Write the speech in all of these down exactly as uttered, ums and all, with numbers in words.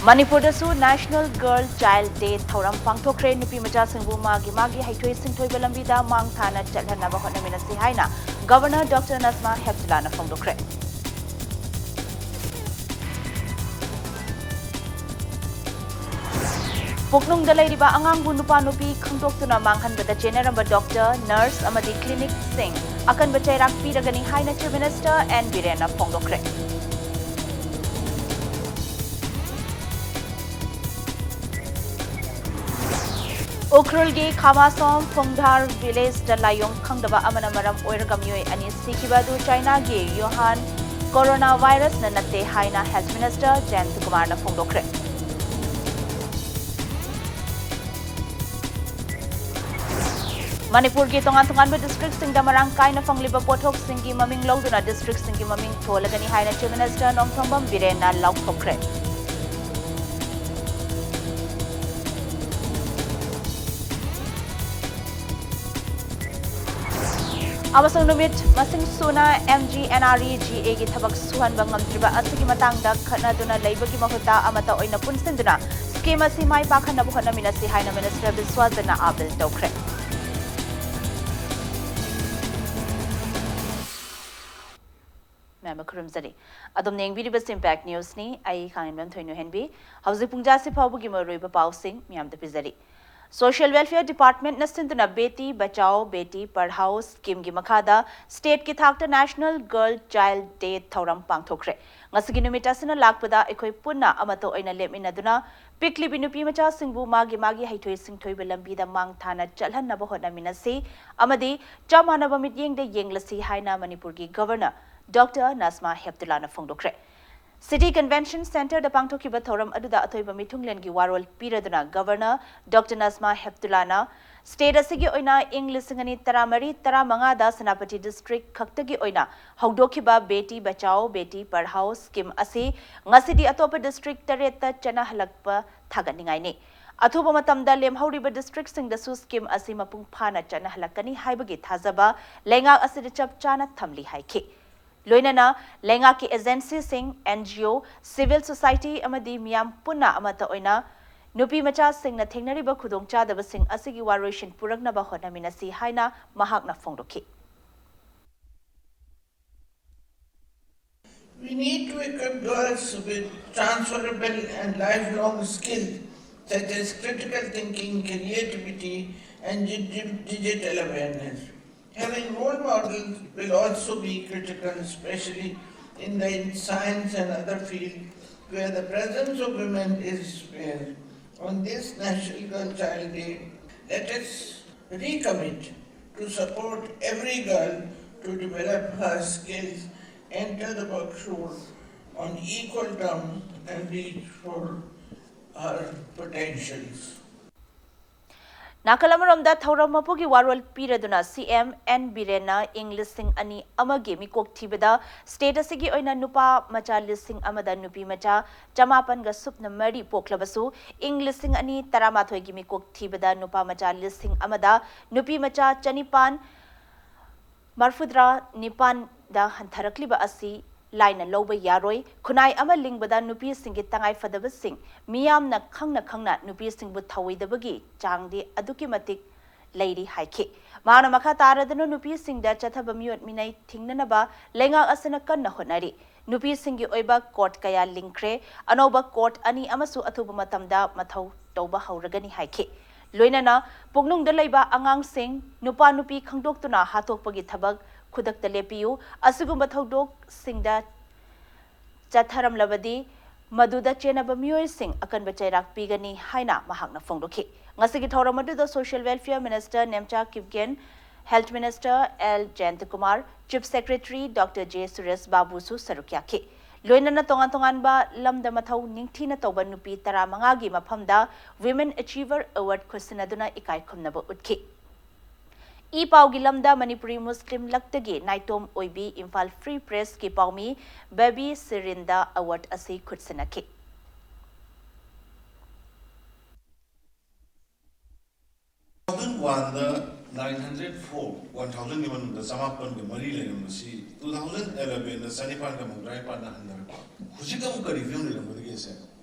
ꯃꯅꯤꯄꯨꯔꯗꯁꯨ National Girl Child Day ꯊꯧꯔꯝ ꯄꯥꯡꯊꯣꯛꯈ꯭ꯔꯦ꯫ ꯅꯨꯄꯤ ꯃꯆꯥꯁꯤꯡꯕꯨ ꯃꯥꯒꯤ ꯃꯥꯒꯤ ꯍꯩꯊꯣꯏ ꯁꯤꯡꯊꯣꯏꯕ ꯂꯝꯕꯤꯗ ꯃꯥꯡ ꯊꯥꯅ ꯆꯠꯍꯟꯅꯕ ꯍꯣꯠꯅꯃꯤꯟꯅꯁꯤ ꯍꯥꯏꯅ Governor Doctor Najma Heptullahꯅ ꯐꯣꯡꯗꯣꯛꯈ꯭ꯔꯦ꯫ ꯄꯨꯛꯅꯨꯡꯗ ꯂꯩꯔꯤꯕ ꯑꯉꯥꯡꯕꯨ ꯅꯨꯄꯥ ꯅꯨꯄꯤ ꯈꯪꯗꯣꯛꯇꯨꯅ ꯃꯥꯡꯍꯟꯕꯗ ꯆꯦꯟꯅꯔꯝꯕ doctor, nurse ꯑꯃꯗꯤ clinicꯁꯤꯡ ꯑꯀꯟꯕ ꯆꯩꯔꯥꯛ ꯄꯤꯔꯒꯅꯤ ꯍꯥꯏꯅ Chief Minister N ꯕꯤꯔꯦꯟꯅ ꯐꯣꯡꯗꯣꯛꯈ꯭ꯔꯦ꯫ ꯎꯈ꯭ꯔꯨꯜꯒꯤ ꯈꯥꯃꯥꯁꯣꯝ ꯐꯨꯡꯙꯥꯔ villageꯇ ꯂꯥꯏꯑꯣꯡ ꯈꯪꯗꯕ ꯑꯃꯅ ꯃꯔꯝ ꯑꯣꯏꯔꯒ ꯃꯤꯑꯣꯏ ꯑꯅꯤ ꯁꯤꯈꯤꯕ ꯑꯗꯨ ꯆꯥꯏꯅꯥꯒꯤ ꯌꯨꯍꯥꯟ coronavirusꯅ ꯅꯠꯇꯦ ꯍꯥꯏꯅ Health Minister ꯖꯌꯟꯇ ꯀꯨꯃꯥꯔꯅ ꯐꯣꯡꯗꯣꯛꯈ꯭ꯔꯦ꯫ ꯃꯅꯤꯄꯨꯔꯒꯤ ꯇꯣꯉꯥꯟ ꯇꯣꯉꯥꯟꯕ districtꯁꯤꯡꯗ ꯃꯔꯥꯡ ꯀꯥꯏꯅ ꯐꯪꯂꯤꯕ ꯄꯣꯠꯊꯣꯛꯁꯤꯡꯒꯤ ꯃꯃꯤꯡ ꯂꯧꯗꯨꯅ districtꯁꯤꯡꯒꯤ ꯃꯃꯤꯡ ꯊꯣꯜꯂꯒꯅꯤ ꯍꯥꯏꯅ Chief Minister ꯅꯣꯡꯊꯣꯝꯕꯝ ꯕꯤꯔꯦꯟꯅ ꯂꯥꯎꯊꯣꯛꯈ꯭ꯔꯦ꯫ ꯑꯃꯁꯨꯡ ꯅꯨꯃꯤꯠ ꯃꯁꯤꯡ ꯁꯨꯅ MGNREGAꯒꯤ ꯊꯕꯛ ꯁꯨꯍꯟꯕ ꯉꯝꯗ꯭ꯔꯤꯕ ꯑꯁꯤꯒꯤ ꯃꯇꯥꯡꯗ ꯈꯠꯅꯗꯨꯅ ꯂꯩꯕꯒꯤ ꯃꯍꯨꯠꯇ ꯑꯃꯠꯇ ꯑꯣꯏꯅ ꯄꯨꯟꯁꯤꯟꯗꯨꯅ scheme ꯑꯁꯤ ꯃꯥꯏ ꯄꯥꯛꯍꯟꯅꯕ ꯍꯣꯠꯅꯃꯤꯟꯅꯁꯤ ꯍꯥꯏꯅ Minister ꯕꯤꯁ꯭ꯋꯥꯖꯟꯅ appeal ꯇꯧꯈ꯭ꯔꯦ꯫ ꯃꯌꯥꯝꯕ ꯈꯨꯔꯨꯝꯖꯔꯤ꯫ ꯑꯗꯣꯝꯅ ꯌꯦꯡꯕꯤꯔꯤꯕꯁꯤ Impact Newsꯅꯤ꯫ ꯑꯩ ꯈꯥꯡꯉꯦꯝꯕꯝ ꯊꯣꯏꯅꯨ ꯍꯦꯟꯕꯤ꯫ ꯍꯧꯖꯤꯛ ꯄꯨꯡ ꯖꯥꯁꯤ ꯐꯥꯎꯕꯒꯤ ꯃꯔꯨꯑꯣꯏꯕ ꯄꯥꯎꯁꯤꯡ ꯃꯌꯥꯝꯗ ꯄꯤꯖꯔꯤ꯫ Social Welfare Departmentꯅ ꯁꯤꯟꯗꯨꯅ Beti Bachao Beti Padhao schemeꯒꯤ ꯃꯈꯥꯗ stateꯀꯤ ꯊꯥꯛꯇ National Girl Child Day ꯊꯧꯔꯝ ꯄꯥꯡꯊꯣꯛꯈ꯭ꯔꯦ꯫ ꯉꯁꯤꯒꯤ ꯅꯨꯃꯤꯠ ꯑꯁꯤꯅ ꯂꯥꯛꯄꯗ ꯑꯩꯈꯣꯏ ꯄꯨꯟꯅ ꯑꯃꯠꯇ ꯑꯣꯏꯅ ꯂꯦꯞꯃꯤꯟꯅꯗꯨꯅ ꯄꯤꯛꯂꯤꯕꯤ ꯅꯨꯄꯤ ꯃꯆꯥꯁꯤꯡꯕꯨ ꯃꯥꯒꯤ ꯃꯥꯒꯤ ꯍꯩꯊꯣꯏ ꯁꯤꯡꯊꯣꯏꯕ ꯂꯝꯕꯤꯗ ꯃꯥꯡ ꯊꯥꯅ ꯆꯠꯍꯟꯅꯕ ꯍꯣꯠꯅꯃꯤꯟꯅꯁꯤ ꯑꯃꯗꯤ ꯆꯞ ꯃꯥꯟꯅꯕ ꯃꯤꯠꯌꯦꯡꯗ ꯌꯦꯡꯂꯁꯤ ꯍꯥꯏꯅ ꯃꯅꯤꯄꯨꯔꯒꯤ Governor Doctor Najma Heptullahꯅ ꯐꯣꯡꯗꯣꯛꯈ꯭ꯔꯦ꯫ City Convention Centreꯗ ꯄꯥꯡꯊꯣꯛꯈꯤꯕ ꯊꯧꯔꯝ ꯑꯗꯨꯗ ꯑꯊꯣꯏꯕ ꯃꯤꯊꯨꯡꯂꯦꯟꯒꯤ ꯋꯥꯔꯣꯜ ꯄꯤꯔꯗꯨꯅ Governor Doctor Najma Heptullahꯅ state ꯑꯁꯤꯒꯤ ꯑꯣꯏꯅ ꯏꯪ ꯂꯤꯁꯤꯡ ꯑꯅꯤ ꯇꯔꯥꯃꯔꯤ ꯇꯔꯥꯃꯉꯥꯗ ꯁꯦꯅꯥꯄꯇꯤ district ꯈꯛꯇꯒꯤ ꯑꯣꯏꯅ ꯍꯧꯗꯣꯛꯈꯤꯕ Beti Bachao Beti Padhao scheme ꯑꯁꯤ ꯉꯁꯤꯗꯤ ꯑꯇꯣꯞꯄ district ꯇꯔꯦꯠꯇ ꯆꯠꯅꯍꯜꯂꯛꯄ ꯊꯥꯒꯠꯅꯤꯡꯉꯥꯏꯅꯤ꯫ ꯑꯊꯨꯕ ꯃꯇꯝꯗ ꯂꯦꯝꯍꯧꯔꯤꯕ districtꯁꯤꯡꯗꯁꯨ scheme ꯑꯁꯤ ꯃꯄꯨꯡ ꯐꯥꯅ ꯆꯠꯅꯍꯜꯂꯛꯀꯅꯤ ꯍꯥꯏꯕꯒꯤ ꯊꯥꯖꯕ ꯂꯩꯉꯥꯛ ꯑꯁꯤꯗ ꯆꯞ ꯆꯥꯅ ꯊꯝꯂꯤ ꯍꯥꯏꯈꯤ꯫ ꯂꯣꯏꯅꯅ ꯂꯩꯉꯥꯛꯀꯤ ꯑꯦꯖꯦꯟꯁꯤꯁꯤꯡ, and G O, civil society ꯑꯃꯗꯤ ꯃꯤꯌꯥꯝ ꯄꯨꯟꯅ ꯑꯃꯠꯇ ꯑꯣꯏꯅ ꯅꯨꯄꯤ ꯃꯆꯥꯁꯤꯡꯅ ꯊꯦꯡꯅꯔꯤꯕ ꯈꯨꯗꯣꯡꯆꯥꯗꯕꯁꯤꯡ ꯑꯁꯤꯒꯤ ꯋꯥꯔꯣꯏꯁꯤꯟ ꯄꯨꯔꯛꯅꯕ ꯍꯣꯠꯅꯃꯤꯟꯅꯁꯤ ꯍꯥꯏꯅ ꯃꯍꯥꯛꯅ ꯐꯣꯡꯗꯣꯛꯈꯤ꯫ We need to equip girls with transferable and lifelong skills such as critical thinking, creativity, and digital awareness. Having role models will also be critical, especially in the science and other fields where the presence of women is rare. On this National Girl Child Day, let us recommit to support every girl to develop her skills, enter the workforce on equal terms, and reach for her potentials. ꯅꯥꯀꯜ ꯑꯃꯔꯣꯝꯗ ꯊꯧꯔꯝ ꯃꯄꯨꯒꯤ ꯋꯥꯔꯣꯜ ꯄꯤꯔꯗꯨꯅ ꯁꯤ M and ꯕꯤꯔꯦꯟꯅ ꯏꯪ ꯂꯤꯁꯤꯡ ꯑꯅꯤ ꯑꯃꯒꯤ ꯃꯤꯀꯣꯛ ꯊꯤꯕꯗ ꯁ꯭ꯇꯦꯠ ꯑꯁꯤꯒꯤ ꯑꯣꯏꯅ ꯅꯨꯄꯥ ꯃꯆꯥ ꯂꯤꯁꯤꯡ ꯑꯃꯗ ꯅꯨꯄꯤ ꯃꯆꯥ ꯆꯃꯥꯄꯟꯒ ꯁꯨꯞꯅ ꯃꯔꯤ ꯄꯣꯛꯂꯕꯁꯨ, ꯏꯪ ꯂꯤꯁꯤꯡ ꯑꯅꯤ ꯇꯔꯥꯃꯥꯊꯣꯏꯒꯤ ꯃꯤꯀꯣꯛ ꯊꯤꯕꯗ ꯅꯨꯄꯥ ꯃꯆꯥ ꯂꯤꯁꯤꯡ ꯑꯃꯗ ꯅꯨꯄꯤ ꯃꯆꯥ ꯆꯅꯤꯄꯥꯟ ꯃꯔꯐꯨꯇꯔꯥ ꯅꯤꯄꯥꯟꯗ ꯍꯟꯊꯔꯛꯂꯤꯕ ꯑꯁꯤ ꯂꯥꯏꯅ ꯂꯧꯕ ꯌꯥꯔꯣꯏ꯫ ꯈꯨꯟꯅꯥꯏ ꯑꯃ ꯂꯤꯡꯕꯗ ꯅꯨꯄꯤꯁꯤꯡꯒꯤ ꯇꯉꯥꯏꯐꯗꯕꯁꯤꯡ ꯃꯤꯌꯥꯝꯅ ꯈꯪꯅ ꯈꯪꯅ ꯅꯨꯄꯤꯁꯤꯡꯕꯨ ꯊꯧꯑꯣꯏꯗꯕꯒꯤ ꯆꯥꯡꯗꯤ ꯑꯗꯨꯛꯀꯤ ꯃꯇꯤꯛ ꯂꯩꯔꯤ ꯍꯥꯏꯈꯤ꯫ ꯃꯍꯥꯛꯅ ꯃꯈꯥ ꯇꯥꯔꯗꯨꯅ ꯅꯨꯄꯤꯁꯤꯡꯗ ꯆꯠꯊꯕ ꯃꯤꯑꯣꯠ ꯃꯤꯅꯩ ꯊꯤꯡꯅꯅꯕ ꯂꯩꯉꯥꯛ ꯑꯁꯤꯅ ꯀꯟꯅ ꯍꯣꯠꯅꯔꯤ꯫ ꯅꯨꯄꯤꯁꯤꯡꯒꯤ ꯑꯣꯏꯕ ꯀꯣꯔꯠ ꯀꯌꯥ ꯂꯤꯡꯈ꯭ꯔꯦ꯫ ꯑꯅꯧꯕ ꯀꯣꯔꯠ ꯑꯅꯤ ꯑꯃꯁꯨ ꯑꯊꯨꯕ ꯃꯇꯝꯗ ꯃꯊꯧ ꯇꯧꯕ ꯍꯧꯔꯒꯅꯤ ꯍꯥꯏꯈꯤ꯫ ꯂꯣꯏꯅꯅ ꯄꯨꯛꯅꯨꯡꯗ ꯂꯩꯕ ꯑꯉꯥꯡꯁꯤꯡ, ꯅꯨꯄꯥ ꯅꯨꯄꯤ ꯈꯪꯗꯣꯛꯇꯨꯅ ꯍꯥꯠꯇꯣꯛꯄꯒꯤ ꯊꯕꯛ ꯈꯨꯗꯛꯇ ꯂꯦꯞꯄꯤꯌꯨ꯫ ꯑꯁꯤꯒꯨꯝꯕ ꯊꯧꯗꯣꯛꯁꯤꯡꯗ ꯆꯠꯊꯔꯝꯂꯕꯗꯤ ꯃꯗꯨꯗ ꯆꯦꯟꯅꯕ ꯃꯤꯑꯣꯏꯁꯤꯡ ꯑꯀꯟꯕ ꯆꯩꯔꯥꯛ ꯄꯤꯒꯅꯤ ꯍꯥꯏꯅ ꯃꯍꯥꯛꯅ ꯐꯣꯡꯗꯣꯛꯈꯤ꯫ ꯉꯁꯤꯒꯤ ꯊꯧꯔꯝ ꯑꯗꯨꯗ Social Welfare Minister Nemcha Kipgen, Health Minister L Jayantakumar, Chief Secretary doctor J Suresh ꯕꯥꯕꯨꯁꯨ ꯁꯔꯨꯛ ꯌꯥꯈꯤ꯫ ꯂꯣꯏꯅꯅ ꯇꯣꯉꯥꯟ ꯇꯣꯉꯥꯟꯕ ꯂꯝꯗ ꯃꯊꯧ ꯅꯤꯡꯊꯤꯅ ꯇꯧꯕ ꯅꯨꯄꯤ ꯇꯔꯥꯃꯉꯥꯒꯤ ꯃꯐꯝꯗ Women Achiever Award ꯈꯨꯠꯁꯤꯟꯅꯗꯨꯅ ꯏꯀꯥꯏ ꯈꯨꯝꯅꯕ ꯎꯠꯈꯤ꯫ ꯏ ꯄꯥꯎꯒꯤ ꯂꯝꯗ ꯃꯅꯤꯄꯨꯔꯤ ꯃꯨꯁꯂꯤꯝ ꯂꯛꯇꯒꯤ ꯅꯥꯏꯇꯣꯝ ꯑꯣꯏꯕꯤ ꯏꯝꯐꯥꯜ Free Pressꯀꯤ ꯄꯥꯎꯃꯤ ꯕꯦꯕꯤ ꯁꯤꯔꯤꯟꯗ award ꯑꯁꯤ ꯈꯨꯠꯁꯤꯟꯅꯈꯤ꯫ Two thousand one ꯗ Nine hundred four, one thousandꯒꯤ ꯃꯅꯨꯡꯗ ꯆꯃꯥꯄꯟꯒ ꯃꯔꯤ ꯂꯩꯔꯝꯕꯁꯤ two thousand elevenꯗ ꯆꯅꯤꯄꯥꯟꯒ ꯃꯧꯗ꯭ꯔꯥ ꯅꯤꯄꯥꯟꯗ ꯍꯟꯊꯔꯛꯄ꯫ ꯍꯧꯖꯤꯛ ꯑꯃꯨꯛ ꯀꯔꯤ ꯐꯤꯕꯝ ꯂꯩꯔꯝꯒꯗꯒꯦꯁꯦ?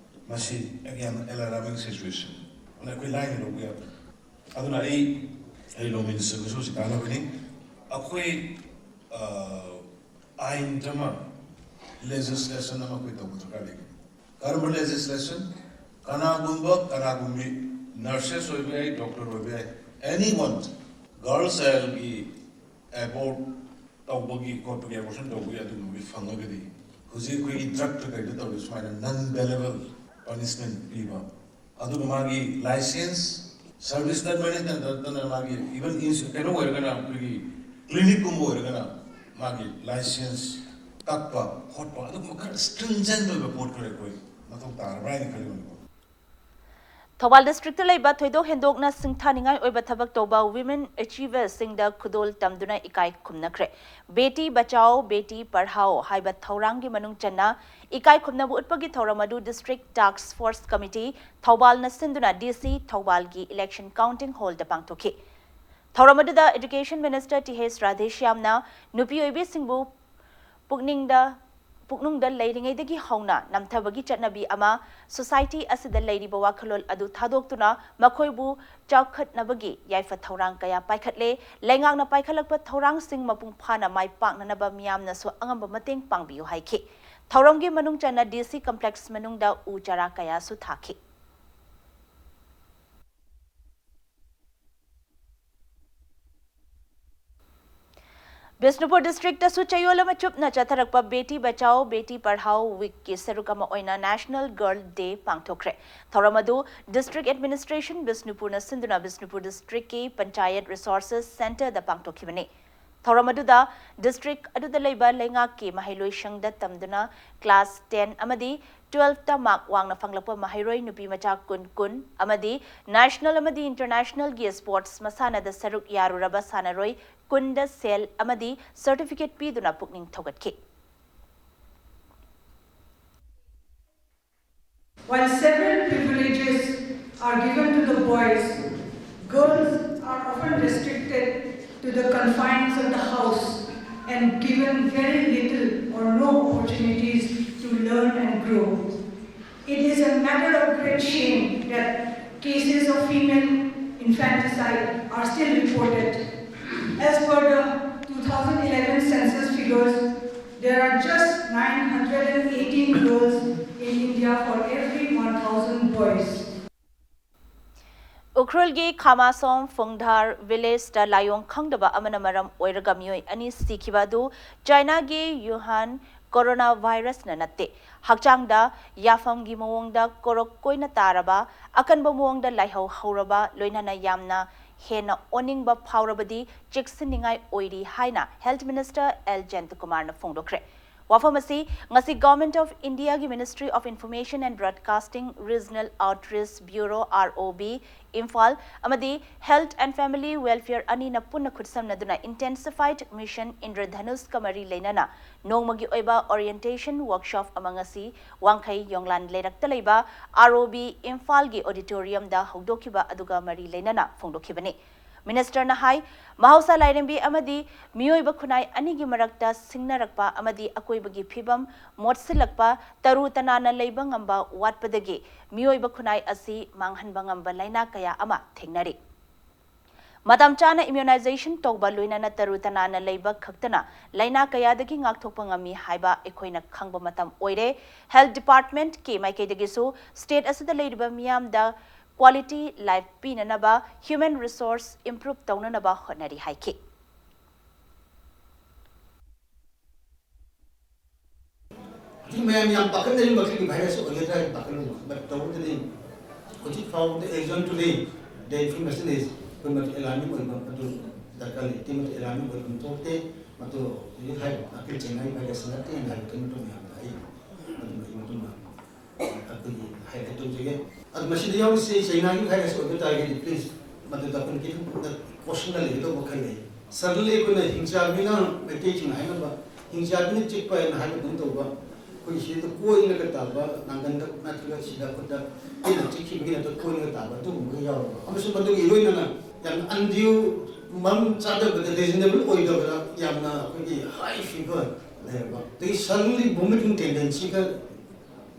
ꯃꯁꯤ ꯌꯥꯝꯅ alarming situation ꯑꯗꯨꯅ ꯑꯩꯈꯣꯏ ꯂꯥꯏꯅ ꯂꯧꯕ ꯌꯥꯕ꯫ ꯑꯗꯨꯅ ꯑꯩ ꯑꯩ ꯂꯣ ꯃꯤꯅꯤꯁꯇꯔꯒꯁꯨ ꯍꯧꯖꯤꯛ ꯇꯥꯟꯅꯕꯅꯤ꯫ ꯑꯩꯈꯣꯏ ꯑꯥꯏꯟ ꯑꯃ, ꯂꯦꯖꯤꯁꯂꯦꯁꯟ ꯑꯃ ꯑꯩꯈꯣꯏ ꯇꯧꯕ ꯗꯔꯀꯥꯔ ꯂꯩ꯫ ꯀꯔꯝꯕ ꯂꯦꯖꯤꯁꯂꯦꯁꯟ? ꯀꯅꯥꯒꯨꯝꯕ ꯀꯅꯥꯒꯨꯝꯕꯤ ꯅꯔꯁꯦꯁ ꯑꯣꯏꯕ ꯌꯥꯏ, ꯗꯣꯛꯇꯔ ꯑꯣꯏꯕ ꯌꯥꯏ, ꯑꯦꯅꯤ ꯋꯥꯟ, ꯒꯔꯜ ꯆꯥꯏꯜꯒꯤ ꯑꯦꯕꯣꯔꯠ ꯇꯧꯕꯒꯤ ꯈꯣꯠꯄꯒꯤ, ꯑꯦꯕꯣꯔꯁꯟ ꯇꯧꯕꯒꯤ ꯑꯗꯨꯒꯨꯝꯕꯒꯤ ꯐꯪꯉꯒꯗꯤ ꯍꯧꯖꯤꯛ ꯑꯩꯈꯣꯏꯒꯤ ꯗ꯭ꯔꯛꯇ ꯀꯩꯗ ꯇꯧꯔꯤ ꯁꯨꯃꯥꯏꯅ ꯅꯟ ꯕꯦꯂꯦꯕꯜ ꯄꯅꯤꯁꯃꯦꯟ ꯄꯤꯕ, ꯑꯗꯨꯒ ꯃꯥꯒꯤ ꯂꯥꯏꯁꯦꯟꯁ, ꯁꯔꯚꯤꯁ ꯇꯠꯃꯅꯤ ꯅꯠꯇꯅ ꯃꯥꯒꯤ ꯏꯚꯟ ꯀꯩꯅꯣ ꯑꯣꯏꯔꯒꯅ ꯑꯩꯈꯣꯏꯒꯤ ꯀ꯭ꯂꯤꯅꯤꯛꯀꯨꯝꯕ ꯑꯣꯏꯔꯒꯅ ꯃꯥꯒꯤ ꯂꯥꯏꯁꯦꯟꯁ ꯀꯛꯄ ꯈꯣꯠꯄ ꯑꯗꯨꯒꯨꯝꯕ ꯈꯔ ꯁ꯭ꯇ꯭ꯔꯤꯟꯖꯦꯟ ꯑꯣꯏꯕ ꯄꯣꯠ ꯈꯔ ꯑꯩꯈꯣꯏ ꯃꯊꯧ ꯇꯥꯔꯕ꯭ꯔꯥ ꯍꯥꯏꯅ ꯈꯜꯂꯤ꯫ ꯃꯅꯤꯄꯨꯔ ꯊꯧꯕꯥꯜ ꯗꯤꯁꯇ꯭ꯔꯤꯛꯇ ꯂꯩꯕ ꯊꯣꯏꯗꯣꯛ ꯍꯦꯟꯗꯣꯛꯅ ꯁꯤꯡꯊꯥꯅꯤꯡꯉꯥꯏ ꯑꯣꯏꯕ ꯊꯕꯛ ꯇꯧꯕ ꯋꯤꯃꯦꯟ ꯑꯦꯆꯤꯚꯔꯁꯤꯡꯗ ꯈꯨꯗꯣꯜ ꯇꯝꯗꯨꯅ ꯏꯀꯥꯏ ꯈꯨꯝꯅꯈ꯭ꯔꯦ꯫ ꯕꯦꯇꯤ ꯕꯆꯥꯎ ꯕꯦꯇꯤ ꯄꯔꯍꯥꯎ ꯍꯥꯏꯕ ꯊꯧꯔꯥꯡꯒꯤ ꯃꯅꯨꯡ ꯆꯟꯅ ꯏꯀꯥꯏ ꯈꯨꯝꯅꯕ ꯎꯠꯄꯒꯤ ꯊꯧꯔꯝ ꯑꯗꯨ ꯗꯤꯁꯇ꯭ꯔꯤꯛ ꯇꯥꯛꯁ ꯐꯣꯔꯁ ꯀꯃꯤꯇꯤ ꯊꯧꯕꯥꯜꯅ ꯁꯤꯟꯗꯨꯅ ꯗꯤ ꯁꯤ ꯊꯧꯕꯥꯜꯒꯤ ꯏꯂꯦꯛꯁꯟ ꯀꯥꯎꯟꯇꯤꯡ ꯍꯣꯜꯗ ꯄꯥꯡꯊꯣꯛꯈꯤ꯫ ꯊꯧꯔꯝ ꯑꯗꯨꯗ ꯏꯗꯨꯀꯦꯁꯟ ꯃꯤꯅꯤꯁꯇꯔ ꯇꯤꯍꯦꯁ ꯔꯥꯙꯦꯁ꯭ꯌꯥꯝꯅ ꯅꯨꯄꯤ ꯑꯣꯏꯕꯤꯁꯤꯡꯕꯨ ꯄꯨꯛꯅꯤꯡꯗ ꯄꯨꯛꯅꯨꯡꯗ ꯂꯩꯔꯤꯉꯩꯗꯒꯤ ꯍꯧꯅ ꯅꯝꯊꯕꯒꯤ ꯆꯠꯅꯕꯤ ꯑꯃ ꯁꯣꯁꯥꯏꯇꯤ ꯑꯁꯤꯗ ꯂꯩꯔꯤꯕ ꯋꯥꯈꯜꯂꯣꯟ ꯑꯗꯨ ꯊꯥꯗꯣꯛꯇꯨꯅ ꯃꯈꯣꯏꯕꯨ ꯆꯥꯎꯈꯠꯅꯕꯒꯤ ꯌꯥꯏꯐ ꯊꯧꯔꯥꯡ ꯀꯌꯥ ꯄꯥꯏꯈꯠꯂꯦ꯫ ꯂꯩꯉꯥꯛꯅ ꯄꯥꯏꯈꯠꯂꯛꯄ ꯊꯧꯔꯥꯡꯁꯤꯡ ꯃꯄꯨꯡ ꯐꯥꯅ ꯃꯥꯏ ꯄꯥꯛꯅꯅꯕ ꯃꯤꯌꯥꯝꯅꯁꯨ ꯑꯉꯝꯕ ꯃꯇꯦꯡ ꯄꯥꯡꯕꯤꯌꯨ ꯍꯥꯏꯈꯤ꯫ ꯊꯧꯔꯝꯒꯤ ꯃꯅꯨꯡ ꯆꯟꯅ ꯗꯤ ꯁꯤ ꯀꯝꯄ꯭ꯂꯦꯛꯁ ꯃꯅꯨꯡꯗ ꯎ ꯆꯥꯔꯥ ꯀꯌꯥꯁꯨ ꯊꯥꯈꯤ꯫ ꯕꯤꯁꯅꯨꯄꯨꯔ ꯗꯤꯁꯇ꯭ꯔꯤꯛꯇꯁꯨ ꯆꯌꯣꯜ ꯑꯃ ꯆꯨꯞꯅ ꯆꯠꯊꯔꯛꯄ ꯕꯦꯇꯤ ꯕꯆꯥꯎ ꯕꯦꯇꯤ ꯄꯔꯍꯥꯎ ꯋꯤꯛꯀꯤ ꯁꯔꯨꯛ ꯑꯃ ꯑꯣꯏꯅ ꯅꯦꯁꯅꯦꯜ ꯒꯔꯜ ꯗꯦ ꯄꯥꯡꯊꯣꯛꯈ꯭ꯔꯦ꯫ ꯊꯧꯔꯝ ꯑꯗꯨ ꯗꯤꯁꯇ꯭ꯔꯤꯛ ꯑꯦꯗꯃꯤꯅꯤꯁꯇ꯭ꯔꯦꯁꯟ ꯕꯤꯁꯅꯨꯄꯨꯔꯅ ꯁꯤꯟꯗꯨꯅ ꯕꯤꯁꯅꯨꯄꯨꯔ ꯗꯤꯁꯇ꯭ꯔꯤꯛꯀꯤ ꯄꯟꯆꯥꯌꯠ ꯔꯤꯁꯣꯔꯁꯦꯁ ꯁꯦꯟꯇꯔꯗ ꯄꯥꯡꯊꯣꯛꯈꯤꯕꯅꯤ꯫ ꯊꯧꯔꯝ ꯑꯗꯨꯗ ꯗꯤꯁꯇ꯭ꯔꯤꯛ ꯑꯗꯨꯗ ꯂꯩꯕ ꯂꯩꯉꯥꯛꯀꯤ ꯃꯍꯩꯂꯣꯏꯁꯪꯗ ꯇꯝꯗꯨꯅ ꯀ꯭ꯂꯥꯁ ꯇꯦꯟ ꯑꯃꯗꯤ ꯇꯨꯋꯦꯜꯐꯇ ꯃꯥꯔꯛ ꯋꯥꯡꯅ ꯐꯪꯂꯛꯄ ꯃꯍꯩꯔꯣꯏ ꯅꯨꯄꯤ ꯃꯆꯥ ꯀꯨꯟ ꯀꯨꯟ ꯑꯃꯗꯤ ꯅꯦꯁꯅꯦꯜ ꯑꯃꯗꯤ ꯏꯟꯇꯔꯅꯦꯁꯅꯦꯜꯒꯤ ꯁ꯭ꯄꯣꯔꯠꯁ ꯃꯁꯥꯟꯅꯗ ꯁꯔꯨꯛ ꯌꯥꯔꯨꯔꯕ ꯁꯥꯟꯅꯔꯣꯏ ꯀꯨꯟꯗ ꯁꯦꯜ ꯑꯃꯗꯤ ꯁꯔꯇꯤꯐꯤꯀꯦꯠ ꯄꯤꯗꯨꯅ ꯄꯨꯛꯅꯤꯡ ꯊꯧꯒꯠꯈꯤ꯫ While several privileges are given to the boys, girls are often restricted and given very little or no opportunities to learn and grow. It is a matter of great shame that cases of female infanticide are still reported. As per the two thousand eleven census figures, there are just nine hundred eighteen girls in India for every one thousand boys. ꯎꯈ꯭ꯔꯨꯜꯒꯤ ꯈꯥꯃꯥꯁꯣꯝ ꯐꯨꯡꯙꯥꯔ ꯚꯤꯂꯦꯖꯇ ꯂꯥꯏꯑꯣꯡ ꯈꯪꯗꯕ ꯑꯃꯅ ꯃꯔꯝ ꯑꯣꯏꯔꯒ ꯃꯤꯑꯣꯏ ꯑꯅꯤ ꯁꯤꯈꯤꯕ ꯑꯗꯨ ꯆꯥꯏꯅꯥꯒꯤ ꯌꯨꯍꯥꯟ ꯀꯣꯔꯣꯅꯥ ꯚꯥꯏꯔꯁꯅ ꯅꯠꯇꯦ꯫ ꯍꯛꯆꯥꯡꯗ ꯌꯥꯐꯝꯒꯤ ꯃꯑꯣꯡꯗ ꯀꯣꯔꯣꯛ ꯀꯣꯏꯅ ꯇꯥꯔꯕ, ꯑꯀꯟꯕ ꯃꯑꯣꯡꯗ ꯂꯥꯏꯍꯧ ꯍꯧꯔꯕ, ꯂꯣꯏꯅꯅ ꯌꯥꯝꯅ ꯍꯦꯟꯅ ꯑꯣꯅꯤꯡꯕ ꯐꯥꯎꯔꯕꯗꯤ ꯆꯦꯛꯁꯤꯟꯅꯤꯡꯉꯥꯏ ꯑꯣꯏꯔꯤ ꯍꯥꯏꯅ Health Minister L Jayantakumar ꯅ ꯐꯣꯡꯗꯣꯛꯈ꯭ꯔꯦ꯫ ꯋꯥꯐꯝ ꯑꯁꯤ ꯉꯁꯤ Government of India ꯒꯤ Ministry of Information and Broadcasting Regional Outreach Bureau, R O B, Imphal ꯑꯃꯗꯤ Health and Family Welfare ꯑꯅꯤꯅ ꯄꯨꯟꯅ ꯈꯨꯠꯁꯝꯅꯗꯨꯅ Intensified Mission ꯏꯟꯗ꯭ꯔꯙꯅꯨꯁꯀ ꯃꯔꯤ ꯂꯩꯅꯅ ꯅꯣꯡꯃꯒꯤ ꯑꯣꯏꯕ orientation workshop ꯑꯃ ꯉꯁꯤ ꯋꯥꯡꯈꯩ ꯌꯣꯡꯂꯥꯟ ꯂꯩꯔꯛꯇ ꯂꯩꯕ R O B ꯏꯝꯐꯥꯜꯒꯤ auditorium ꯗ ꯍꯧꯗꯣꯛꯈꯤꯕ ꯑꯗꯨꯒ ꯃꯔꯤ ꯂꯩꯅꯅ ꯐꯣꯡꯗꯣꯛꯈꯤꯕꯅꯤ꯫ Minister ꯅ ꯍꯥꯏ, ꯃꯍꯧꯁꯥ ꯂꯥꯏꯔꯦꯝꯕꯤ ꯑꯃꯗꯤ ꯃꯤꯑꯣꯏꯕ ꯈꯨꯟꯅꯥꯏ ꯑꯅꯤꯒꯤ ꯃꯔꯛꯇ ꯁꯤꯡꯅꯔꯛꯄ ꯑꯃꯗꯤ ꯑꯀꯣꯏꯕꯒꯤ ꯐꯤꯕꯝ ꯃꯣꯠꯁꯤꯜꯂꯛꯄ, ꯇꯔꯨ ꯇꯅꯥꯟꯅ ꯂꯩꯕ ꯉꯝꯕ ꯋꯥꯠꯄꯗꯒꯤ ꯃꯤꯑꯣꯏꯕ ꯈꯨꯟꯅꯥꯏ ꯑꯁꯤ ꯃꯥꯡꯍꯟꯕ ꯉꯝꯕ ꯂꯥꯏꯅꯥ ꯀꯌꯥ ꯑꯃ ꯊꯦꯡꯅꯔꯤ꯫ ꯃꯇꯝ ꯆꯥꯅ immunization ꯇꯧꯕ, ꯂꯣꯏꯅꯅ ꯇꯔꯨ ꯇꯅꯥꯟꯅ ꯂꯩꯕ ꯈꯛꯇꯅ ꯂꯥꯏꯅꯥ ꯀꯌꯥꯗꯒꯤ ꯉꯥꯛꯊꯣꯛꯄ ꯉꯝꯃꯤ ꯍꯥꯏꯕ ꯑꯩꯈꯣꯏꯅ ꯈꯪꯕ ꯃꯇꯝ ꯑꯣꯏꯔꯦ꯫ Health Department ꯀꯤ ꯃꯥꯏꯀꯩꯗꯒꯤꯁꯨ state ꯑꯁꯤꯗ ꯂꯩꯔꯤꯕ ꯃꯤꯌꯥꯝꯗ quality life ꯄꯤꯅꯅꯕ human resource improve ꯇꯧꯅꯅꯕ ꯍꯣꯠꯅꯔꯤ ꯍꯥꯏꯈꯤ꯫ ꯍꯧꯖꯤꯛ ꯃꯌꯥꯝ ꯌꯥꯝ ꯄꯥꯈꯠꯅꯔꯤꯕ ꯃꯈꯜꯒꯤ virus ꯑꯣꯏꯒꯗ꯭ꯔꯥ ꯍꯥꯏꯅ ꯄꯥꯈꯠꯅꯔꯤꯕ, but ꯇꯧꯕꯇꯗꯤ ꯍꯧꯖꯤꯛ ꯐꯥꯎꯕꯗ as on today the information is ꯑꯩꯈꯣꯏ ꯃꯗꯨ alarming ꯑꯣꯏꯕ ꯃꯗꯨ ꯗꯔꯀꯥꯔ ꯂꯩꯇꯦ, ꯃꯗꯨ alarming ꯑꯣꯏꯐꯝ ꯊꯣꯛꯇꯦ꯫ ꯃꯗꯨ ꯍꯧꯖꯤꯛ ꯍꯥꯏꯔꯤꯕ ꯑꯀꯤꯜ ꯆꯩꯅꯥꯒꯤ virus ꯅꯠꯇꯦ ꯍꯥꯏꯅ ꯍꯥꯏꯕꯗꯨ ꯃꯇꯨꯡ ꯃꯌꯥꯝꯗ ꯑꯩ ꯃꯗꯨ ꯃꯗꯨꯃ ꯑꯩꯈꯣꯏꯒꯤ highlight ꯇꯧꯖꯒꯦ꯫ ꯑꯗꯨ ꯃꯁꯤꯗ ꯌꯥꯎꯔꯤꯁꯤ ꯆꯩꯅꯥꯒꯤ virus ꯑꯣꯏꯕ ꯇꯥꯔꯒꯗꯤ please ꯃꯗꯨꯗ ꯑꯩꯈꯣꯏꯅ ꯈꯤꯇꯪ caution ꯗ ꯂꯩꯒꯗꯧꯕ ꯈꯔ ꯂꯩ꯫ Suddenly ꯑꯩꯈꯣꯏꯅ ꯍꯤꯡꯆꯥꯕꯤꯅ, ꯃꯩꯇꯩꯁꯤꯡꯅ ꯍꯥꯏꯅꯕ ꯍꯤꯡꯆꯥꯕꯤꯅ ꯆꯤꯛꯄ ꯍꯥꯏꯅ ꯍꯥꯏꯕ ꯑꯗꯨꯝ ꯇꯧꯕ, ꯑꯩꯈꯣꯏ ꯁꯤꯗ ꯀꯣꯏꯔꯒ ꯇꯥꯕ, ꯅꯥꯡꯒꯟꯗ ꯅꯠꯇ꯭ꯔꯒ ꯁꯤꯗ ꯈꯨꯠꯇ ꯇꯤꯟꯅ ꯆꯤꯛꯈꯤꯕꯒꯤ ꯅꯠꯇ꯭ꯔꯒ ꯀꯣꯏꯔꯒ ꯇꯥꯕ ꯑꯗꯨꯒꯨꯝꯕꯒ ꯌꯥꯎꯔꯕ ꯑꯃꯁꯨꯡ ꯃꯗꯨꯒꯤ ꯏꯔꯣꯏꯅꯅ ꯌꯥꯝꯅ undue, ꯃꯔꯝ ꯆꯥꯗꯕꯗ, reasonable ꯑꯣꯏꯗꯕꯗ ꯌꯥꯝꯅ ꯑꯩꯈꯣꯏ ꯑꯩꯈꯣꯏꯒꯤ ꯍꯥꯏ ꯐꯤꯚꯔ ꯂꯩꯔꯕ, ꯑꯗꯒꯤ ꯁꯟꯒꯤ ꯚꯣꯃꯤꯇꯤꯡ ꯇꯦꯟꯗꯦꯟꯁꯤꯒ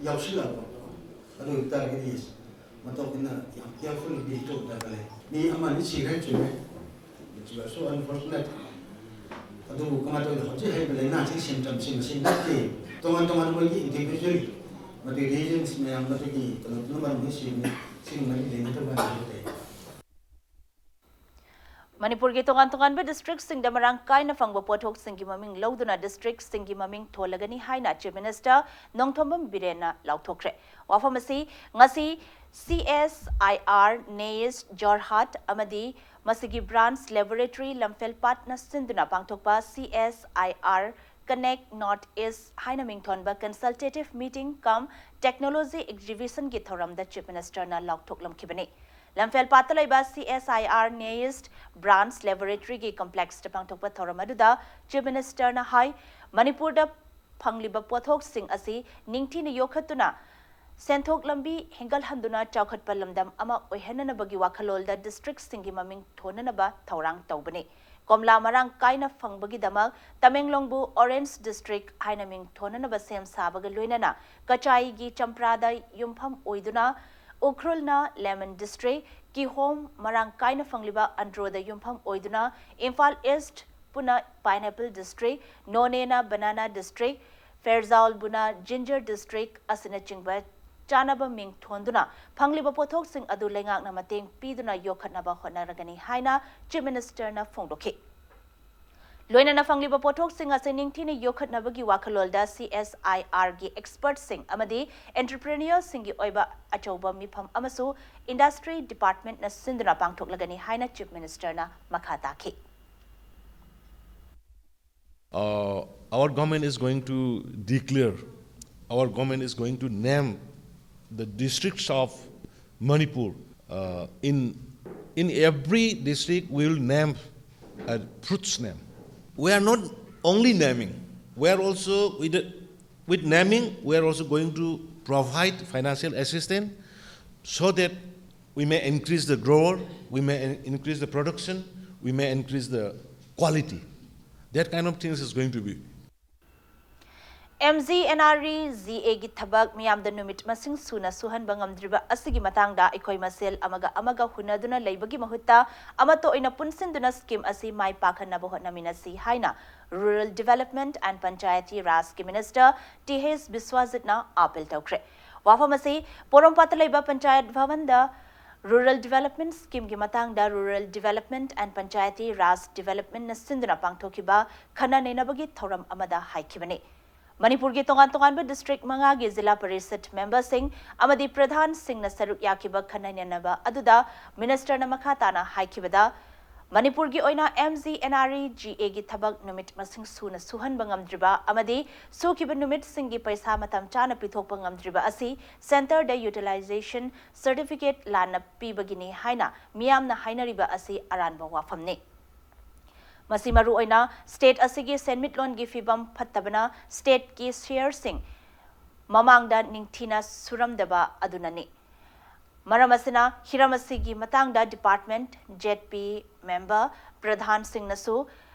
ꯌꯥꯎꯁꯤꯜꯂꯛꯑꯕ, ꯑꯗꯨ ꯑꯣꯏꯕ ꯇꯥꯔꯒꯗꯤ ꯃꯇꯧ ꯑꯩꯈꯣꯏꯅ ꯌꯥꯝ ꯀꯤꯌꯔꯐꯨꯜ ꯕꯤ ꯇꯧꯕ ꯗꯔꯀꯥꯔ ꯂꯩ꯫ ꯃꯤ ꯑꯃ ꯑꯅꯤ ꯁꯤꯈ꯭ꯔꯦ, ꯆꯨꯝꯃꯦ, ꯁꯤꯕꯁꯨ ꯑꯟꯐꯣꯔꯆꯨꯅꯦꯠ꯫ ꯑꯗꯨꯕꯨ ꯀꯃꯥꯏꯅ ꯇꯧꯗꯅ ꯍꯧꯖꯤꯛ ꯍꯥꯏꯔꯤꯕ ꯂꯥꯏꯅꯥꯁꯤꯒꯤ ꯁꯤꯝꯇꯝꯁꯤꯡ ꯑꯁꯤ ꯅꯠꯇꯦ, ꯇꯣꯉꯥꯟ ꯇꯣꯉꯥꯟꯕ ꯃꯣꯏꯒꯤ ꯏꯟꯗꯤꯚꯤꯖꯨꯋꯦꯜ ꯃꯗꯨꯒꯤ ꯔꯤꯖꯟꯁ ꯃꯌꯥꯝ ꯑꯗꯨꯒꯤ ꯀꯩꯅꯣꯗꯨꯅ ꯃꯔꯝ ꯑꯣꯏꯔꯒ ꯁꯤꯕꯅꯤ꯫ ꯁꯤꯒꯨꯝꯕꯗꯤ ꯂꯩꯅꯗꯕ ꯍꯥꯏꯕ ꯇꯥꯏ꯫ ꯃꯅꯤꯄꯨꯔꯒꯤ ꯇꯣꯉꯥꯟ ꯇꯣꯉꯥꯟꯕ ꯗꯤꯁꯇ꯭ꯔꯤꯛꯁꯤꯡꯗ ꯃꯔꯥꯡ ꯀꯥꯏꯅ ꯐꯪꯕ ꯄꯣꯠꯊꯣꯛꯁꯤꯡꯒꯤ ꯃꯃꯤꯡ ꯂꯧꯗꯨꯅ ꯗꯤꯁꯇ꯭ꯔꯤꯛꯁꯤꯡꯒꯤ ꯃꯃꯤꯡ ꯊꯣꯜꯂꯒꯅꯤ ꯍꯥꯏꯅ ꯆꯤꯐ ꯃꯤꯅꯤꯁꯇꯔ ꯅꯣꯡꯊꯣꯝꯕꯝ ꯕꯤꯔꯦꯟꯅ ꯂꯥꯎꯊꯣꯛꯈ꯭ꯔꯦ꯫ ꯋꯥꯐꯝ ꯑꯁꯤ ꯉꯁꯤ ꯁꯤ ꯑꯦꯁ ꯑꯥꯏ ꯑꯥꯔ ꯅꯦꯌꯤꯁ ꯖꯣꯔꯍꯥꯠ ꯑꯃꯗꯤ ꯃꯁꯤꯒꯤ ꯕ꯭ꯔꯥꯟꯁ ꯂꯦꯕꯣꯔꯦꯇꯔꯤ ꯂꯝꯐꯦꯜꯄꯥꯠꯅ ꯁꯤꯟꯗꯨꯅ ꯄꯥꯡꯊꯣꯛꯄ ꯁꯤ ꯑꯦꯁ ꯑꯥꯏ ꯑꯥꯔ ꯀꯅꯦꯛ ꯅꯣꯔꯠ ꯏꯁ ꯍꯥꯏꯅ ꯃꯤꯡꯊꯣꯟꯕ ꯀꯟꯁꯜꯇꯦꯇꯤꯚ ꯃꯤꯇꯤꯡ ꯀꯝ ꯇꯦꯛꯅꯣꯂꯣꯖꯤ ꯑꯦꯛꯖꯤꯕꯤꯁꯟꯒꯤ ꯊꯧꯔꯝꯗ ꯆꯤꯐ ꯃꯤꯅꯤꯁꯇꯔꯅ ꯂꯥꯎꯊꯣꯛꯂꯝꯈꯤꯕꯅꯤ꯫ ꯂꯝꯐꯦꯜꯄꯥꯠꯇ ꯂꯩꯕ ꯁꯤ ꯑꯦꯁ ꯑꯥꯏ ꯑꯥꯔ ꯅꯦꯌꯤꯁ ꯕ꯭ꯔꯥꯟꯁ ꯂꯦꯕꯣꯔꯦꯇꯔꯤꯒꯤ ꯀꯝꯄ꯭ꯂꯦꯛꯁꯇ ꯄꯥꯡꯊꯣꯛꯄ ꯊꯧꯔꯝ ꯑꯗꯨꯗ ꯆꯤꯐ ꯃꯤꯅꯤꯁꯇꯔꯅ ꯍꯥꯏ, ꯃꯅꯤꯄꯨꯔꯗ ꯐꯪꯂꯤꯕ ꯄꯣꯠꯊꯣꯛꯁꯤꯡ ꯑꯁꯤ ꯅꯤꯡꯊꯤꯅ ꯌꯣꯛꯈꯠꯇꯨꯅ ꯁꯦꯟꯊꯣꯛ ꯂꯝꯕꯤ ꯍꯦꯟꯒꯠꯍꯟꯗꯨꯅ ꯆꯥꯎꯈꯠꯄ ꯂꯝꯗꯝ ꯑꯃ ꯑꯣꯏꯍꯟꯅꯅꯕꯒꯤ ꯋꯥꯈꯜꯂꯣꯟꯗ ꯗꯤꯁꯇ꯭ꯔꯤꯛꯁꯤꯡꯒꯤ ꯃꯃꯤꯡ ꯊꯣꯟꯅꯅꯕ ꯊꯧꯔꯥꯡ ꯇꯧꯕꯅꯤ꯫ ꯀꯣꯝꯂꯥ ꯃꯔꯥꯡ ꯀꯥꯏꯅ ꯐꯪꯕꯒꯤꯗꯃꯛ ꯇꯃꯦꯡꯂꯣꯡꯕꯨ ꯑꯣꯔꯦꯟꯖ ꯗꯤꯁꯇ꯭ꯔꯤꯛ ꯍꯥꯏꯅ ꯃꯤꯡ ꯊꯣꯟꯅꯅꯕ ꯁꯦꯝ ꯁꯥꯕꯒ ꯂꯣꯏꯅꯅ ꯀꯆꯥꯏꯒꯤ ꯆꯝꯄ꯭ꯔꯥꯗ ꯌꯨꯝꯐꯝ ꯑꯣꯏꯗꯨꯅ ꯎꯈ꯭ꯔꯨꯜꯅ ꯂꯦꯃꯟ ꯗꯤꯁꯇ꯭ꯔꯤꯛ, ꯀꯤꯍꯣꯝ ꯃꯔꯥꯡ ꯀꯥꯏꯅ ꯐꯪꯂꯤꯕ ꯑꯟꯗ꯭ꯔꯣꯗ ꯌꯨꯝꯐꯝ ꯑꯣꯏꯗꯨꯅ ꯏꯝꯐꯥꯜ ꯏꯁ꯭ꯠ ꯄꯨꯅ ꯄꯥꯏꯅꯦꯄꯜ ꯗꯤꯁꯇ꯭ꯔꯤꯛ, ꯅꯣꯅꯦꯅ ꯕꯅꯥꯅꯥ ꯗꯤꯁꯇ꯭ꯔꯤꯛ, ꯐꯦꯔꯖꯥꯎꯜꯕꯨꯅ ꯖꯤꯟꯖꯔ ꯗꯤꯁꯇ꯭ꯔꯤꯛ ꯑꯁꯤꯅꯆꯤꯡꯕ ꯆꯥꯅꯕ ꯃꯤꯡ ꯊꯣꯟꯗꯨꯅ ꯐꯪꯂꯤꯕ ꯄꯣꯠꯊꯣꯛꯁꯤꯡ ꯑꯗꯨ ꯂꯩꯉꯥꯛꯅ ꯃꯇꯦꯡ ꯄꯤꯗꯨꯅ ꯌꯣꯛꯈꯠꯅꯕ ꯍꯣꯠꯅꯔꯒꯅꯤ ꯍꯥꯏꯅ ꯆꯤꯐ ꯃꯤꯅꯤꯁꯇꯔꯅ ꯐꯣꯡꯗꯣꯛꯈꯤ꯫ ꯂꯣꯏꯅꯅ ꯐꯪꯂꯤꯕ ꯄꯣꯠꯊꯣꯛꯁꯤꯡ ꯑꯁꯤ ꯅꯤꯡꯊꯤꯅ ꯌꯣꯛꯈꯠꯅꯕꯒꯤ ꯋꯥꯈꯜꯂꯣꯜꯗ ꯁꯤ ꯑꯦꯁ ꯑꯥꯏ ꯑꯥꯔꯒꯤ ꯑꯦꯛꯁꯄꯔꯠꯁꯤꯡ ꯑꯃꯗꯤ ꯑꯦꯟꯇꯔꯄ꯭ꯔꯦꯅꯤꯌꯔꯁꯤꯡꯒꯤ ꯑꯣꯏꯕ ꯑꯆꯧꯕ ꯃꯤꯐꯝ ꯑꯃꯁꯨ ꯏꯟꯗꯁꯇ꯭ꯔꯤ ꯗꯤꯄꯥꯔꯠꯃꯦꯟꯠꯅ ꯁꯤꯟꯗꯨꯅ ꯄꯥꯡꯊꯣꯛꯂꯒꯅꯤ ꯍꯥꯏꯅ ꯆꯤꯐ ꯃꯤꯅꯤꯁꯇꯔꯅ ꯃꯈꯥ ꯇꯥꯈꯤ꯫ Uh, our government is going to declare, our government is going to name the districts of Manipur. Uh, in, in every district, we will name a fruit's name. We are not only naming, we are also, with, the, with naming, we are also going to provide financial assistance so that we may increase the grower, we may in- increase the production, we may increase the quality. That kind of things is going to be. M G N R E G A ꯒꯤ ꯊꯕꯛ ꯃꯤꯌꯥꯝꯗ ꯅꯨꯃꯤꯠ ꯃꯁꯤꯡ ꯁꯨꯅ ꯁꯨꯍꯟꯕ ꯉꯝꯗ꯭ꯔꯤꯕ ꯑꯁꯤꯒꯤ ꯃꯇꯥꯡꯗ ꯑꯩꯈꯣꯏ ꯃꯁꯦꯜ ꯑꯃꯒ ꯑꯃꯒ ꯍꯨꯟꯅꯗꯨꯅ ꯂꯩꯕꯒꯤ ꯃꯍꯨꯠꯇ ꯑꯃꯠꯇ ꯑꯣꯏꯅ ꯄꯨꯟꯁꯤꯟꯗꯨꯅ scheme ꯑꯁꯤ ꯃꯥꯏ ꯄꯥꯛꯍꯟꯅꯕ ꯍꯣꯠꯅꯃꯤꯟꯅꯁꯤ ꯍꯥꯏꯅ Rural Development and Panchayati Rajꯒꯤ Minister T H ꯕꯤꯁ꯭ꯋꯥꯖꯤꯠꯅ appeal ꯇꯧꯈ꯭ꯔꯦ꯫ ꯋꯥꯐꯝ ꯑꯁꯤ ꯄꯣꯔꯣꯝꯄꯥꯠꯇ ꯂꯩꯕ ꯄꯟꯆꯥꯌꯠ ꯚꯕꯟꯗ Rural Development Schemeꯒꯤ ꯃꯇꯥꯡꯗ Rural Development and Panchayati Raj Developmentꯅ ꯁꯤꯟꯗꯨꯅ ꯄꯥꯡꯊꯣꯛꯈꯤꯕ ꯈꯟꯅ ꯅꯩꯅꯕꯒꯤ ꯊꯧꯔꯝ ꯑꯃꯗ ꯍꯥꯏꯈꯤꯕꯅꯤ꯫ ꯃꯅꯤꯄꯨꯔꯒꯤ ꯇꯣꯉꯥꯟ ꯇꯣꯉꯥꯟꯕ district ꯃꯉꯥꯒꯤ ꯖꯤꯂꯥ ꯄꯔꯤꯁꯠ memberꯁꯤꯡ ꯑꯃꯗꯤ ꯄ꯭ꯔꯙꯥꯟꯁꯤꯡꯅ ꯁꯔꯨꯛ ꯌꯥꯈꯤꯕ ꯈꯟꯅ ꯅꯩꯅꯕ ꯑꯗꯨꯗ ministerꯅ ꯃꯈꯥ ꯇꯥꯅ ꯍꯥꯏꯈꯤꯕꯗ, ꯃꯅꯤꯄꯨꯔꯒꯤ ꯑꯣꯏꯅ M G N R E G Aꯒꯤ ꯊꯕꯛ ꯅꯨꯃꯤꯠ ꯃꯁꯤꯡ ꯁꯨꯅ ꯁꯨꯍꯟꯕ ꯉꯝꯗ꯭ꯔꯤꯕ ꯑꯃꯗꯤ ꯁꯨꯈꯤꯕ ꯅꯨꯃꯤꯠꯁꯤꯡꯒꯤ ꯄꯩꯁꯥ ꯃꯇꯝ ꯆꯥꯅ ꯄꯤꯊꯣꯛꯄ ꯉꯝꯗ꯭ꯔꯤꯕ ꯑꯁꯤ centreꯗ utilization certificate ꯂꯥꯟꯅ ꯄꯤꯕꯒꯤꯅꯤ ꯍꯥꯏꯅ ꯃꯤꯌꯥꯝꯅ ꯍꯥꯏꯅꯔꯤꯕ ꯑꯁꯤ ꯑꯔꯥꯟꯕ ꯋꯥꯐꯝꯅꯤ꯫ ꯃꯁꯤ ꯃꯔꯨꯑꯣꯏꯅ state ꯑꯁꯤꯒꯤ ꯁꯦꯟꯃꯤꯠꯂꯣꯟꯒꯤ ꯐꯤꯕꯝ ꯐꯠꯇꯕꯅ stateꯀꯤ shareꯁꯤꯡ ꯃꯃꯥꯡꯗ ꯅꯤꯡꯊꯤꯅ ꯁꯨꯔꯝꯗꯕ ꯑꯗꯨꯅꯅꯤ꯫ ꯃꯔꯝ ꯑꯁꯤꯅ ꯍꯤꯔꯝ ꯑꯁꯤꯒꯤ ꯃꯇꯥꯡꯗ department, Z P member, ꯄ꯭ꯔꯙꯥꯟꯁꯤꯡꯅꯁꯨ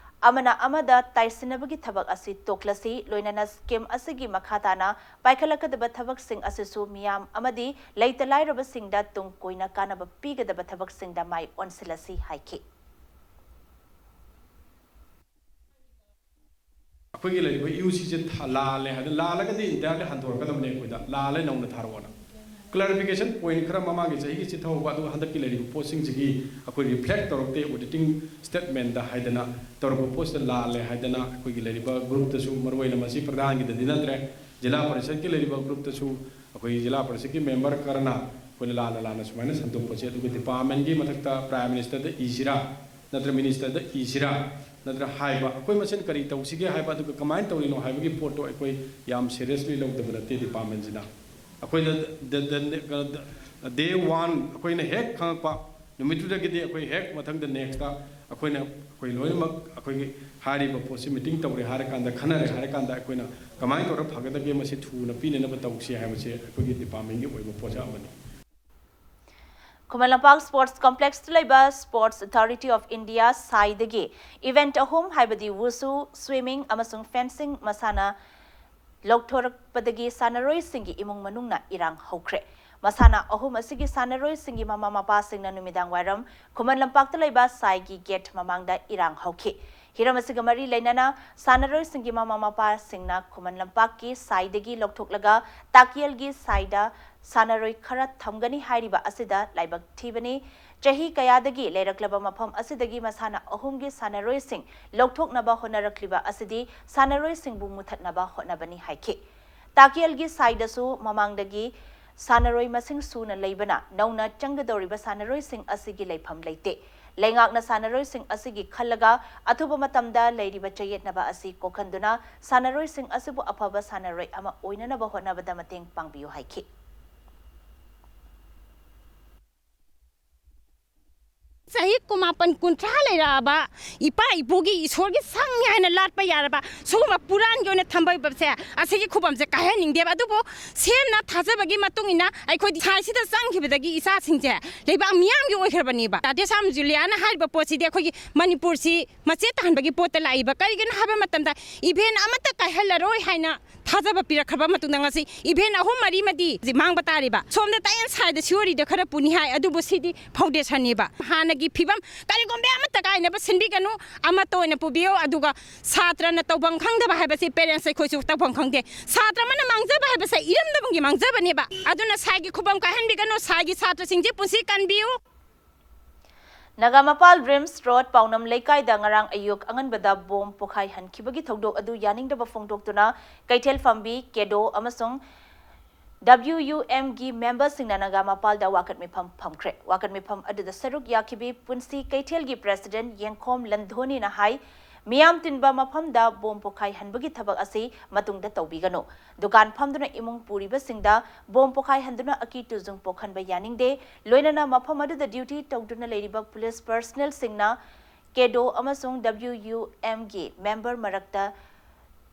ꯑꯃꯅ ꯑꯃꯗ ꯇꯥꯏꯁꯤꯟꯅꯕꯒꯤ ꯊꯕꯛ ꯑꯁꯤ ꯇꯣꯛꯂꯁꯤ, ꯂꯣꯏꯅꯅ scheme ꯑꯁꯤꯒꯤ ꯃꯈꯥ ꯇꯥꯅ ꯄꯥꯏꯈꯠꯂꯛꯀꯗꯕ ꯊꯕꯛꯁꯤꯡ ꯑꯁꯤꯁꯨ ꯃꯤꯌꯥꯝ ꯑꯃꯗꯤ ꯂꯩꯇ ꯂꯥꯏꯔꯕꯁꯤꯡꯗ ꯇꯨꯡ ꯀꯣꯏꯅ ꯀꯥꯟꯅꯕ ꯄꯤꯒꯗꯕ ꯊꯕꯛꯁꯤꯡꯗ ꯃꯥꯏ ꯑꯣꯟꯁꯤꯜꯂꯁꯤ ꯍꯥꯏꯈꯤ꯫ ꯑꯩꯈꯣꯏꯒꯤ ꯂꯩꯔꯤꯕ ꯌꯨ ꯁꯤꯁꯦ ꯊ- ꯂꯥꯜꯂꯦ ꯍꯥꯏꯗꯅ, ꯂꯥꯜꯂꯒꯗꯤ entirely ꯍꯟꯗꯣꯔꯛꯀꯗꯕꯅꯦ ꯑꯩꯈꯣꯏꯗ, ꯂꯥꯜꯂꯦ ꯅꯧꯅ ꯊꯥꯔꯛꯑꯣꯅ꯫ Clarification point ꯈꯔ ꯃꯃꯥꯡꯒꯤ ꯆꯍꯤꯒꯤ ꯆꯤꯊꯍꯧꯕ, ꯑꯗꯨꯒ ꯍꯟꯗꯛꯀꯤ ꯂꯩꯔꯤꯕ ꯄꯣꯠꯁꯤꯡꯁꯤꯒꯤ ꯑꯩꯈꯣꯏ reflect ꯇꯧꯔꯛꯇꯦ auditing statementꯗ ꯍꯥꯏꯗꯅ ꯇꯧꯔꯛꯄ ꯄꯣꯠꯁꯤꯗ ꯂꯥꯜꯂꯦ ꯍꯥꯏꯗꯅ ꯑꯩꯈꯣꯏꯒꯤ ꯂꯩꯔꯤꯕ groupꯇꯁꯨ, ꯃꯔꯨꯑꯣꯏꯅ ꯃꯁꯤ ꯄ꯭ꯔꯙꯥꯟꯒꯤꯗꯗꯤ ꯅꯠꯇ꯭ꯔꯦ, ꯖꯤꯂꯥ ꯄꯔꯤꯁꯠꯀꯤ ꯂꯩꯔꯤꯕ groupꯇꯁꯨ ꯑꯩꯈꯣꯏ ꯖꯤꯂꯥ ꯄꯔꯤꯁꯠꯀꯤ member ꯈꯔꯅ ꯑꯩꯈꯣꯏꯅ ꯂꯥꯟꯅ ꯂꯥꯟꯅ ꯁꯨꯃꯥꯏꯅ ꯁꯟꯗꯣꯛꯄꯁꯦ, ꯑꯗꯨꯒ departmentꯒꯤ ꯃꯊꯛꯇ Prime Ministerꯗ ꯏꯁꯤꯔꯥ ꯅꯠꯇ꯭ꯔ ministerꯗ ꯏꯁꯤꯔꯥ ꯅꯠꯇ꯭ꯔ ꯍꯥꯏꯕ, ꯑꯩꯈꯣꯏ ꯃꯁꯦꯟ ꯀꯔꯤ ꯇꯧꯁꯤꯒꯦ ꯍꯥꯏꯕ, ꯑꯗꯨꯒ ꯀꯃꯥꯏꯅ ꯇꯧꯔꯤꯅꯣ ꯍꯥꯏꯕꯒꯤ ꯄꯣꯠꯇꯣ ꯑꯩꯈꯣꯏ ꯌꯥꯝ seriously ꯂꯧꯗꯕ ꯅꯠꯇꯦ departmentꯁꯤꯅ꯫ ꯑꯩꯈꯣꯏꯅ the- the- the- day one ꯑꯩꯈꯣꯏꯅ ꯍꯦꯛ ꯈꯪꯉꯛꯄ ꯅꯨꯃꯤꯠꯇꯨꯗꯒꯤꯗꯤ ꯑꯩꯈꯣꯏ ꯍꯦꯛ ꯃꯊꯪꯗ nextꯇ ꯑꯩꯈꯣꯏꯅ ꯑꯩꯈꯣꯏ ꯂꯣꯏꯅꯃꯛ ꯑꯩꯈꯣꯏꯒꯤ ꯍꯥꯏꯔꯤꯕ ꯄꯣꯠꯁꯤ meeting ꯇꯧꯔꯦ ꯍꯥꯏꯔꯀꯥꯟꯗ, ꯈꯟꯅꯔꯦ ꯍꯥꯏꯔꯀꯥꯟꯗ ꯑꯩꯈꯣꯏꯅ ꯀꯃꯥꯏꯅ ꯇꯧꯔ ꯐꯒꯗꯒꯦ, ꯃꯁꯤ ꯊꯨꯅ ꯄꯤꯅꯅꯕ ꯇꯧꯁꯤ ꯍꯥꯏꯕꯁꯦ ꯑꯩꯈꯣꯏꯒꯤ departmentꯀꯤ ꯑꯣꯏꯕ ꯄꯣꯠꯁꯛ ꯑꯃꯅꯤ꯫ ꯈꯨꯃꯟ ꯂꯝꯄꯥꯛ Sports Complexꯇ ꯂꯩꯕ Sports Authority of India ꯁꯥꯏꯗꯒꯤ event ꯑꯍꯨꯝ, ꯍꯥꯏꯕꯗꯤ wushu, swimming ꯑꯃꯁꯨꯡ fencing ꯃꯁꯥꯟꯅ ꯂꯧꯊꯣꯔꯛꯄꯗꯒꯤ ꯁꯥꯟꯅꯔꯣꯏꯁꯤꯡꯒꯤ ꯏꯃꯨꯡ ꯃꯅꯨꯡꯅ ꯏꯔꯥꯡ ꯍꯧꯈ꯭ꯔꯦ꯫ ꯃꯁꯥꯟꯅ ꯑꯍꯨꯝ ꯑꯁꯤꯒꯤ ꯁꯥꯟꯅꯔꯣꯏꯁꯤꯡꯒꯤ ꯃꯃꯥ ꯃꯄꯥꯁꯤꯡꯅ ꯅꯨꯃꯤꯗꯥꯡ ꯋꯥꯏꯔꯝ ꯈꯨꯃꯟ ꯂꯝꯄꯥꯛꯇ ꯂꯩꯕ ꯁꯥꯏꯒꯤ gate ꯃꯃꯥꯡꯗ ꯏꯔꯥꯡ ꯍꯧꯈꯤ꯫ ꯍꯤꯔꯝ ꯑꯁꯤꯒ ꯃꯔꯤ ꯂꯩꯅꯅ ꯁꯥꯟꯅꯔꯣꯏꯁꯤꯡꯒꯤ ꯃꯃꯥ ꯃꯄꯥꯁꯤꯡꯅ ꯈꯨꯃꯟ ꯂꯝꯄꯥꯛꯀꯤ ꯁꯥꯏꯗꯒꯤ ꯂꯧꯊꯣꯛꯂꯒ ꯇꯥꯀꯤꯌꯜꯒꯤ ꯁꯥꯏꯗ ꯁꯥꯟꯅꯔꯣꯏ ꯈꯔ ꯊꯝꯒꯅꯤ ꯍꯥꯏꯔꯤꯕ ꯑꯁꯤꯗ ꯂꯥꯏꯕꯛ ꯊꯤꯕꯅꯤ꯫ ꯆꯍꯤ ꯀꯌꯥꯗꯒꯤ ꯂꯩꯔꯛꯂꯕ ꯃꯐꯝ ꯑꯁꯤꯗꯒꯤ ꯃꯁꯥꯟꯅ ꯑꯍꯨꯝꯒꯤ ꯁꯥꯟꯅꯔꯣꯏꯁꯤꯡ ꯂꯧꯊꯣꯛꯅꯕ ꯍꯣꯠꯅꯔꯛꯂꯤꯕ ꯑꯁꯤꯗꯤ ꯁꯥꯟꯅꯔꯣꯏꯁꯤꯡꯕꯨ ꯃꯨꯊꯠꯅꯕ ꯍꯣꯠꯅꯕꯅꯤ ꯍꯥꯏꯈꯤ꯫ ꯇꯥꯀꯤꯌꯜꯒꯤ ꯁꯥꯏꯗꯁꯨ ꯃꯃꯥꯡꯗꯒꯤ ꯁꯥꯟꯅꯔꯣꯏ ꯃꯁꯤꯡ ꯁꯨꯅ ꯂꯩꯕꯅ ꯅꯧꯅ ꯆꯪꯒꯗꯧꯔꯤꯕ ꯁꯥꯟꯅꯔꯣꯏꯁꯤꯡ ꯑꯁꯤꯒꯤ ꯂꯩꯐꯝ ꯂꯩꯇꯦ꯫ ꯂꯩꯉꯥꯛꯅ ꯁꯥꯟꯅꯔꯣꯏꯁꯤꯡ ꯑꯁꯤꯒꯤ ꯈꯜꯂꯒ ꯑꯊꯨꯕ ꯃꯇꯝꯗ ꯂꯩꯔꯤꯕ ꯆꯌꯦꯠꯅꯕ ꯑꯁꯤ ꯀꯣꯛꯍꯟꯗꯨꯅ ꯁꯥꯟꯅꯔꯣꯏꯁꯤꯡ ꯑꯁꯤꯕꯨ ꯑꯐꯕ ꯁꯥꯟꯅꯔꯣꯏ ꯑꯃ ꯑꯣꯏꯅꯅꯕ ꯍꯣꯠꯅꯕꯗ ꯃꯇꯦꯡ ꯄꯥꯡꯕꯤꯌꯨ ꯍꯥꯏꯈꯤ꯫ ꯆꯍꯤ ꯀꯨꯟꯃꯥꯄꯟ ꯀꯨꯟꯊ꯭ꯔꯥ ꯂꯩꯔꯛꯑꯕ ꯏꯄꯥ ꯏꯄꯨꯒꯤ ꯏꯁꯣꯔꯒꯤ ꯁꯪꯅꯤ ꯍꯥꯏꯅ ꯂꯥꯠꯄ ꯌꯥꯔꯕ ꯁꯤꯒꯨꯝꯕ ꯄꯨꯔꯥꯟꯒꯤ ꯑꯣꯏꯅ ꯊꯝꯕꯁꯦ, ꯑꯁꯤꯒꯤ ꯈꯨꯕꯝꯁꯦ ꯀꯥꯏꯍꯟꯅꯤꯡꯗꯦꯕ꯫ ꯑꯗꯨꯕꯨ ꯁꯦꯝꯅ ꯊꯥꯖꯕꯒꯤ ꯃꯇꯨꯡ ꯏꯟꯅ ꯑꯩꯈꯣꯏꯗꯤ ꯁꯥꯏꯁꯤꯗ ꯆꯪꯈꯤꯕꯗꯒꯤ ꯏꯆꯥꯁꯤꯡꯁꯦ ꯂꯩꯕꯥꯛ ꯃꯤꯌꯥꯝꯒꯤ ꯑꯣꯏꯈ꯭ꯔꯕꯅꯦꯕ꯫ ꯇꯥꯇꯦ ꯁꯥꯝ ꯖꯨꯂꯤꯌꯥꯅ ꯍꯥꯏꯔꯤꯕ ꯄꯣꯠꯁꯤꯗꯤ ꯑꯩꯈꯣꯏꯒꯤ ꯃꯅꯤꯄꯨꯔꯁꯤ ꯃꯆꯦꯠ ꯇꯥꯍꯟꯕꯒꯤ ꯄꯣꯠꯇ ꯂꯥꯛꯏꯕ꯫ ꯀꯔꯤꯒꯤꯅꯣ ꯍꯥꯏꯕ ꯃꯇꯝꯗ event ꯑꯃꯠꯇ ꯀꯥꯏꯍꯜꯂꯔꯣꯏ ꯍꯥꯏꯅ ꯊꯥꯖꯕ ꯄꯤꯔꯛꯈ꯭ꯔꯕ ꯃꯇꯨꯡꯗ ꯉꯁꯤ event ꯑꯍꯨꯝ ꯃꯔꯤꯃꯗꯤ ꯃꯥꯡꯕ ꯇꯥꯔꯤꯕ꯫ ꯁꯣꯝꯗ ꯇꯥꯏꯌꯦꯟ ꯁꯥꯏꯗ theoryꯗ ꯈꯔ ꯄꯨꯅꯤ ꯍꯥꯏ, ꯑꯗꯨꯕꯨ ꯁꯤꯗꯤ foundationꯅꯦꯕ꯫ ꯍꯥꯟꯅꯒꯤ ꯐꯤꯕꯝ ꯀꯔꯤꯒꯨꯝꯕ ꯑꯃꯠꯇ ꯀꯥꯏꯅꯕ ꯁꯤꯟꯕꯤꯒꯅꯨ, ꯑꯃꯠꯇ ꯑꯣꯏꯅ ꯄꯨꯕꯤꯌꯨ꯫ ꯑꯗꯨꯒ ꯁꯥꯇ꯭ꯔꯅ ꯇꯧꯐꯝ ꯈꯪꯗꯕ ꯍꯥꯏꯕꯁꯤ parents ꯑꯩꯈꯣꯏꯁꯨ ꯇꯧꯐꯝ ꯈꯪꯗꯦ꯫ ꯁꯥꯇ꯭ꯔ ꯑꯃꯅ ꯃꯥꯡꯖꯕ ꯍꯥꯏꯕꯁꯦ ꯏꯔꯝꯗꯝꯒꯤ ꯃꯥꯡꯖꯕꯅꯦꯕ꯫ ꯑꯗꯨꯅ ꯁꯥꯏꯒꯤ ꯈꯨꯕꯝ ꯀꯥꯏꯍꯟꯕꯤꯒꯅꯨ, ꯁꯥꯏꯒꯤ ꯁꯥꯇ꯭ꯔꯁꯤꯡꯁꯤ ꯄꯨꯟꯁꯤ ꯀꯟꯕꯤꯌꯨ꯫ ꯅꯥꯒꯥꯃꯄꯥꯜ RIMS Road ꯄꯥꯎꯅꯝ ꯂꯩꯀꯥꯏꯗ ꯉꯔꯥꯡ ꯑꯌꯨꯛ ꯑꯉꯟꯕꯗ ꯕꯣꯝ ꯄꯣꯈꯥꯏꯍꯟꯈꯤꯕꯒꯤ ꯊꯧꯗꯣꯛ ꯑꯗꯨ ꯌꯥꯅꯤꯡꯗꯕ ꯐꯣꯡꯗꯣꯛꯇꯨꯅ ꯀꯩꯊꯦꯜ ꯐꯝꯕꯤ, ꯀꯦꯗꯣ ꯑꯃꯁꯨꯡ WUMꯒꯤ memberꯁꯤꯡꯅ ꯅꯥꯒꯥꯃꯄꯥꯜꯗ ꯋꯥꯀꯠ ꯃꯤꯐꯝ ꯐꯝꯈ꯭ꯔꯦ꯫ ꯋꯥꯀꯠ ꯃꯤꯐꯝ ꯑꯗꯨꯗ ꯁꯔꯨꯛ ꯌꯥꯈꯤꯕꯤ ꯄꯨꯟꯁꯤ ꯀꯩꯊꯦꯜꯒꯤ president ꯌꯦꯡꯈꯣꯝ ꯂꯟꯙꯣꯅꯤꯅ ꯍꯥꯏ, ꯃꯤꯌꯥꯝ ꯇꯤꯟꯕ ꯃꯐꯝꯗ ꯕꯣꯝ ꯄꯣꯈꯥꯏꯍꯟꯕꯒꯤ ꯊꯕꯛ ꯑꯁꯤ ꯃꯇꯨꯡꯗ ꯇꯧꯕꯤꯒꯅꯨ꯫ ꯗꯨꯀꯥꯟ ꯐꯝꯗꯨꯅ ꯏꯃꯨꯡ ꯄꯨꯔꯤꯕꯁꯤꯡꯗ ꯕꯣꯝ ꯄꯣꯈꯥꯏꯍꯟꯗꯨꯅ ꯑꯀꯤ ꯇꯨꯖꯨꯡ ꯄꯣꯛꯍꯟꯕ ꯌꯥꯅꯤꯡꯗꯦ꯫ ꯂꯣꯏꯅꯅ ꯃꯐꯝ ꯑꯗꯨꯗ duty ꯇꯧꯗꯨꯅ ꯂꯩꯔꯤꯕ police personnelꯁꯤꯡꯅ ꯀꯦꯗꯣ ꯑꯃꯁꯨꯡ WUMꯒꯤ member ꯃꯔꯛꯇ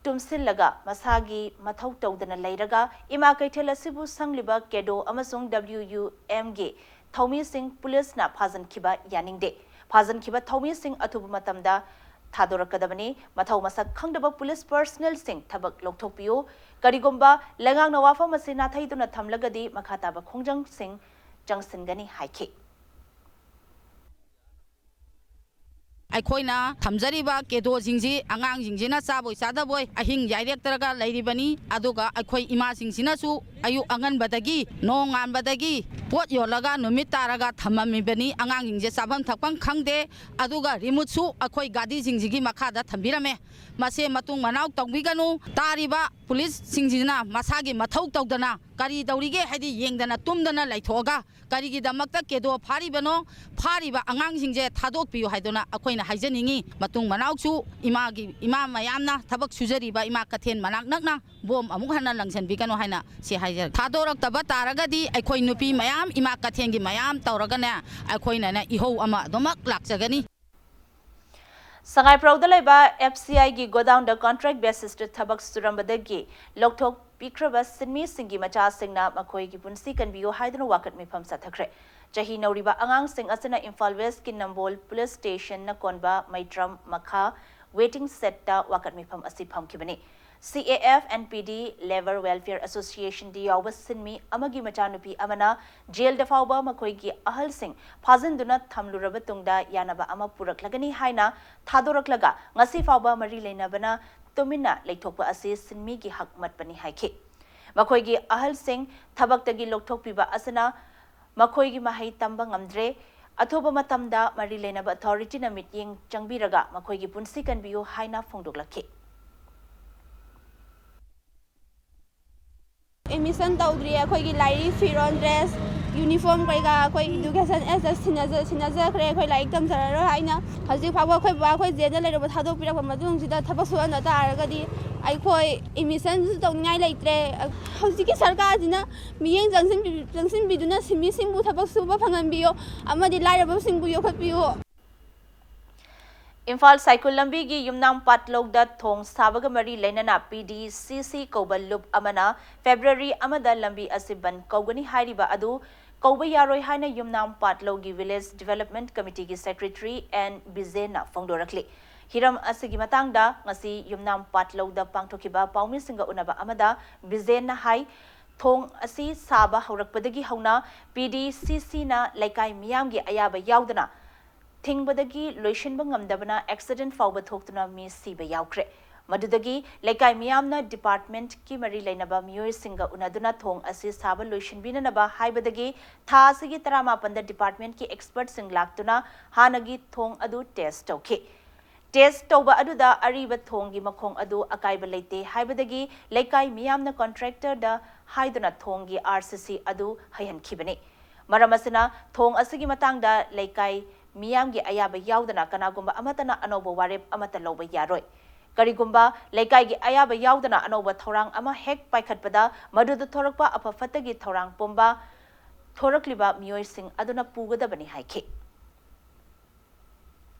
ꯇꯨꯝꯁꯤꯜꯂꯒ ꯃꯁꯥꯒꯤ ꯃꯊꯧ ꯇꯧꯗꯅ ꯂꯩꯔꯒ ꯏꯃꯥ ꯀꯩꯊꯦꯜ ꯑꯁꯤꯕꯨ ꯁꯪꯂꯤꯕ ꯀꯦꯗꯣ ꯑꯃꯁꯨꯡ WUMꯒꯤ ꯊꯧꯃꯤꯁꯤꯡ ꯄꯨꯂꯤꯁꯅ ꯐꯥꯖꯤꯟꯈꯤꯕ ꯌꯥꯅꯤꯡꯗꯦ꯫ ꯐꯥꯖꯤꯟꯈꯤꯕ ꯊꯧꯃꯤꯁꯤꯡ ꯑꯊꯨꯕ ꯃꯇꯝꯗ ꯊꯥꯗꯣꯔꯛꯀꯗꯕꯅꯤ꯫ ꯃꯊꯧ ꯃꯁꯛ ꯈꯪꯗꯕ ꯄꯨꯂꯤꯁ ꯄꯔꯁꯅꯦꯜꯁꯤꯡ ꯊꯕꯛ ꯂꯧꯊꯣꯛꯄꯤꯌꯨ꯫ ꯀꯔꯤꯒꯨꯝꯕ ꯂꯩꯉꯥꯛꯅ ꯋꯥꯐꯝ ꯑꯁꯤ ꯅꯥꯊꯩꯗꯨꯅ ꯊꯝꯂꯒꯗꯤ ꯃꯈꯥ ꯇꯥꯕ ꯈꯣꯡꯖꯪꯁꯤꯡ ꯆꯪꯁꯤꯟꯒꯅꯤ ꯍꯥꯏꯈꯤ꯫ ꯑꯩꯈꯣꯏꯅ ꯊꯝꯖꯔꯤꯕ ꯀꯦꯗꯣꯁꯤꯡꯁꯤ ꯑꯉꯥꯡꯁꯤꯡꯁꯤꯅ ꯆꯥꯕꯣꯏ ꯆꯥꯗꯕꯣꯏ ꯑꯍꯤꯡ ꯌꯥꯏꯔꯦꯛꯇ꯭ꯔꯒ ꯂꯩꯔꯤꯕꯅꯤ꯫ ꯑꯗꯨꯒ ꯑꯩꯈꯣꯏ ꯏꯃꯥꯁꯤꯡꯁꯤꯅꯁꯨ ꯑꯌꯨꯛ ꯑꯉꯟꯕꯗꯒꯤ, ꯅꯣꯡꯉꯥꯟꯕꯗꯒꯤ ꯄꯣꯠ ꯌꯣꯜꯂꯒ ꯅꯨꯃꯤꯠ ꯇꯥꯔꯒ ꯊꯝꯃꯝꯃꯤꯕꯅꯤ꯫ ꯑꯉꯥꯡꯁꯤꯡꯁꯦ ꯆꯥꯐꯝ ꯊꯛꯐꯝ ꯈꯪꯗꯦ꯫ ꯑꯗꯨꯒ ꯔꯤꯃꯨꯠꯁꯨ ꯑꯩꯈꯣꯏ ꯒꯥꯔꯤꯁꯤꯡꯁꯤꯒꯤ ꯃꯈꯥꯗ ꯊꯝꯕꯤꯔꯝꯃꯦ꯫ ꯃꯁꯦ ꯃꯇꯨꯡ ꯃꯅꯥꯎ ꯇꯧꯕꯤꯒꯅꯨ꯫ ꯇꯥꯔꯤꯕ ꯄꯨꯂꯤꯁꯁꯤꯡꯁꯤꯅ ꯃꯁꯥꯒꯤ ꯃꯊꯧ ꯇꯧꯗꯅ ꯀꯔꯤ ꯇꯧꯔꯤꯒꯦ ꯍꯥꯏꯗꯤ ꯌꯦꯡꯗꯅ ꯇꯨꯝꯗꯅ ꯂꯩꯊꯣꯛꯑꯒ ꯀꯔꯤꯒꯤꯗꯃꯛꯇ ꯀꯦꯗꯣ ꯐꯥꯔꯤꯕꯅꯣ? ꯐꯥꯔꯤꯕ ꯑꯉꯥꯡꯁꯤꯡꯁꯦ ꯊꯥꯗꯣꯛꯄꯤꯌꯨ ꯍꯥꯏꯗꯨꯅ ꯑꯩꯈꯣꯏꯅ ꯍꯥꯏꯖꯅꯤꯡꯉꯤ꯫ ꯃꯇꯨꯡ ꯃꯅꯥꯎꯁꯨ ꯏꯃꯥꯒꯤ, ꯏꯃꯥ ꯃꯌꯥꯝꯅ ꯊꯕꯛ ꯁꯨꯖꯔꯤꯕ ꯏꯃꯥ ꯀꯩꯊꯦꯜ ꯃꯅꯥꯛ ꯅꯛꯅ ꯕꯣꯝ ꯑꯃꯨꯛ ꯍꯟꯅ ꯂꯪꯁꯤꯟꯕꯤꯒꯅꯨ ꯍꯥꯏꯅ ꯁꯤ ꯍꯥꯏꯖꯔꯤ꯫ ꯊꯥꯗꯣꯔꯛꯇꯕ ꯇꯥꯔꯒꯗꯤ ꯑꯩꯈꯣꯏ ꯅꯨꯄꯤ ꯃꯌꯥꯝ, ꯏꯃꯥ ꯀꯩꯊꯦꯜꯒꯤ ꯃꯌꯥꯝ ꯇꯧꯔꯒꯅꯦ, ꯑꯩꯈꯣꯏꯅꯅꯦ ꯏꯍꯧ ꯑꯃ ꯑꯗꯨꯃꯛ ꯂꯥꯛꯆꯒꯅꯤ꯫ ꯁꯉꯥꯏꯄ꯭ꯔꯧꯗ ꯂꯩꯕ ꯑꯦꯐ ꯁꯤ ꯑꯥꯏꯒꯤ ꯒꯣꯗꯥꯎꯟꯗ ꯀꯣꯟꯇ꯭ꯔꯦꯛ ꯕꯦꯁꯤꯁꯇ ꯊꯕꯛ ꯁꯨꯔꯝꯕꯗꯒꯤ ꯂꯧꯊꯣꯛꯄꯤꯈ꯭ꯔꯕ ꯁꯤꯟꯃꯤꯁꯤꯡꯒꯤ ꯃꯆꯥꯁꯤꯡꯅ ꯃꯈꯣꯏꯒꯤ ꯄꯨꯟꯁꯤ ꯀꯟꯕꯤꯌꯨ ꯍꯥꯏꯗꯨꯅ ꯋꯥꯀꯠ ꯃꯤꯐꯝ ꯆꯠꯊꯈ꯭ꯔꯦ꯫ ꯆꯍꯤ ꯅꯧꯔꯤꯕ ꯑꯉꯥꯡꯁꯤꯡ ꯑꯁꯤꯅ ꯏꯝꯐꯥꯜ ꯋꯦꯁꯀꯤ ꯅꯝꯕꯣꯜ ꯄꯨꯂꯤꯁ ꯁ꯭ꯇꯦꯁꯟꯅ ꯀꯣꯟꯕ ꯃꯩꯇ꯭ꯔꯝ ꯃꯈꯥ ꯋꯦꯇꯤꯡ ꯁꯦꯠꯇ ꯋꯥꯀꯠ ꯃꯤꯐꯝ ꯑꯁꯤ ꯐꯝꯈꯤꯕꯅꯤ꯫ ꯁꯤ A F N P D, Labour Welfare Association ꯗ ꯌꯥꯎꯕ ꯁꯤꯟꯃꯤ ꯑꯃꯒꯤ ꯃꯆꯥꯅꯨꯄꯤ ꯑꯃꯅ ꯖꯦꯜꯗ ꯐꯥꯎꯕ ꯃꯈꯣꯏꯒꯤ ꯑꯍꯜꯁꯤꯡ ꯐꯥꯖꯤꯟꯗꯨꯅ ꯊꯝꯂꯨꯔꯕ ꯇꯨꯡꯗ ꯌꯥꯅꯕ ꯑꯃ ꯄꯨꯔꯛꯂꯒꯅꯤ ꯍꯥꯏꯅ ꯊꯥꯗꯣꯔꯛꯂꯒ ꯉꯁꯤ ꯐꯥꯎꯕ ꯃꯔꯤ ꯂꯩꯅꯕꯅ ꯇꯨꯃꯤꯟꯅ ꯂꯩꯊꯣꯛꯄ ꯑꯁꯤ ꯁꯤꯟꯃꯤꯒꯤ ꯍꯛ ꯃꯠꯄꯅꯤ ꯍꯥꯏꯈꯤ꯫ ꯃꯈꯣꯏꯒꯤ ꯑꯍꯜꯁꯤꯡ ꯊꯕꯛꯇꯒꯤ ꯂꯧꯊꯣꯛꯄꯤꯕ ꯑꯁꯤꯅ ꯃꯈꯣꯏꯒꯤ ꯃꯍꯩ ꯇꯝꯕ ꯉꯝꯗ꯭ꯔꯦ꯫ ꯑꯊꯨꯕ ꯃꯇꯝꯗ ꯃꯔꯤ ꯂꯩꯅꯕ ꯑꯣꯊꯣꯔꯤꯇꯤꯅ ꯃꯤꯠꯌꯦꯡ ꯆꯪꯕꯤꯔꯒ ꯃꯈꯣꯏꯒꯤ ꯄꯨꯟꯁꯤ ꯀꯟꯕꯤꯌꯨ ꯍꯥꯏꯅ ꯐꯣꯡꯗꯣꯛꯂꯛꯈꯤ꯫ ꯑꯦꯗꯃꯤꯁꯟ ꯇꯧꯗ꯭ꯔꯤ꯫ ꯑꯩꯈꯣꯏꯒꯤ ꯂꯥꯏꯔꯤꯛ, ꯐꯤꯔꯣꯜ, ꯗ꯭ꯔꯦꯁ, ꯌꯨꯅꯤꯐꯣꯔꯝ ꯀꯩꯀꯥ ꯑꯩꯈꯣꯏ ꯏꯗꯨꯀꯦꯁꯟ ꯑꯦꯁꯇ ꯁꯤꯟꯅꯖ-, ꯁꯤꯟꯅꯖꯈ꯭ꯔꯦ꯫ ꯑꯩꯈꯣꯏ ꯂꯥꯏꯔꯤꯛ ꯇꯝꯖꯔꯔꯣꯏ ꯍꯥꯏꯅ꯫ ꯍꯧꯖꯤꯛ ꯐꯥꯎꯕ ꯑꯩꯈꯣꯏ ꯕꯕꯥ ꯑꯩꯈꯣꯏ ꯖꯦꯜꯗ ꯂꯩꯔꯨꯕ ꯊꯥꯗꯣꯛꯄꯤꯔꯛꯄ ꯃꯇꯨꯡꯁꯤꯗ ꯊꯕꯛ ꯁꯨꯍꯟꯗ ꯇꯥꯔꯒꯗꯤ ꯑꯩꯈꯣꯏ ꯑꯦꯗꯃꯤꯁꯟꯁꯨ ꯇꯧꯅꯤꯡꯉꯥꯏ ꯂꯩꯇ꯭ꯔꯦ꯫ ꯍꯧꯖꯤꯛꯀꯤ ꯁꯔꯀꯥꯔꯁꯤꯅ ꯃꯤꯠꯌꯦꯡ ꯆꯪꯁꯤꯟꯕꯤ-, ꯆꯪꯁꯤꯟꯕꯤꯗꯨꯅ ꯁꯤꯟꯃꯤꯁꯤꯡꯕꯨ ꯊꯕꯛ ꯁꯨꯕ ꯐꯪꯍꯟꯕꯤꯌꯨ ꯑꯃꯗꯤ ꯂꯥꯏꯔꯕꯁꯤꯡꯕꯨ ꯌꯣꯛꯈꯠꯄꯤꯌꯨ꯫ ꯏꯝꯐꯥꯜ ꯁꯥꯏꯀꯨꯜ ꯂꯝꯕꯤꯒꯤ ꯌꯨꯝꯅꯥꯝ ꯄꯥꯠꯂꯧꯗ ꯊꯣꯡ ꯁꯥꯕꯒ ꯃꯔꯤ ꯂꯩꯅꯅ ꯄꯤ ꯗꯤ ꯁꯤ ꯁꯤ ꯀꯧꯕ ꯂꯨꯞ ꯑꯃꯅ ꯐꯦꯕ꯭ꯔꯨꯋꯥꯔꯤ ꯑꯃꯗ ꯂꯝꯕꯤ ꯑꯁꯤ ꯕꯟ ꯀꯧꯒꯅꯤ ꯍꯥꯏꯔꯤꯕ ꯑꯗꯨ ꯀꯧꯕ ꯌꯥꯔꯣꯏ ꯍꯥꯏꯅ ꯌꯨꯝꯅꯥꯝ ꯄꯥꯠꯂꯧꯒꯤ Village Development Committeeꯒꯤ Secretary ꯑꯦꯟ ꯕꯤꯖꯦꯟꯅ ꯐꯣꯡꯗꯣꯔꯛꯂꯤ꯫ ꯍꯤꯔꯝ ꯑꯁꯤꯒꯤ ꯃꯇꯥꯡꯗ ꯉꯁꯤ ꯌꯨꯝꯅꯥꯝ ꯄꯥꯠꯂꯧꯗ ꯄꯥꯡꯊꯣꯛꯈꯤꯕ ꯄꯥꯎꯃꯤꯁꯤꯡꯒ ꯎꯅꯕ ꯑꯃꯗ ꯕꯤꯖꯦꯟꯅ ꯍꯥꯏ, ꯊꯣꯡ ꯑꯁꯤ ꯁꯥꯕ ꯍꯧꯔꯛꯄꯗꯒꯤ ꯍꯧꯅ ꯄꯤ ꯗꯤ ꯁꯤ ꯁꯤꯅ ꯂꯩꯀꯥꯏ ꯃꯤꯌꯥꯝꯒꯤ ꯑꯌꯥꯕ ꯌꯥꯎꯗꯅ ꯊꯤꯡꯕꯗꯒꯤ ꯂꯣꯏꯁꯤꯟꯕ ꯉꯝꯗꯕꯅ accident ꯐꯥꯎꯕ ꯊꯣꯛꯇꯨꯅ ꯃꯤ ꯁꯤꯕ ꯌꯥꯎꯈ꯭ꯔꯦ꯫ ꯃꯗꯨꯗꯒꯤ ꯂꯩꯀꯥꯏ ꯃꯤꯌꯥꯝꯅ departmentꯀꯤ ꯃꯔꯤ ꯂꯩꯅꯕ ꯃꯤꯑꯣꯏꯁꯤꯡꯒ ꯎꯅꯗꯨꯅ ꯊꯣꯡ ꯑꯁꯤ ꯁꯥꯕ ꯂꯣꯏꯁꯤꯟꯕꯤꯅꯅꯕ ꯍꯥꯏꯕꯗꯒꯤ ꯊꯥ ꯑꯁꯤꯒꯤ ꯇꯔꯥꯃꯥꯄꯟꯗ departmentꯀꯤ expertꯁꯤꯡ ꯂꯥꯛꯇꯨꯅ ꯍꯥꯟꯅꯒꯤ ꯊꯣꯡ ꯑꯗꯨ test ꯇꯧꯈꯤ꯫ Test ꯇꯧꯕ ꯑꯗꯨꯗ ꯑꯔꯤꯕ ꯊꯣꯡꯒꯤ ꯃꯈꯣꯡ ꯑꯗꯨ ꯑꯀꯥꯏꯕ ꯂꯩꯇꯦ ꯍꯥꯏꯕꯗꯒꯤ ꯂꯩꯀꯥꯏ ꯃꯤꯌꯥꯝꯅ contractorꯗ ꯍꯥꯏꯗꯨꯅ ꯊꯣꯡꯒꯤ ꯑꯥꯔ ꯁꯤ ꯁꯤ ꯑꯗꯨ ꯍꯩꯍꯟꯈꯤꯕꯅꯤ꯫ ꯃꯔꯝ ꯑꯁꯤꯅ ꯊꯣꯡ ꯑꯁꯤꯒꯤ ꯃꯇꯥꯡꯗ ꯂꯩꯀꯥꯏ ꯃꯤꯌꯥꯝꯒꯤ ꯑꯌꯥꯕ ꯌꯥꯎꯗꯅ ꯀꯅꯥꯒꯨꯝꯕ ꯑꯃꯠꯇꯅ ꯑꯅꯧꯕ ꯋꯥꯔꯦꯞ ꯑꯃꯠꯇ ꯂꯧꯕ ꯌꯥꯔꯣꯏ꯫ ꯀꯔꯤꯒꯨꯝꯕ ꯂꯩꯀꯥꯏꯒꯤ ꯑꯌꯥꯕ ꯌꯥꯎꯗꯅ ꯑꯅꯧꯕ ꯊꯧꯔꯥꯡ ꯑꯃ ꯍꯦꯛ ꯄꯥꯏꯈꯠꯄꯗ ꯃꯗꯨꯗ ꯊꯣꯔꯛꯄ ꯑꯐ ꯐꯠꯇꯒꯤ ꯊꯧꯔꯥꯡ ꯄꯨꯝꯕ ꯊꯣꯔꯛꯂꯤꯕ ꯃꯤꯑꯣꯏꯁꯤꯡ ꯑꯗꯨꯅ ꯄꯨꯒꯗꯕꯅꯤ ꯍꯥꯏꯈꯤ꯫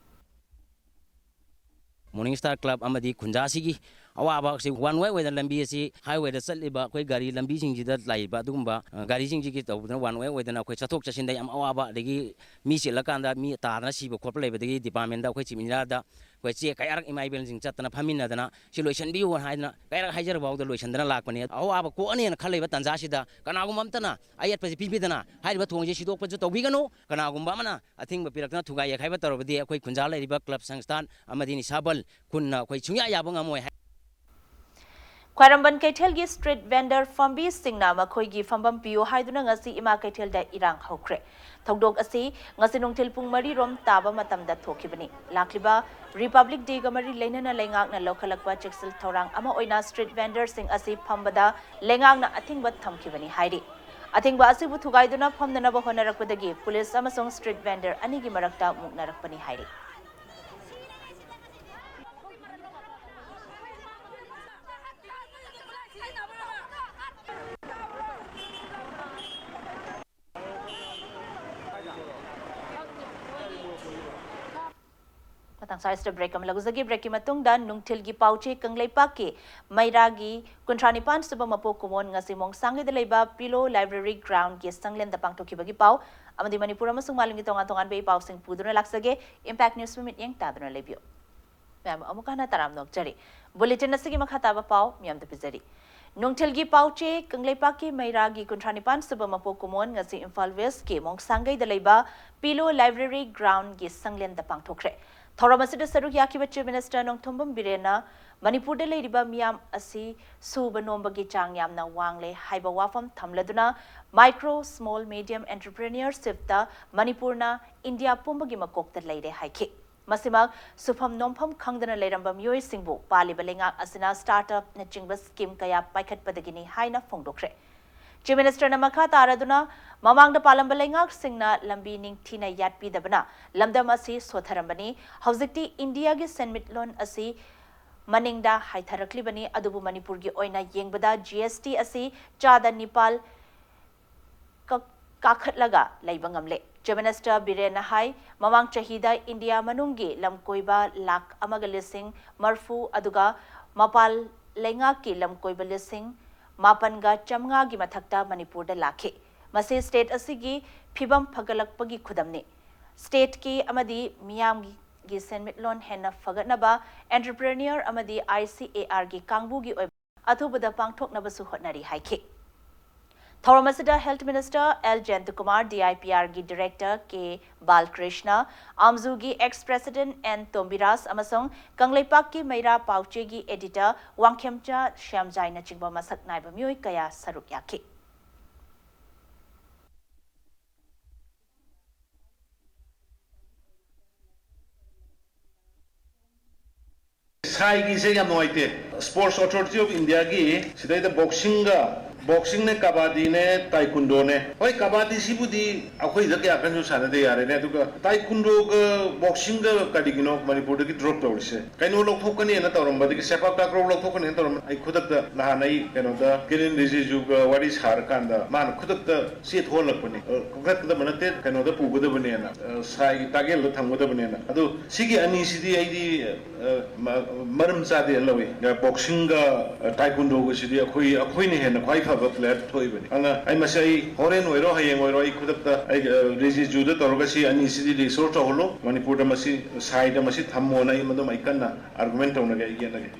Morning Star Club ꯑꯃꯗꯤ ꯈꯨꯟꯖꯥꯁꯤꯒꯤ ꯑꯋꯥꯕ ꯑꯁꯤ one way ꯑꯣꯏꯅ ꯂꯝꯕꯤ ꯑꯁꯤ highwayꯗ ꯆꯠꯂꯤꯕ ꯑꯩꯈꯣꯏ ꯒꯥꯔꯤ ꯂꯝꯕꯤꯁꯤꯡꯁꯤꯗ ꯂꯩꯕ ꯑꯗꯨꯒꯨꯝꯕ, ꯑ, ꯒꯥꯔꯤꯁꯤꯡꯁꯤꯒꯤ ꯇꯧꯕꯗꯅ one way ꯑꯣꯏꯗꯅ ꯑꯩꯈꯣꯏ ꯆꯠꯊꯣꯛ ꯆꯠꯁꯤꯟꯗ ꯌꯥꯝ ꯑꯋꯥꯕ, ꯑꯗꯒꯤ ꯃꯤ ꯆꯤꯜꯂꯀꯥꯟꯗ ꯃꯤ ꯇꯥꯗꯅ ꯁꯤꯕ ꯈꯣꯠꯄ ꯂꯩꯕꯗꯒꯤ departmentꯗ ꯑꯩꯈꯣꯏ Chief Engineerꯗ ꯑꯩꯈꯣꯏ ꯆꯦ ꯀꯌꯥꯔꯛ ꯏꯃꯥ ꯏꯕꯦꯜꯁꯤꯡ ꯆꯠꯇꯅ ꯐꯝꯃꯤꯟꯅꯗꯅ ꯁꯤ ꯂꯣꯏꯁꯤꯟꯕꯤꯌꯨ ꯍꯥꯏꯗꯅ ꯀꯌꯥꯔꯛ ꯍꯥꯏꯖꯔ ꯐꯥꯎꯗ ꯂꯣꯏꯁꯤꯟꯗꯅ ꯂꯥꯛꯄꯅꯦ꯫ ꯑꯋꯥꯕ ꯀꯣꯛꯑꯅꯦꯅ ꯈꯜꯂꯤꯕ ꯇꯥꯟꯖꯥꯁꯤꯗ ꯀꯅꯥꯒꯨꯝꯕ ꯑꯝꯇꯅ ꯑꯌꯦꯠꯄꯁꯤ ꯄꯤꯕꯤꯗꯅ ꯍꯥꯏꯔꯤꯕ ꯊꯣꯡꯁꯤ ꯁꯤꯗꯣꯛꯄꯁꯨ ꯇꯧꯕꯤꯒꯅꯨ꯫ ꯀꯅꯥꯒꯨꯝꯕ ꯑꯃꯅ ꯑꯊꯤꯡꯕ ꯄꯤꯔꯛꯇꯅ ꯊꯨꯒꯥꯏ ꯌꯩꯈꯥꯏꯕ ꯇꯧꯔꯕꯗꯤ ꯑꯩꯈꯣꯏ ꯈꯨꯟꯖꯥ ꯂꯩꯔꯤꯕ club ꯁꯪꯁꯊꯥꯟ ꯑꯃꯗꯤ ꯅꯤꯁꯥꯕꯜ ꯈꯨꯟꯅ ꯑꯩꯈꯣꯏ ꯁꯨꯡꯌꯥ ꯌꯥꯕ ꯉꯝꯃꯣꯏ ꯍꯥꯏ꯫ ꯈ꯭ꯋꯥꯏꯔꯝꯕꯟ ꯀꯩꯊꯦꯜꯒꯤ street vendor ꯐꯝꯕꯤꯁꯤꯡꯅ ꯃꯈꯣꯏꯒꯤ ꯐꯝꯐꯝ ꯄꯤꯌꯨ ꯍꯥꯏꯗꯨꯅ ꯉꯁꯤ ꯏꯃꯥ ꯀꯩꯊꯦꯜꯗ ꯏꯔꯥꯡ ꯍꯧꯈ꯭ꯔꯦ꯫ ꯊꯧꯗꯣꯛ ꯑꯁꯤ ꯉꯁꯤ ꯅꯨꯡꯊꯤꯜ ꯄꯨꯡ ꯃꯔꯤ ꯔꯣꯝ ꯇꯥꯕ ꯃꯇꯝꯗ ꯊꯣꯛꯈꯤꯕꯅꯤ꯫ ꯂꯥꯛꯂꯤꯕ Republic Dayꯒ ꯃꯔꯤ ꯂꯩꯅꯅ ꯂꯩꯉꯥꯛꯅ ꯂꯧꯈꯠꯂꯛꯄ ꯆꯦꯛꯁꯤꯜ ꯊꯧꯔꯥꯡ ꯑꯃ ꯑꯣꯏꯅ street vendorꯁꯤꯡ ꯑꯁꯤ ꯐꯝꯕꯗ ꯂꯩꯉꯥꯛꯅ ꯑꯊꯤꯡꯕ ꯊꯝꯈꯤꯕꯅꯤ ꯍꯥꯏꯔꯤ꯫ ꯑꯊꯤꯡꯕ ꯑꯁꯤꯕꯨ ꯊꯨꯒꯥꯏꯗꯨꯅ ꯐꯝꯅꯅꯕ ꯍꯣꯠꯅꯔꯛꯄꯗꯒꯤ ꯄꯨꯂꯤꯁ ꯑꯃꯁꯨꯡ street vendor ꯑꯅꯤꯒꯤ ꯃꯔꯛꯇ ꯃꯨꯛꯅꯔꯛꯄꯅꯤ ꯍꯥꯏꯔꯤ꯫ ꯇꯥꯡꯁꯥꯏꯁꯤꯗ ꯕ꯭ꯔꯦꯛ ꯑꯃ ꯂꯧꯖꯒꯦ꯫ ꯕ꯭ꯔꯦꯛꯀꯤ ꯃꯇꯨꯡꯗ ꯅꯨꯡꯊꯤꯜꯒꯤ ꯄꯥꯎꯆꯦ ꯀꯪꯂꯩꯄꯥꯛꯀꯤ ꯃꯩꯔꯥꯒꯤ ꯀꯨꯟꯊ꯭ꯔꯥ ꯅꯤꯄꯥꯟ ꯁꯨꯕ ꯃꯄꯣꯛ ꯀꯨꯝꯑꯣꯟ ꯉꯁꯤ ꯃꯣꯡꯁꯥꯡꯒꯩꯗ ꯂꯩꯕ ꯄꯤꯂꯣ ꯂꯥꯏꯕ꯭ꯔꯦꯔꯤ ꯒ꯭ꯔꯥꯎꯟꯒꯤ ꯁꯪꯂꯦꯟꯗ ꯄꯥꯡꯊꯣꯛꯈꯤꯕꯒꯤ ꯄꯥꯎ ꯑꯃꯗꯤ ꯃꯅꯤꯄꯨꯔ ꯑꯃꯁꯨꯡ ꯃꯥꯂꯦꯝꯒꯤ ꯇꯣꯉꯥꯟ ꯇꯣꯉꯥꯟꯕ ꯏ ꯄꯥꯎꯁꯤꯡ ꯄꯨꯗꯨꯅ ꯂꯥꯛꯆꯒꯦ꯫ ꯏꯝꯄꯦꯛ ꯅ꯭ꯌꯨꯁ ꯃꯤꯠꯌꯦꯡ ꯇꯥꯗꯨꯅ ꯂꯩꯕꯤꯌꯨ꯫ ꯃꯌꯥꯝ ꯑꯃꯨꯛ ꯍꯟꯅ ꯇꯔꯥꯝꯅ ꯑꯣꯛꯆꯔꯤ꯫ ꯕꯨꯂꯦꯇꯤꯟ ꯑꯁꯤꯒꯤ ꯃꯈꯥ ꯇꯥꯕ ꯄꯥꯎ ꯃꯤꯌꯥꯝꯗ ꯄꯤꯖꯔꯤ꯫ ꯅꯨꯡꯊꯤꯜꯒꯤ ꯄꯥꯎꯆꯦ ꯀꯪꯂꯩꯄꯥꯛꯀꯤ ꯃꯩꯔꯥꯒꯤ ꯀꯨꯟꯊ꯭ꯔꯥ ꯅꯤꯄꯥꯟ ꯁꯨꯕ ꯃꯄꯣꯛ ꯀꯨꯝꯑꯣꯟ ꯉꯁꯤ ꯏꯝꯐꯥꯜ ꯋꯦꯁꯀꯤ ꯃꯣꯡꯁꯥꯡꯒꯩꯗ ꯂꯩꯕ ꯄꯤꯂꯣ ꯂꯥꯏꯕ꯭ꯔꯦꯔꯤ ꯒ꯭ꯔꯥꯎꯟꯒꯤ ꯁꯪꯂꯦꯟꯗ ꯄꯥꯡꯊꯣꯛꯈ꯭ꯔꯦ꯫ ꯊꯧꯔꯝ ꯑꯁꯤꯗ ꯁꯔꯨꯛ ꯌꯥꯈꯤꯕ ꯆꯤꯐ ꯃꯤꯅꯤꯁꯇꯔ ꯅꯣꯡꯊꯣꯝꯕꯝ ꯕꯤꯔꯦꯟꯅ ꯃꯅꯤꯄꯨꯔꯗ ꯂꯩꯔꯤꯕ ꯃꯤꯌꯥꯝ ꯑꯁꯤ ꯁꯨꯕ ꯅꯣꯝꯕꯒꯤ ꯆꯥꯡ ꯌꯥꯝꯅ ꯋꯥꯡꯂꯦ ꯍꯥꯏꯕ ꯋꯥꯐꯝ ꯊꯝꯂꯗꯨꯅ, ꯃꯥꯏꯀ꯭ꯔꯣ, ꯁ꯭ꯃꯣꯜ, ꯃꯤꯗꯤꯌꯝ ꯑꯦꯟꯇꯔꯄ꯭ꯔꯦꯅ꯭ꯌꯨꯔꯁꯤꯞꯇ ꯃꯅꯤꯄꯨꯔꯅ ꯏꯟꯗꯤꯌꯥ ꯄꯨꯝꯕꯒꯤ ꯃꯀꯣꯛꯇ ꯂꯩꯔꯦ ꯍꯥꯏꯈꯤ꯫ ꯃꯁꯤꯃꯛ ꯁꯨꯐꯝ ꯅꯣꯝꯐꯝ ꯈꯪꯗꯅ ꯂꯩꯔꯝꯕ ꯃꯤꯑꯣꯏꯁꯤꯡꯕꯨ ꯄꯥꯜꯂꯤꯕ ꯂꯩꯉꯥꯛ ꯑꯁꯤꯅ ꯁ꯭ꯇꯥꯔꯠꯑꯞꯅꯆꯤꯡꯕ ꯁ꯭ꯀꯤꯝ ꯀꯌꯥ ꯄꯥꯏꯈꯠꯄꯗꯒꯤꯅꯤ ꯍꯥꯏꯅ ꯐꯣꯡꯗꯣꯛꯈ꯭ꯔꯦ꯫ ꯆꯤꯐ ꯃꯤꯅꯤꯁꯇꯔꯅ ꯃꯈꯥ ꯇꯥꯔꯗꯨꯅ, ꯃꯃꯥꯡꯗ ꯄꯥꯜꯂꯝꯕ ꯂꯩꯉꯥꯛꯁꯤꯡꯅ ꯂꯝꯕꯤ ꯅꯤꯡꯊꯤꯅ ꯌꯥꯠꯄꯤꯗꯕꯅ ꯂꯝꯗꯝ ꯑꯁꯤ ꯁꯣꯠꯊꯔꯝꯕꯅꯤ꯫ ꯍꯧꯖꯤꯛꯇꯤ ꯏꯟꯗꯤꯌꯥꯒꯤ ꯁꯦꯟꯃꯤꯠꯂꯣꯟ ꯑꯁꯤ ꯃꯅꯤꯡꯗ ꯍꯥꯏꯊꯔꯛꯂꯤꯕꯅꯤ, ꯑꯗꯨꯕꯨ ꯃꯅꯤꯄꯨꯔꯒꯤ ꯑꯣꯏꯅ ꯌꯦꯡꯕꯗ ꯖꯤ ꯑꯦꯁ ꯇꯤ ꯑꯁꯤ ꯆꯥꯗ ꯅꯤꯄꯥꯜ ꯀꯛ-, ꯀꯥꯈꯠꯂꯒ ꯂꯩꯕ ꯉꯝꯂꯦ꯫ ꯆꯤꯐ ꯃꯤꯅꯤꯁꯇꯔ ꯕꯤꯔꯦꯟꯅ ꯍꯥꯏ, ꯃꯃꯥꯡ ꯆꯍꯤꯗ ꯏꯟꯗꯤꯌꯥ ꯃꯅꯨꯡꯒꯤ ꯂꯝꯀꯣꯏꯕ ꯂꯥꯈ ꯑꯃꯒ ꯂꯤꯁꯤꯡ ꯃꯔꯐꯨ, ꯑꯗꯨꯒ ꯃꯄꯥꯟ ꯂꯩꯉꯥꯛꯀꯤ ꯂꯝꯀꯣꯏꯕ ꯂꯤꯁꯤꯡ ꯃꯥꯄꯟꯒ ꯆꯥꯝꯃꯉꯥꯒꯤ ꯃꯊꯛꯇ ꯃꯅꯤꯄꯨꯔꯗ ꯂꯥꯛꯈꯤ꯫ ꯃꯁꯤ ꯁ꯭ꯇꯦꯠ ꯑꯁꯤꯒꯤ ꯐꯤꯕꯝ ꯐꯒꯠꯂꯛꯄꯒꯤ ꯈꯨꯗꯝꯅꯤ꯫ ꯁ꯭ꯇꯦꯠꯀꯤ ꯑꯃꯗꯤ ꯃꯤꯌꯥꯝꯒꯤ ꯁꯦꯟꯃꯤꯠꯂꯣꯟ ꯍꯦꯟꯅ ꯐꯒꯠꯅꯕ ꯑꯦꯟꯇꯔꯄ꯭ꯔꯦꯅ꯭ꯌꯨꯔ ꯑꯃꯗꯤ ꯑꯥꯏ ꯁꯤ ꯑꯦ ꯑꯥꯔꯒꯤ ꯀꯥꯡꯕꯨꯒꯤ ꯑꯣꯏꯕ ꯑꯊꯨꯕꯗ ꯄꯥꯡꯊꯣꯛꯅꯕꯁꯨ ꯍꯣꯠꯅꯔꯤ ꯍꯥꯏꯈꯤ꯫ ꯊꯧꯔꯝ ꯑꯁꯤꯗ health minister L Jayantakumar, D I P ꯑꯥꯔꯒꯤ ꯗꯤꯔꯦꯛꯇꯔ ꯀꯦ ꯕꯥꯜꯀ꯭ꯔꯤꯁꯅ, ꯑꯥꯝꯖꯨꯒꯤ ꯑꯦꯛꯁ ꯄ꯭ꯔꯦꯁꯤꯗꯦꯟꯠ ꯑꯦꯟ ꯇꯣꯝꯕꯤꯔꯥꯖ ꯑꯃꯁꯨꯡ ꯀꯪꯂꯩꯄꯥꯛꯀꯤ ꯃꯩꯔꯥ ꯄꯥꯎꯆꯦꯒꯤ ꯑꯦꯗꯤꯇꯔ ꯋꯥꯡꯈꯦꯝꯆꯥ ꯁ꯭ꯌꯥꯝꯖꯥꯏꯅꯆꯤꯡꯕ ꯃꯁꯛ ꯅꯥꯏꯕ ꯃꯤꯑꯣꯏ ꯀꯌꯥ ꯁꯔꯨꯛ ꯌꯥꯈꯤ꯫ ꯁꯥꯏꯒꯤꯁꯦ ꯌꯥꯝ ꯅꯨꯡꯉꯥꯏꯇꯦ꯫ Sports Authority of Indiaꯒꯤ ꯁꯤꯗꯩꯗ ꯕꯣꯛꯁꯤꯡꯒ ꯕꯣꯛꯁꯤꯡꯅꯦ, ꯀꯕꯥꯗꯤꯅꯦ, ꯇꯥꯏꯀꯨꯟꯗꯣꯅꯦ꯫ ꯍꯣꯏ, ꯀꯕꯥꯗꯤꯁꯤꯕꯨꯗꯤ ꯑꯩꯈꯣꯏꯗ ꯀꯌꯥ ꯀꯟꯅꯁꯨ ꯁꯥꯟꯅꯗꯦ, ꯌꯥꯔꯦꯅꯦ꯫ ꯑꯗꯨꯒ ꯇꯥꯏꯀꯨꯟꯗꯣꯒ ꯕꯣꯛꯁꯤꯡꯒ ꯀꯔꯤꯒꯤꯅꯣ ꯃꯅꯤꯄꯨꯔꯗꯒꯤ ꯗ꯭ꯔꯣꯞ ꯇꯧꯔꯤꯁꯦ? ꯀꯩꯅꯣ ꯂꯧꯊꯣꯛꯀꯅꯦꯅ ꯇꯧꯔꯝꯕꯗꯒꯤ, ꯁꯦꯄꯥꯛ ꯇꯥꯀ꯭ꯔꯧ ꯂꯧꯊꯣꯛꯀꯅꯦꯅ ꯇꯧꯔꯝꯕ, ꯑꯩ ꯈꯨꯗꯛꯇ ꯅꯍꯥꯟ ꯑꯩ ꯀꯩꯅꯣꯗ ꯀꯤꯔꯤꯟ ꯔꯤꯖꯤꯖꯨꯒ ꯋꯥꯔꯤ ꯁꯥꯔꯀꯥꯟꯗ ꯃꯥꯅ ꯈꯨꯗꯛꯇ ꯆꯦ ꯊꯣꯛꯍꯜꯂꯛꯄꯅꯤ꯫ ꯑ, ꯀꯛꯊꯠꯀꯗꯕ ꯅꯠꯇꯦ, ꯀꯩꯅꯣꯗ ꯄꯨꯒꯗꯕꯅꯦꯅ, ꯑ, ꯁꯥꯏꯒꯤ ꯇꯥꯒꯦꯜꯗ ꯊꯝꯒꯗꯕꯅꯦꯅ꯫ ꯑꯗꯨ ꯁꯤꯒꯤ ꯑꯅꯤꯁꯤꯗꯤ ꯑꯩꯗꯤ, ꯑ, ꯃ-, ꯃꯔꯝ ꯆꯥꯗꯦꯅ ꯂꯧꯏ꯫ ꯕꯣꯛꯁꯤꯡꯒ, ꯑ, ꯇꯥꯏꯀꯨꯟꯗꯣꯒꯁꯤꯗꯤ ꯑꯩꯈꯣꯏ, ꯑꯩꯈꯣꯏꯅ ꯍꯦꯟꯅ ꯈ꯭ꯋꯥꯏ ꯐꯕ ꯄ꯭ꯂꯦꯌꯔ ꯊꯣꯛꯏꯕꯅꯤ꯫ ꯑꯗꯨꯅ ꯑꯩ ꯃꯁꯤ, ꯑꯩ ꯍꯣꯔꯦꯟ ꯑꯣꯏꯔꯣ, ꯍꯌꯦꯡ ꯑꯣꯏꯔꯣ, ꯑꯩ ꯈꯨꯗꯛꯇ ꯑꯩ, ꯑ, ꯔꯤꯖꯤꯖꯨꯗ ꯇꯧꯔꯒ ꯁꯤ ꯑꯅꯤꯁꯤꯗꯤ ꯔꯤꯁꯣꯔ ꯇꯧꯍꯜꯂꯣ, ꯃꯅꯤꯄꯨꯔꯗ ꯃꯁꯤ, ꯁꯥꯏꯗ ꯃꯁꯤ ꯊꯝꯃꯣꯅ ꯑꯩ ꯃꯗꯨꯝ ꯑꯩ ꯀꯟꯅ ꯑꯥꯔꯒꯨꯃꯦꯟ ꯇꯧꯅꯒꯦ, ꯑꯩ ꯌꯦꯠꯅꯒꯦ꯫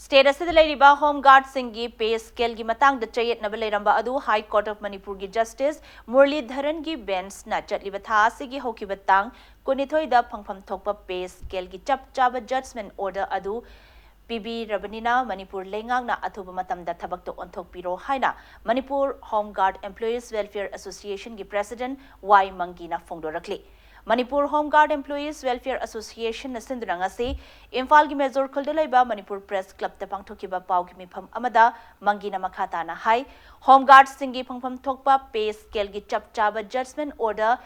ꯁ꯭ꯇꯦꯠ ꯑꯁꯤꯗ ꯂꯩꯔꯤꯕ ꯍꯣꯝ ꯒꯥꯔꯗꯁꯤꯡꯒꯤ ꯄꯦ ꯁ꯭ꯀꯦꯜꯒꯤ ꯃꯇꯥꯡꯗ ꯆꯌꯦꯠꯅꯕ ꯂꯩꯔꯝꯕ ꯑꯗꯨ ꯍꯥꯏ ꯀꯣꯔꯠ ꯑꯣꯐ ꯃꯅꯤꯄꯨꯔꯒꯤ ꯖꯁꯇꯤꯁ ꯃꯨꯔꯂꯤꯙꯔꯟꯒꯤ ꯕꯦꯟꯁꯅ ꯆꯠꯂꯤꯕ ꯊꯥ ꯑꯁꯤꯒꯤ ꯍꯧꯈꯤꯕ ꯇꯥꯡ ꯀꯨꯟꯅꯤꯊꯣꯏꯗ ꯐꯪꯐꯝ ꯊꯣꯛꯄ ꯄꯦ ꯁ꯭ꯀꯦꯜꯒꯤ ꯆꯞ ꯆꯥꯕ ꯖꯖꯃꯦꯟ ꯑꯣꯔꯗꯔ ꯑꯗꯨ ꯄꯤꯕꯤꯔꯕꯅꯤꯅ, ꯃꯅꯤꯄꯨꯔ ꯂꯩꯉꯥꯛꯅ ꯑꯊꯨꯕ ꯃꯇꯝꯗ ꯊꯕꯛꯇ ꯑꯣꯟꯊꯣꯛꯄꯤꯔꯣ ꯍꯥꯏꯅ Manipur home guard employees welfare ꯑꯦꯁꯣꯁꯤꯌꯦꯁꯟꯒꯤ ꯄ꯭ꯔꯦꯁꯤꯗꯦꯟꯠ ꯋꯥꯏ ꯃꯪꯒꯤꯅ ꯐꯣꯡꯗꯣꯔꯛꯂꯤ꯫ Manipur home guard employees welfare ꯑꯦꯁꯣꯁꯤꯌꯦꯁꯟꯅ ꯁꯤꯟꯗꯨꯅ ꯉꯁꯤ ꯏꯝꯐꯥꯜꯒꯤ ꯃꯦꯖꯣꯔ ꯈꯨꯜꯗ ꯂꯩꯕ ꯃꯅꯤꯄꯨꯔ ꯄ꯭ꯔꯦꯁ ꯀ꯭ꯂꯕꯇ ꯄꯥꯡꯊꯣꯛꯈꯤꯕ ꯄꯥꯎꯒꯤ ꯃꯤꯐꯝ ꯑꯃꯗ ꯃꯪꯒꯤꯅ ꯃꯈꯥ ꯇꯥꯅ ꯍꯥꯏ, ꯍꯣꯝ ꯒꯥꯔꯗꯁꯤꯡꯒꯤ ꯐꯪꯐꯝ ꯊꯣꯛꯄ ꯄꯦ ꯁ꯭ꯀꯦꯜꯒꯤ ꯆꯞ ꯆꯥꯕ ꯖꯖꯃꯦꯟ ꯑꯣꯔꯗꯔ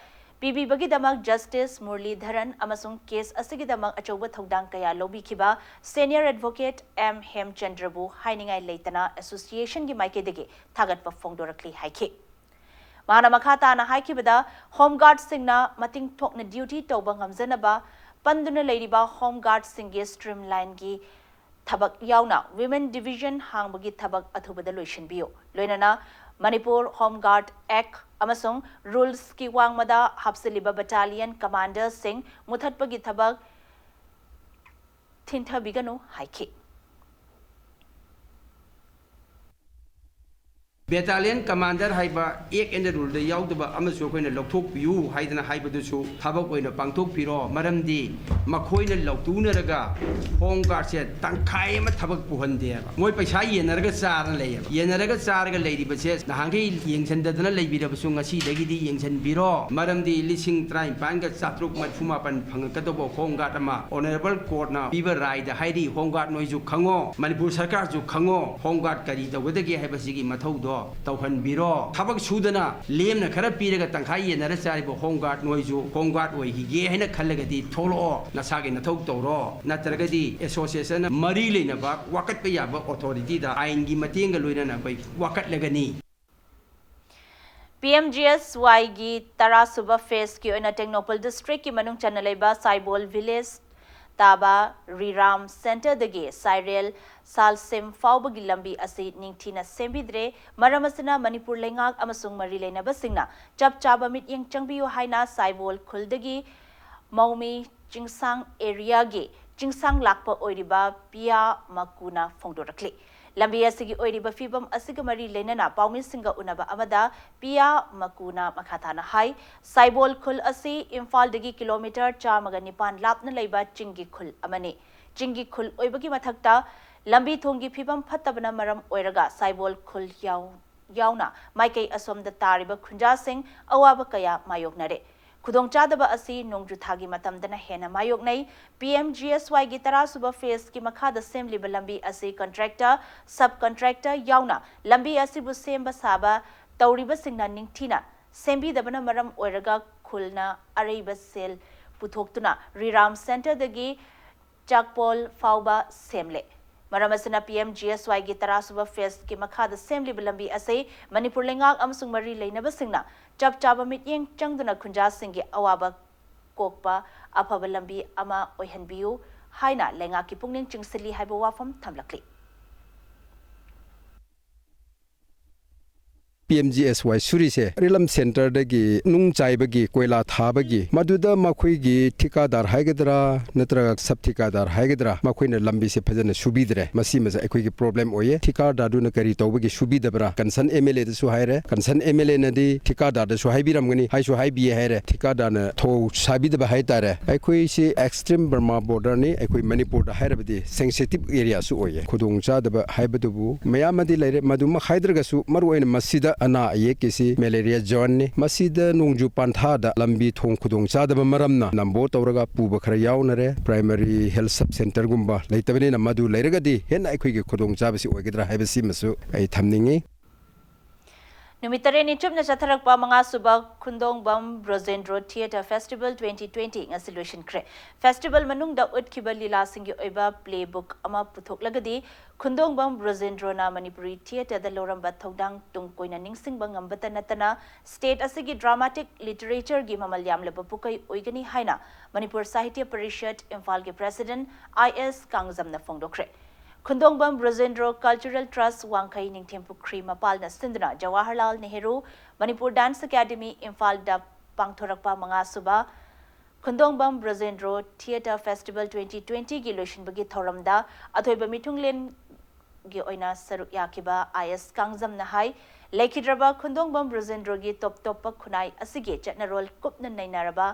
ꯄꯤꯕꯤꯕꯒꯤꯗꯃꯛ ꯖꯁꯇꯤꯁ ꯃꯨꯔꯂꯤꯙꯔꯟ ꯑꯃꯁꯨꯡ ꯀꯦꯁ ꯑꯁꯤꯒꯤꯗꯃꯛ ꯑꯆꯧꯕ ꯊꯧꯗꯥꯡ ꯀꯌꯥ ꯂꯧꯕꯤꯈꯤꯕ ꯁꯦꯅꯤꯌꯔ ꯑꯦꯗꯚꯣꯀꯦꯠ ꯑꯦꯝ ꯍꯦꯝꯆꯟꯗ꯭ꯔꯕꯨ ꯍꯥꯏꯅꯤꯡꯉꯥꯏ ꯂꯩꯇꯅ ꯑꯦꯁꯣꯁꯤꯌꯦꯁꯟꯒꯤ ꯃꯥꯏꯀꯩꯗꯒꯤ ꯊꯥꯒꯠꯄ ꯐꯣꯡꯗꯣꯔꯛꯂꯤ ꯍꯥꯏꯈꯤ꯫ ꯃꯥꯅ ꯃꯈꯥ ꯇꯥꯅ ꯍꯥꯏꯈꯤꯕꯗ, ꯍꯣꯝ ꯒꯥꯔꯗꯁꯤꯡꯅ ꯃꯇꯤꯡ ꯊꯣꯛꯅ ꯗ꯭ꯌꯨꯇꯤ ꯇꯧꯕ ꯉꯝꯖꯅꯕ ꯄꯟꯗꯨꯅ ꯂꯩꯔꯤꯕ ꯍꯣꯝ ꯒꯥꯔꯗꯁꯤꯡꯒꯤ ꯁ꯭ꯇ꯭ꯔꯤꯝꯂꯥꯏꯟꯒꯤ ꯊꯕꯛ ꯌꯥꯎꯅ ꯋꯤꯃꯦꯟ ꯗꯤꯚꯤꯖꯟ ꯍꯥꯡꯕꯒꯤ ꯊꯕꯛ ꯑꯊꯨꯕꯗ ꯂꯣꯏꯁꯤꯟꯕꯤꯌꯨ꯫ ꯂꯣꯏꯅꯅ ꯃꯅꯤꯄꯨꯔ ꯍꯣꯝ ꯒꯥꯔꯗ ꯑꯦꯛ ꯑꯃꯁꯨꯡ ꯔꯨꯜꯁꯀꯤ ꯋꯥꯡꯃꯗ ꯍꯥꯞꯆꯤꯜꯂꯤꯕ ꯕꯠꯇꯥꯂꯤꯌꯟ ꯀꯃꯥꯟꯗꯔꯁꯤꯡ ꯃꯨꯊꯠꯄꯒꯤ ꯊꯕꯛ ꯊꯤꯟꯊꯕꯤꯒꯅꯨ ꯍꯥꯏꯈꯤ꯫ Battalion commander ꯍꯥꯏꯕ act and ruleꯗ ꯌꯥꯎꯗꯕ ꯑꯃꯁꯨ ꯑꯩꯈꯣꯏꯅ ꯂꯧꯊꯣꯛꯄꯤꯌꯨ ꯍꯥꯏꯗꯅ ꯍꯥꯏꯕꯗꯨꯁꯨ ꯊꯕꯛ ꯑꯣꯏꯅ ꯄꯥꯡꯊꯣꯛꯄꯤꯔꯣ꯫ ꯃꯔꯝꯗꯤ ꯃꯈꯣꯏꯅ ꯂꯧꯇꯨꯅꯔꯒ home guardꯁꯦ ꯇꯪꯈꯥꯏ ꯑꯃ ꯊꯕꯛ ꯄꯨꯍꯟꯗꯦꯕ꯫ ꯃꯣꯏ ꯄꯩꯁꯥ ꯌꯦꯟꯅꯔꯒ ꯆꯥꯔ ꯂꯩꯌꯦꯕ꯫ ꯌꯦꯟꯅꯔꯒ ꯆꯥꯔꯒ ꯂꯩꯔꯤꯕꯁꯦ ꯅꯍꯥꯟꯈꯩ ꯌꯦꯡꯁꯤꯟꯗꯗꯅ ꯂꯩꯕꯤꯔꯕꯁꯨ ꯉꯁꯤꯗꯒꯤꯗꯤ ꯌꯦꯡꯁꯤꯟꯕꯤꯔꯣ꯫ ꯃꯔꯝꯗꯤ ꯂꯤꯁꯤꯡ ꯇꯔꯥꯅꯤꯄꯥꯟꯒ ꯆꯥꯇ꯭ꯔꯨꯛ ꯃꯔꯤꯐꯨ ꯃꯥꯄꯟ ꯐꯪꯉꯛꯀꯗꯧꯕ home guard ꯑꯃ honourable courtꯅ ꯄꯤꯕ ꯔꯥꯏꯗ ꯍꯥꯏꯔꯤ꯫ Home guard ꯅꯣꯏꯁꯨ ꯈꯪꯉꯣ, ꯃꯅꯤꯄꯨꯔ ꯁꯔꯀꯥꯔꯁꯨ ꯈꯪꯉꯣ, home guard ꯀꯔꯤ ꯇꯧꯒꯗꯒꯦ ꯍꯥꯏꯕꯁꯤꯒꯤ ꯃꯊꯧꯗꯣ ꯇꯧꯍꯟꯕꯤꯔꯣ꯫ ꯊꯕꯛ ꯁꯨꯗꯅ ꯂꯦꯝꯅ ꯈꯔ ꯄꯤꯔꯒ ꯇꯪꯈꯥꯏ ꯌꯦꯟꯅꯔ ꯆꯥꯔꯤꯕ home guard ꯅꯣꯏꯁꯨ home guard ꯑꯣꯏꯈꯤꯒꯦ ꯍꯥꯏꯅ ꯈꯜꯂꯒꯗꯤ ꯊꯣꯛꯂꯛꯑꯣ, ꯅꯁꯥꯒꯤ ꯅꯊꯧ ꯇꯧꯔꯣ꯫ ꯅꯠꯇ꯭ꯔꯒꯗꯤ associationꯅ ꯃꯔꯤ ꯂꯩꯅꯕ ꯋꯥꯀꯠꯄ ꯌꯥꯕ authorityꯗ ꯑꯥꯏꯟꯒꯤ ꯃꯇꯦꯡꯒ ꯂꯣꯏꯅꯅ ꯑꯩꯈꯣꯏ ꯋꯥꯀꯠꯂꯒꯅꯤ꯫ ꯄꯤ ꯑꯦꯝ ꯖꯤ ꯑꯦꯁ ꯋꯥꯏꯒꯤ ꯇꯔꯥꯁꯨꯕ phaseꯀꯤ ꯑꯣꯏꯅ ꯇꯦꯡꯅꯧꯄꯜ districtꯀꯤ ꯃꯅꯨꯡ ꯆꯟꯅ ꯂꯩꯕ ꯁꯥꯏꯕꯣꯜ village ꯇꯥꯕ ꯔꯤꯔꯥꯝ centreꯗꯒꯤ ꯁꯥꯏꯔꯦꯜ ꯁꯥꯜꯁꯦꯝ ꯐꯥꯎꯕꯒꯤ ꯂꯝꯕꯤ ꯑꯁꯤ ꯅꯤꯡꯊꯤꯅ ꯁꯦꯝꯕꯤꯗ꯭ꯔꯦ꯫ ꯃꯔꯝ ꯑꯁꯤꯅ ꯃꯅꯤꯄꯨꯔ ꯂꯩꯉꯥꯛ ꯑꯃꯁꯨꯡ ꯃꯔꯤ ꯂꯩꯅꯕꯁꯤꯡꯅ ꯆꯞ ꯆꯥꯕ ꯃꯤꯠꯌꯦꯡ ꯆꯪꯕꯤꯌꯨ ꯍꯥꯏꯅ ꯁꯥꯏꯕꯣꯜ ꯈꯨꯜꯗꯒꯤ ꯃꯧꯃꯤ ꯆꯤꯡꯁꯥꯡ areaꯒꯤ ꯆꯤꯡꯁꯥꯡ ꯂꯥꯛꯄ ꯑꯣꯏꯔꯤꯕ ꯄꯤꯌꯥ ꯃꯀꯨꯅ ꯐꯣꯡꯗꯣꯔꯛꯂꯤ꯫ ꯂꯝꯕꯤ ꯑꯁꯤꯒꯤ ꯑꯣꯏꯔꯤꯕ ꯐꯤꯕꯝ ꯑꯁꯤꯒ ꯃꯔꯤ ꯂꯩꯅꯅ ꯄꯥꯎꯃꯤꯁꯤꯡꯒ ꯎꯅꯕ ꯑꯃꯗ ꯄꯤꯌꯥ ꯃꯀꯨꯅ ꯃꯈꯥ ꯇꯥꯅ ꯍꯥꯏ, ꯁꯥꯏꯕꯣꯜ ꯈꯨꯜ ꯑꯁꯤ ꯏꯝꯐꯥꯜꯗꯒꯤ kilometre ꯆꯥꯝꯃꯒ ꯅꯤꯄꯥꯟ ꯂꯥꯞꯅ ꯂꯩꯕ ꯆꯤꯡꯒꯤ ꯈꯨꯜ ꯑꯃꯅꯤ꯫ ꯆꯤꯡꯒꯤ ꯈꯨꯜ ꯑꯣꯏꯕꯒꯤ ꯃꯊꯛꯇ ꯂꯝꯕꯤ ꯊꯣꯡꯒꯤ ꯐꯤꯕꯝ ꯐꯠꯇꯕꯅ ꯃꯔꯝ ꯑꯣꯏꯔꯒ ꯁꯥꯏꯕꯣꯜ ꯈꯨꯜ ꯌꯥꯎ-, ꯌꯥꯎꯅ ꯃꯥꯏꯀꯩ ꯑꯁꯣꯝꯗ ꯇꯥꯔꯤꯕ ꯈꯨꯟꯖꯥꯁꯤꯡ ꯑꯋꯥꯕ ꯀꯌꯥ ꯃꯥꯌꯣꯛꯅꯔꯦ꯫ ꯈꯨꯗꯣꯡꯆꯥꯗꯕ ꯑꯁꯤ ꯅꯣꯡꯖꯨ ꯊꯥꯒꯤ ꯃꯇꯝꯗꯅ ꯍꯦꯟꯅ ꯃꯥꯌꯣꯛꯅꯩ꯫ ꯄꯤ ꯑꯦꯝ ꯖꯤ ꯑꯦꯁ ꯋꯥꯏꯒꯤ ꯇꯔꯥꯁꯨꯕ phaseꯀꯤ ꯃꯈꯥꯗ ꯁꯦꯝꯂꯤꯕ ꯂꯝꯕꯤ ꯑꯁꯤ contractor, sub contractor ꯌꯥꯎꯅ ꯂꯝꯕꯤ ꯑꯁꯤꯕꯨ ꯁꯦꯝꯕ ꯁꯥꯕ ꯇꯧꯔꯤꯕꯁꯤꯡꯅ ꯅꯤꯡꯊꯤꯅ ꯁꯦꯝꯕꯤꯗꯕꯅ ꯃꯔꯝ ꯑꯣꯏꯔꯒ ꯈꯨꯜꯅ ꯑꯔꯩꯕ ꯁꯦꯜ ꯄꯨꯊꯣꯛꯇꯨꯅ ꯔꯤꯔꯥꯝ centreꯗꯒꯤ ꯆꯥꯛꯄꯣꯜ ꯐꯥꯎꯕ ꯁꯦꯝꯂꯦ꯫ ꯃꯔꯝ ꯑꯁꯤꯅ ꯄꯤ ꯑꯦꯝ ꯖꯤ ꯑꯦꯁ ꯋꯥꯏꯒꯤ ꯇꯔꯥꯁꯨꯕ phaseꯀꯤ ꯃꯈꯥꯗ ꯁꯦꯝꯂꯤꯕ ꯂꯝꯕꯤ ꯑꯁꯤ ꯃꯅꯤꯄꯨꯔ ꯂꯩꯉꯥꯛ ꯑꯃꯁꯨꯡ ꯃꯔꯤ ꯂꯩꯅꯕꯁꯤꯡꯅ ꯆꯞ ꯆꯥꯕ ꯃꯤꯠꯌꯦꯡ ꯆꯪꯗꯨꯅ ꯈꯨꯟꯖꯥꯁꯤꯡꯒꯤ ꯑꯋꯥꯕ ꯀꯣꯛꯄ ꯑꯐꯕ ꯂꯝꯕꯤ ꯑꯃ ꯑꯣꯏꯍꯟꯕꯤꯌꯨ ꯍꯥꯏꯅ ꯂꯩꯉꯥꯛꯀꯤ ꯄꯨꯛꯅꯤꯡ ꯆꯤꯡꯁꯤꯜꯂꯤ ꯍꯥꯏꯕ ꯋꯥꯐꯝ ꯊꯝꯂꯛꯂꯤ꯫ ꯄꯤ ꯑꯦꯝ ꯖꯤ ꯑꯦꯁ ꯋꯥꯏ ꯁꯨꯔꯤꯁꯦ ꯔꯤꯂꯝ ꯁꯦꯟꯇꯔꯗꯒꯤ ꯅꯨꯡ ꯆꯥꯏꯕꯒꯤ, ꯀꯣꯏꯂꯥ ꯊꯥꯕꯒꯤ, ꯃꯗꯨꯗ ꯃꯈꯣꯏꯒꯤ ꯊꯤꯀꯥꯗꯥꯔ ꯍꯥꯏꯒꯗ꯭ꯔꯥ ꯅꯠꯇ꯭ꯔꯒ ꯁꯕ ꯊꯤꯀꯥꯗꯥꯔ ꯍꯥꯏꯒꯗ꯭ꯔꯥ, ꯃꯈꯣꯏꯅ ꯂꯝꯕꯤꯁꯦ ꯐꯖꯅ ꯁꯨꯕꯤꯗ꯭ꯔꯦ꯫ ꯃꯁꯤꯃꯁꯦ ꯑꯩꯈꯣꯏꯒꯤ ꯄ꯭ꯔꯣꯕ꯭ꯂꯦꯝ ꯑꯣꯏꯌꯦ꯫ ꯊꯤꯀꯥꯗꯥꯔꯗꯨꯅ ꯀꯔꯤ ꯇꯧꯕꯒꯤ ꯁꯨꯕꯤꯗꯕ꯭ꯔꯥ? ꯀꯟꯁꯔꯟ ꯑꯦꯝ ꯑꯦꯜ ꯑꯦꯗꯁꯨ ꯍꯥꯏꯔꯦ, ꯀꯟꯁꯔꯟ ꯑꯦꯝ ꯑꯦꯜ ꯑꯦꯅꯗꯤ ꯊꯤꯀꯥꯗꯥꯔꯗꯁꯨ ꯍꯥꯏꯕꯤꯔꯝꯒꯅꯤ, ꯍꯥꯏꯁꯨ ꯍꯥꯏꯕꯤꯌꯦ ꯍꯥꯏꯔꯦ꯫ ꯊꯤꯀꯥꯗꯥꯔꯅ ꯊꯧ ꯁꯥꯕꯤꯗꯕ ꯍꯥꯏꯇꯥꯔꯦ꯫ ꯑꯩꯈꯣꯏꯁꯤ ꯑꯦꯛꯁꯇ꯭ꯔꯤꯝ ꯕꯔꯃꯥ ꯕꯣꯔꯗꯔꯅꯤ꯫ ꯑꯩꯈꯣꯏ ꯃꯅꯤꯄꯨꯔꯗ ꯍꯥꯏꯔꯕꯗꯤ ꯁꯦꯟꯁꯤꯇꯤꯞ ꯑꯦꯔꯤꯌꯥꯁꯨ ꯑꯣꯏꯌꯦ꯫ ꯈꯨꯗꯣꯡꯆꯥꯗꯕ ꯍꯥꯏꯕꯗꯨꯕꯨ ꯃꯌꯥꯝ ꯑꯃꯗꯤ ꯂꯩꯔꯦ, ꯃꯗꯨꯃꯛ ꯍꯥꯏꯗ꯭ꯔꯒꯁꯨ ꯃꯔꯨꯑꯣꯏꯅ ꯃꯁꯤꯗ ꯑꯅꯥ ꯑꯌꯦꯛꯀꯤꯁꯤ ꯃꯦꯂꯦꯔꯤꯌꯥ ꯖꯣꯟꯅꯤ꯫ ꯃꯁꯤꯗ ꯅꯣꯡꯖꯨ ꯄꯥꯟꯊꯥꯗ ꯂꯝꯕꯤ ꯊꯣꯡ ꯈꯨꯗꯣꯡꯆꯥꯗꯕ ꯃꯔꯝꯅ ꯅꯝꯕꯣ ꯇꯧꯔꯒ ꯄꯨꯕ ꯈꯔ ꯌꯥꯎꯅꯔꯦ꯫ ꯄ꯭ꯔꯥꯏꯃꯔꯤ ꯍꯦꯜꯊ ꯁꯕ ꯁꯦꯟꯇꯔꯒꯨꯝꯕ ꯂꯩꯇꯕꯅꯤꯅ ꯃꯗꯨ ꯂꯩꯔꯒꯗꯤ ꯍꯦꯟꯅ ꯑꯩꯈꯣꯏꯒꯤ ꯈꯨꯗꯣꯡꯆꯥꯕꯁꯤ ꯑꯣꯏꯒꯗ꯭ꯔꯥ ꯍꯥꯏꯕꯁꯤꯃꯁꯨ ꯑꯩ ꯊꯝꯅꯤꯡꯉꯤ꯫ ꯅꯨꯃꯤꯠ ꯇꯔꯦꯠꯅꯤ ꯆꯨꯞꯅ ꯆꯠꯊꯔꯛꯄ ꯃꯉꯥꯁꯨꯕ ꯈꯨꯟꯗꯣꯡꯕꯝ ꯕ꯭ꯔꯣꯖꯦꯟꯗ꯭ꯔꯣ ꯊꯤꯌꯦꯇꯔ ꯐꯦꯁꯇꯤꯚꯦꯜ ꯇ꯭ꯋꯦꯟꯇꯤ ꯇ꯭ꯋꯦꯟꯇꯤ ꯉꯁꯤ ꯂꯣꯏꯁꯤꯟꯈ꯭ꯔꯦ꯫ ꯐꯦꯁꯇꯤꯚꯦꯜ ꯃꯅꯨꯡꯗ ꯎꯠꯈꯤꯕ ꯂꯤꯂꯥꯁꯤꯡꯒꯤ ꯑꯣꯏꯕ ꯄ꯭ꯂꯦꯕꯨꯛ ꯑꯃ ꯄꯨꯊꯣꯛꯂꯒꯗꯤ ꯈꯨꯟꯗꯣꯡꯕꯝ ꯕ꯭ꯔꯣꯖꯦꯟꯗ꯭ꯔꯣꯅ ꯃꯅꯤꯄꯨꯔꯤ ꯊꯤꯌꯦꯇꯔꯗ ꯂꯧꯔꯝꯕ ꯊꯧꯗꯥꯡ ꯇꯨꯡ ꯀꯣꯏꯅ ꯅꯤꯡꯁꯤꯡꯕ ꯉꯝꯕꯇ ꯅꯠꯇꯅ ꯁ꯭ꯇꯦꯠ ꯑꯁꯤꯒꯤ ꯗ꯭ꯔꯥꯃꯥꯇꯤꯛ ꯂꯤꯇꯔꯦꯆꯔꯒꯤ ꯃꯃꯜ ꯌꯥꯝꯂꯕ ꯄꯨꯀꯩ ꯑꯣꯏꯒꯅꯤ ꯍꯥꯏꯅ ꯃꯅꯤꯄꯨꯔ ꯁꯥꯍꯤꯇ꯭ꯌ ꯄꯔꯤꯁꯠ ꯏꯝꯐꯥꯜꯒꯤ ꯄ꯭ꯔꯦꯁꯤꯗꯦꯟꯠ ꯑꯥꯏ ꯑꯦꯁ ꯀꯥꯡꯖꯝꯅ ꯐꯣꯡꯗꯣꯛꯈ꯭ꯔꯦ꯫ ꯈꯨꯟꯗꯣꯡꯕꯝ ꯕ꯭ꯔꯖꯦꯟꯗ꯭ꯔꯣ ꯀꯜꯆꯔꯦꯜ ꯇ꯭ꯔꯁ ꯋꯥꯡꯈꯩ ꯅꯤꯡꯊꯦꯝ ꯄꯨꯈ꯭ꯔꯤ ꯃꯄꯥꯜꯅ ꯁꯤꯟꯗꯨꯅ ꯖꯋꯥꯍꯔꯂꯥꯜ ꯅꯦꯍꯔꯨ ꯃꯅꯤꯄꯨꯔ ꯗꯥꯟꯁ ꯑꯦꯀꯥꯗꯃꯤ ꯏꯝꯐꯥꯜꯗ ꯄꯥꯡꯊꯣꯔꯛꯄ ꯃꯉꯥꯁꯨꯕ ꯈꯨꯟꯗꯣꯡꯕꯝ ꯕ꯭ꯔꯖꯦꯟꯗ꯭ꯔꯣ ꯊꯤꯌꯦꯇꯔ ꯐꯦꯁꯇꯤꯚꯦꯜ ꯇ꯭ꯋꯦꯟꯇꯤ ꯇ꯭ꯋꯦꯟꯇꯤꯒꯤ ꯂꯣꯏꯁꯤꯟꯕꯒꯤ ꯊꯧꯔꯝꯗ ꯑꯊꯣꯏꯕ ꯃꯤꯊꯨꯡꯂꯦꯟꯒꯤ ꯑꯣꯏꯅ ꯁꯔꯨꯛ ꯌꯥꯈꯤꯕ ꯑꯥꯏ ꯑꯦꯁ ꯀꯥꯡꯖꯝꯅ ꯍꯥꯏ, ꯂꯩꯈꯤꯗ꯭ꯔꯕ ꯈꯨꯟꯗꯣꯡꯕꯝ ꯕ꯭ꯔꯖꯦꯟꯗ꯭ꯔꯣꯒꯤ ꯇꯣꯞ ꯇꯣꯞꯄ ꯈꯨꯟꯅꯥꯏ ꯑꯁꯤꯒꯤ ꯆꯠꯅꯔꯣꯜ ꯀꯨꯞꯅ ꯅꯩꯅꯔꯕ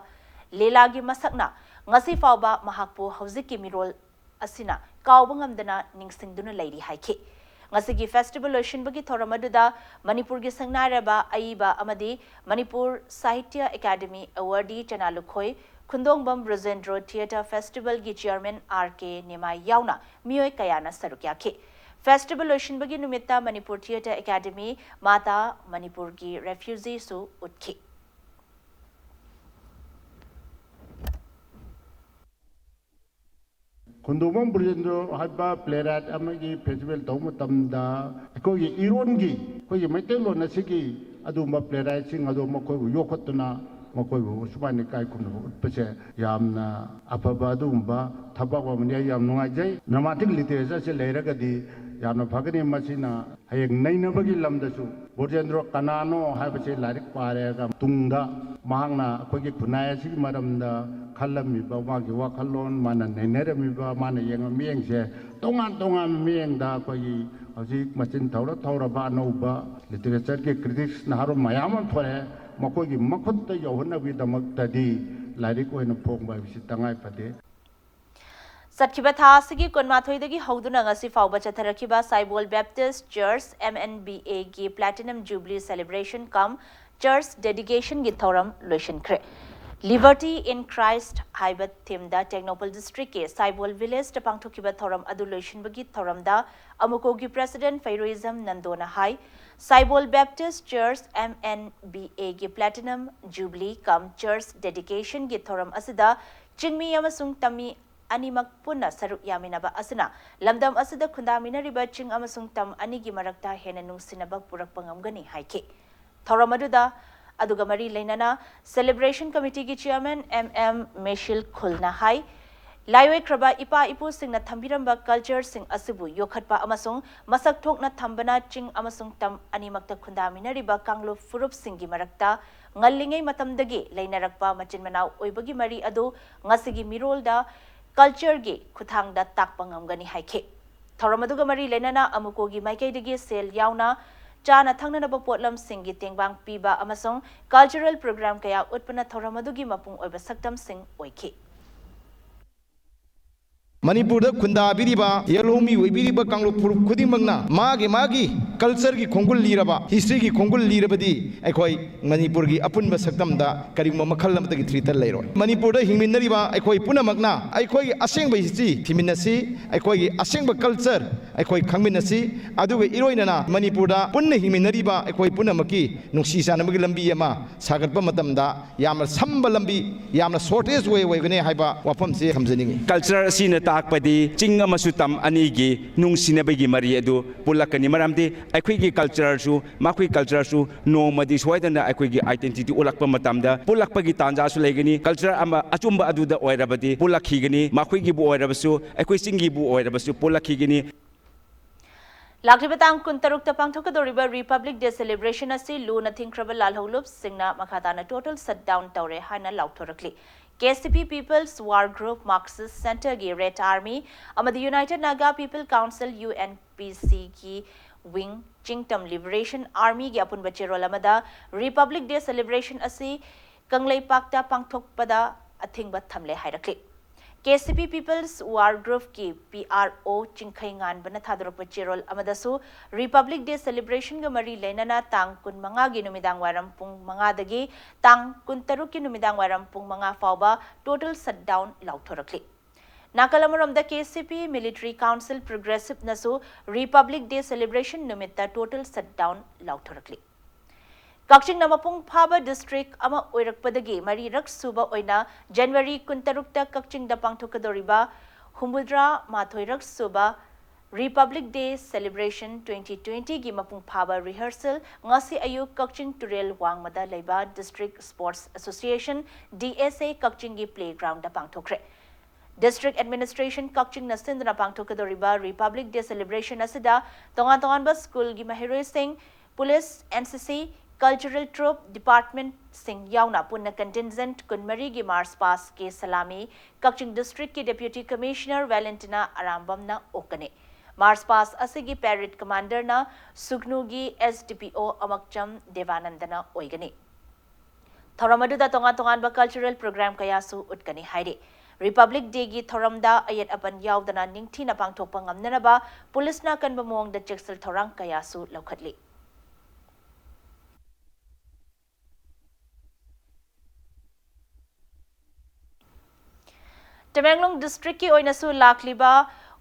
ꯂꯤꯂꯥꯒꯤ ꯃꯁꯛꯅ ꯉꯁꯤ ꯐꯥꯎꯕ ꯃꯍꯥꯛꯄꯨ ꯍꯧꯖꯤꯛꯀꯤ ꯃꯤꯔꯣꯜ ꯑꯁꯤꯅ ꯀꯥꯎꯕ ꯉꯝꯗꯅ ꯅꯤꯡꯁꯤꯡꯗꯨꯅ ꯂꯩꯔꯤ ꯍꯥꯏꯈꯤ꯫ ꯉꯁꯤꯒꯤ ꯐꯦꯁꯇꯤꯚꯦꯜ ꯂꯣꯏꯁꯤꯟꯕꯒꯤ ꯊꯧꯔꯝ ꯑꯗꯨꯗ ꯃꯅꯤꯄꯨꯔꯒꯤ ꯁꯛꯅꯥꯏꯔꯕ ꯑꯏꯕ ꯑꯃꯗꯤ ꯃꯅꯤꯄꯨꯔ ꯁꯥꯍꯤꯇ꯭ꯌ ꯑꯦꯀꯥꯗꯃꯤ ꯑꯦꯋꯥꯔꯗꯤ ꯆꯅꯥ ꯂꯨꯈꯣꯏ, ꯈꯨꯟꯗꯣꯡꯕꯝ ꯕ꯭ꯔꯖꯦꯟꯗ꯭ꯔꯣ ꯊꯤꯌꯦꯇꯔ ꯐꯦꯁꯇꯤꯚꯦꯜꯒꯤ ꯆꯤꯌꯔꯃꯦꯟ ꯑꯥꯔ ꯀꯦ ꯅꯦꯃꯥꯏ ꯌꯥꯎꯅ ꯃꯤꯑꯣꯏ ꯀꯌꯥꯅ ꯁꯔꯨꯛ ꯌꯥꯈꯤ꯫ ꯐꯦꯁꯇꯤꯚꯦꯜ ꯂꯣꯏꯁꯤꯟꯕꯒꯤ ꯅꯨꯃꯤꯠꯇ ꯃꯅꯤꯄꯨꯔ ꯊꯤꯌꯦꯇꯔ ꯑꯦꯀꯥꯗꯃꯤ, ꯃꯥꯇꯥ ꯃꯅꯤꯄꯨꯔꯒꯤ ꯔꯦꯐ꯭ꯌꯨꯖꯤꯁꯨ ꯎꯠꯈꯤ꯫ ꯈꯨꯟꯗꯣꯡꯕꯝ ꯕ꯭ꯔꯖꯦꯟꯗ꯭ꯔꯣ ꯍꯥꯏꯕ ꯄ꯭ꯂꯦꯔꯥꯏꯠ ꯑꯃꯒꯤ ꯐꯦꯁꯇꯤꯚꯦꯜ ꯇꯧꯕ ꯃꯇꯝꯗ ꯑꯩꯈꯣꯏꯒꯤ ꯏꯔꯣꯟꯒꯤ, ꯑꯩꯈꯣꯏꯒꯤ ꯃꯩꯇꯩꯂꯣꯟ ꯑꯁꯤꯒꯤ ꯑꯗꯨꯒꯨꯝꯕ ꯄ꯭ꯂꯦꯔꯥꯏꯠꯁꯤꯡ ꯑꯗꯨ ꯃꯈꯣꯏꯕꯨ ꯌꯣꯛꯈꯠꯇꯨꯅ ꯃꯈꯣꯏꯕꯨ ꯁꯨꯃꯥꯏꯅ ꯏꯀꯥꯏ ꯈꯨꯝꯅꯕ ꯎꯠꯄꯁꯦ ꯌꯥꯝꯅ ꯑꯐꯕ ꯑꯗꯨꯒꯨꯝꯕ ꯊꯕꯛ ꯑꯃꯅꯤ꯫ ꯑꯩ ꯌꯥꯝ ꯅꯨꯡꯉꯥꯏꯖꯩ꯫ ꯗ꯭ꯔꯃꯥꯇꯤꯛ ꯂꯤꯇꯔꯦꯆꯔꯁꯦ ꯂꯩꯔꯒꯗꯤ ꯌꯥꯝꯅ ꯐꯒꯅꯤ꯫ ꯃꯁꯤꯅ ꯍꯌꯦꯡ ꯅꯩꯅꯕꯒꯤ ꯂꯝꯗꯁꯨ ꯕ꯭ꯔꯖꯦꯟꯗ꯭ꯔꯣ ꯀꯅꯥꯅꯣ ꯍꯥꯏꯕꯁꯤ ꯂꯥꯏꯔꯤꯛ ꯄꯥꯔꯒ ꯇꯨꯡꯗ ꯃꯍꯥꯛꯅ ꯑꯩꯈꯣꯏꯒꯤ ꯈꯨꯟꯅꯥꯏ ꯑꯁꯤꯒꯤ ꯃꯔꯝꯗ ꯈꯜꯂꯝꯃꯤꯕ, ꯃꯥꯒꯤ ꯋꯥꯈꯜꯂꯣꯟ, ꯃꯥꯅ ꯅꯩꯅꯔꯝꯃꯤꯕ, ꯃꯥꯅ ꯌꯦꯡꯕ ꯃꯤꯠꯌꯦꯡꯁꯦ ꯇꯣꯉꯥꯟ ꯇꯣꯉꯥꯟꯕ ꯃꯤꯠꯌꯦꯡꯗ ꯑꯩꯈꯣꯏꯒꯤ ꯍꯧꯖꯤꯛ ꯃꯆꯤꯟ ꯊꯧꯔ ꯊꯧꯔꯕ ꯑꯅꯧꯕ literature ꯒꯤ critics ꯅꯍꯥꯔꯣꯜ ꯃꯌꯥꯝ ꯑꯃ ꯊꯣꯔꯛꯑꯦ꯫ ꯃꯈꯣꯏꯒꯤ ꯃꯈꯨꯠꯇ ꯌꯧꯍꯟꯅꯕꯒꯤꯗꯃꯛꯇꯗꯤ ꯂꯥꯏꯔꯤꯛ ꯑꯣꯏꯅ ꯐꯣꯡꯕ ꯍꯥꯏꯕꯁꯤ ꯇꯉꯥꯏ ꯐꯗꯦ꯫ ꯆꯠꯈꯤꯕ ꯊꯥ ꯑꯁꯤꯒꯤ ꯀꯨꯟꯃꯥꯊꯣꯏꯗꯒꯤ ꯍꯧꯗꯨꯅ ꯉꯁꯤ ꯐꯥꯎꯕ ꯆꯠꯊꯔꯛꯈꯤꯕ ꯁꯥꯏꯕꯣꯜ Baptist church M N B A ꯒꯤ Platinum Jubilee Celebration cum Church Dedication ꯒꯤ ꯊꯧꯔꯝ ꯂꯣꯏꯁꯤꯟꯈ꯭ꯔꯦ꯫ Liberty in Christ ꯍꯥꯏꯕ theme ꯗ ꯇꯦꯡꯅꯧꯄꯜ district ꯀꯤ ꯁꯥꯏꯕꯣꯜ village ꯇ ꯄꯥꯡꯊꯣꯛꯈꯤꯕ ꯊꯧꯔꯝ ꯑꯗꯨ ꯂꯣꯏꯁꯤꯟꯕꯒꯤ ꯊꯧꯔꯝꯗ ꯑꯃꯨꯀꯣꯒꯤ president ꯐꯩꯔꯣꯏꯖꯝ ꯅꯟꯗꯣꯅ high, ꯁꯥꯏꯕꯣꯜ Baptist Church M N B A ꯒꯤ Platinum Jubilee cum Church Dedication ꯒꯤ ꯊꯧꯔꯝ ꯑꯁꯤꯗ ꯆꯤꯡꯃꯤ ꯑꯃꯁꯨꯡ ꯇꯝꯃꯤ ꯑꯅꯤꯃꯛ ꯄꯨꯟꯅ ꯁꯔꯨꯛ ꯌꯥꯃꯤꯟꯅꯕ ꯑꯁꯤꯅ ꯂꯝꯗꯝ ꯑꯁꯤꯗ ꯈꯨꯟꯗꯥꯃꯤꯟꯅꯔꯤꯕ ꯆꯤꯡ ꯑꯃꯁꯨꯡ ꯇꯝ ꯑꯅꯤꯒꯤ ꯃꯔꯛꯇ ꯍꯦꯟꯅ ꯅꯨꯡꯁꯤꯅꯕ ꯄꯨꯔꯛꯄ ꯉꯝꯒꯅꯤ ꯍꯥꯏꯈꯤ꯫ ꯊꯧꯔꯝ ꯑꯗꯨꯗ ꯑꯗꯨꯒ ꯃꯔꯤ ꯂꯩꯅꯅ celebration committee ꯒꯤ chairman M M ꯃꯦꯁꯤꯜ ꯈꯨꯜꯅ ꯍꯥꯏ, ꯂꯥꯏꯑꯣꯏꯈ꯭ꯔꯕ ꯏꯄꯥ ꯏꯄꯨꯁꯤꯡꯅ ꯊꯝꯕꯤꯔꯝꯕ culture ꯁꯤꯡ ꯑꯁꯤꯕꯨ ꯌꯣꯛꯈꯠꯄ ꯑꯃꯁꯨꯡ ꯃꯁꯛ ꯊꯣꯛꯅ ꯊꯝꯕꯅ ꯆꯤꯡ ꯑꯃꯁꯨꯡ ꯇꯝ ꯑꯅꯤꯃꯛꯇ ꯈꯨꯟꯗꯥꯃꯤꯟꯅꯔꯤꯕ ꯀꯥꯡꯂꯨꯞ ꯐꯨꯔꯨꯞꯁꯤꯡꯒꯤ ꯃꯔꯛꯇ ꯉꯜꯂꯤꯉꯩ ꯃꯇꯝꯗꯒꯤ ꯂꯩꯅꯔꯛꯄ ꯃꯆꯤꯟ ꯃꯅꯥꯎ ꯑꯣꯏꯕꯒꯤ ꯃꯔꯤ ꯑꯗꯨ ꯉꯁꯤꯒꯤ ꯃꯤꯔꯣꯜꯗ culture ꯒꯤ ꯈꯨꯠꯊꯥꯡꯗ ꯇꯥꯛꯄ ꯉꯝꯒꯅꯤ ꯍꯥꯏꯈꯤ꯫ ꯊꯧꯔꯝ ꯑꯗꯨꯒ ꯃꯔꯤ ꯂꯩꯅꯅ ꯑꯃꯨꯀꯣꯒꯤ ꯃꯥꯏꯀꯩꯗꯒꯤ ꯁꯦꯜ ꯌꯥꯎꯅ ꯆꯥꯅ ꯊꯛꯅꯅꯕ ꯄꯣꯠꯂꯝꯁꯤꯡꯒꯤ ꯇꯦꯡꯕꯥꯡ ꯄꯤꯕ ꯑꯃꯁꯨꯡ cultural program ꯀꯌꯥ ꯎꯠꯄꯅ ꯊꯧꯔꯝ ꯑꯗꯨꯒꯤ ꯃꯄꯨꯡ ꯑꯣꯏꯕ ꯁꯛꯇꯝꯁꯤꯡ ꯑꯣꯏꯈꯤ꯫ ꯃꯅꯤꯄꯨꯔꯗ ꯈꯨꯟꯗꯥꯕꯤꯔꯤꯕ, ꯌꯦꯜꯍꯧꯃꯤ ꯑꯣꯏꯕꯤꯔꯤꯕ ꯀꯥꯡꯂꯨꯞ ꯐꯨꯔꯨꯞ ꯈꯨꯗꯤꯡꯃꯛꯅ ꯃꯥꯒꯤ ꯃꯥꯒꯤ culture ꯒꯤ ꯈꯣꯡꯒꯨꯜ ꯂꯤꯔꯕ, history ꯒꯤ ꯈꯣꯡꯒꯨꯜ ꯂꯤꯔꯕꯗꯤ ꯑꯩꯈꯣꯏ ꯃꯅꯤꯄꯨꯔꯒꯤ ꯑꯄꯨꯟꯕ ꯁꯛꯇꯝꯗ ꯀꯔꯤꯒꯨꯝꯕ ꯃꯈꯜ ꯑꯃꯠꯇꯒꯤ ꯊ꯭ꯔꯤꯇꯜ ꯂꯩꯔꯣꯏ꯫ ꯃꯅꯤꯄꯨꯔꯗ ꯍꯤꯡꯃꯤꯟꯅꯔꯤꯕ ꯑꯩꯈꯣꯏ ꯄꯨꯝꯅꯃꯛꯅ ꯑꯩꯈꯣꯏꯒꯤ ꯑꯁꯦꯡꯕ history ꯊꯤꯃꯤꯟꯅꯁꯤ, ꯑꯩꯈꯣꯏꯒꯤ ꯑꯁꯦꯡꯕ culture ꯑꯩꯈꯣꯏ ꯈꯪꯃꯤꯟꯅꯁꯤ, ꯑꯗꯨꯒ ꯏꯔꯣꯏꯅꯅ ꯃꯅꯤꯄꯨꯔꯗ ꯄꯨꯟꯅ ꯍꯤꯡꯃꯤꯟꯅꯔꯤꯕ ꯑꯩꯈꯣꯏ ꯄꯨꯝꯅꯃꯛꯀꯤ ꯅꯨꯡꯁꯤ ꯆꯥꯟꯅꯕꯒꯤ ꯂꯝꯕꯤ ꯑꯃ ꯁꯥꯒꯠꯄ ꯃꯇꯝꯗ ꯌꯥꯝꯅ ꯁꯝꯕ ꯂꯝꯕꯤ, ꯌꯥꯝꯅ shortest way ꯑꯣꯏꯒꯅꯤ ꯍꯥꯏꯕ ꯋꯥꯐꯝꯁꯤ ꯊꯝꯖꯅꯤꯡꯏ꯫ Culture ꯑꯁꯤꯅ ꯇꯥꯛꯄꯗꯤ ꯆꯤꯡ ꯑꯃꯁꯨꯡ ꯇꯝ ꯑꯅꯤꯒꯤ ꯅꯨꯡꯁꯤꯅꯕꯒꯤ ꯃꯔꯤ ꯑꯗꯨ ꯄꯨꯜꯂꯛꯀꯅꯤ, ꯃꯔꯝꯗꯤ ꯑꯩꯈꯣꯏꯒꯤ culture ꯁꯨ ꯃꯈꯣꯏ culture ꯁꯨ ꯅꯣꯡꯃꯗꯤ ꯁꯣꯏꯗꯅ ꯑꯩꯈꯣꯏꯒꯤ identity ꯎꯠꯂꯛꯄ ꯃꯇꯝꯗ ꯄꯨꯜꯂꯛꯄꯒꯤ ꯇꯥꯟꯖꯥꯁꯨ ꯂꯩꯒꯅꯤ꯫ Culture ꯑꯃ ꯑꯆꯨꯝꯕ ꯑꯗꯨꯗ ꯑꯣꯏꯔꯕꯗꯤ ꯄꯨꯜꯂꯛꯈꯤꯒꯅꯤ, ꯃꯈꯣꯏꯒꯤꯕꯨ ꯑꯣꯏꯔꯕꯁꯨ, ꯑꯩꯈꯣꯏ ꯆꯤꯡꯒꯤꯕꯨ ꯑꯣꯏꯔꯕꯁꯨ ꯄꯨꯜꯂꯛꯈꯤꯒꯅꯤ꯫ ꯂꯥꯛꯂꯤꯕ ꯇꯥꯡ ꯀꯨꯟꯇꯔꯨꯛꯇ ꯄꯥꯡꯊꯣꯛꯀꯗꯧꯔꯤꯕ Republic Day celebration ꯑꯁꯤ ꯂꯨꯅ ꯊꯤꯡꯈ꯭ꯔꯕ ꯂꯥꯜꯍꯧꯂꯨꯞꯁꯤꯡꯅ ꯃꯈꯥ ꯇꯥꯅ total shutdown ꯇꯧꯔꯦ ꯍꯥꯏꯅ ꯂꯥꯎꯊꯣꯔꯛꯂꯤ꯫ K C P People's War Group, Marxist Centre ꯒꯤ Red Army ꯑꯃꯗꯤ United Naga People Council, U N P C ꯒꯤ wing, ꯆꯤꯡꯇꯝ Liberation Army ꯒꯤ ꯑꯄꯨꯟꯕ ꯆꯦꯔꯣꯜ ꯑꯃꯗ Republic Day celebration ꯑꯁꯤ ꯀꯪꯂꯩꯄꯥꯛꯇ ꯄꯥꯡꯊꯣꯛꯄꯗ ꯑꯊꯤꯡꯕ ꯊꯝꯂꯦ ꯍꯥꯏꯔꯛꯂꯤ꯫ K C P People's War Group ꯀꯤ P R O ꯆꯤꯡꯈꯩ ꯉꯥꯟꯕꯅ ꯊꯥꯗꯣꯔꯛꯄ ꯆꯦꯔꯣꯜ ꯑꯃꯗꯁꯨ Republic Day celebration ꯒ ꯃꯔꯤ ꯂꯩꯅꯅ ꯇꯥꯡ ꯀꯨꯟꯃꯉꯥꯒꯤ ꯅꯨꯃꯤꯗꯥꯡ ꯋꯥꯏꯔꯝ ꯄꯨꯡ ꯃꯉꯥꯗꯒꯤ ꯇꯥꯡ ꯀꯨꯟꯇꯔꯨꯛꯀꯤ ꯅꯨꯃꯤꯗꯥꯡ ꯋꯥꯏꯔꯝ ꯄꯨꯡ ꯃꯉꯥ ꯐꯥꯎꯕ total shutdown ꯂꯥꯎꯊꯣꯔꯛꯂꯤ꯫ ꯅꯥꯀꯜ ꯑꯃꯔꯣꯝꯗ K C P Military Council Progressive ꯅꯁꯨ Republic Day celebration ꯅꯨꯃꯤꯠꯇ total shutdown ꯂꯥꯎꯊꯣꯔꯛꯂꯤ꯫ ꯀꯛꯆꯤꯡꯅ ꯃꯄꯨꯡ ꯐꯥꯕ district ꯑꯃ ꯑꯣꯏꯔꯛꯄꯗꯒꯤ ꯃꯔꯤꯔꯛ ꯁꯨꯕ ꯑꯣꯏꯅ January ꯀꯨꯟꯇꯔꯨꯛꯇ ꯀꯛꯆꯤꯡꯗ ꯄꯥꯡꯊꯣꯛꯀꯗꯧꯔꯤꯕ ꯍꯨꯝꯐꯨꯇꯔꯥ ꯃꯥꯊꯣꯏꯔꯛ ꯁꯨꯕ Republic Day celebration twenty twenty ꯒꯤ ꯃꯄꯨꯡ ꯐꯥꯕ rehearsal ꯉꯁꯤ ꯑꯌꯨꯛ ꯀꯛꯆꯤꯡ ꯇꯨꯔꯦꯜ ꯋꯥꯡꯃꯗ ꯂꯩꯕ District Sports Association, D S A, ꯀꯛꯆꯤꯡꯒꯤ playground ꯗ ꯄꯥꯡꯊꯣꯛꯈ꯭ꯔꯦ꯫ District Administration ꯀꯛꯆꯤꯡꯅ ꯁꯤꯟꯗꯨꯅ ꯄꯥꯡꯊꯣꯛꯀꯗꯧꯔꯤꯕ Republic Day celebration ꯑꯁꯤꯗ ꯇꯣꯉꯥꯟ ꯇꯣꯉꯥꯟꯕ school ꯒꯤ ꯃꯍꯩꯔꯣꯏꯁꯤꯡ, police, N C C, cultural troupe, department ꯁꯤꯡ ꯌꯥꯎꯅ ꯄꯨꯟꯅ contingent ꯀꯨꯟꯃꯔꯤꯒꯤ march past ꯀꯤ salami ꯀꯛꯆꯤꯡ district ꯀꯤ Deputy Commissioner Valentina ꯑꯔꯥꯝꯕꯝꯅ ꯑꯣꯛꯀꯅꯤ꯫ March past ꯑꯁꯤꯒꯤ parade commander ꯅ ꯁꯨꯒꯅꯨꯒꯤ S D P O ꯑꯃꯛꯆꯝ ꯗꯦꯕꯥꯅꯟꯗꯅ ꯑꯣꯏꯒꯅꯤ꯫ ꯊꯧꯔꯝ ꯑꯗꯨꯗ ꯇꯣꯉꯥꯟ ꯇꯣꯉꯥꯟꯕ cultural program ꯀꯌꯥꯁꯨ ꯎꯠꯀꯅꯤ ꯍꯥꯏꯔꯤ꯫ Republic Day ꯒꯤ ꯊꯧꯔꯝꯗ ꯑꯌꯦꯠ ꯑꯄꯟ ꯌꯥꯎꯗꯅ ꯅꯤꯡꯊꯤꯅ ꯄꯥꯡꯊꯣꯛꯄ ꯉꯝꯅꯅꯕ police ꯅ ꯑꯀꯟꯕ ꯃꯑꯣꯡꯗ ꯆꯦꯛꯁꯤꯜ ꯊꯧꯔꯥꯡ ꯀꯌꯥꯁꯨ ꯂꯧꯈꯠꯂꯤ꯫ ꯇꯃꯦꯡꯂꯣꯡ district ꯀꯤ ꯑꯣꯏꯅꯁꯨ ꯂꯥꯛꯂꯤꯕ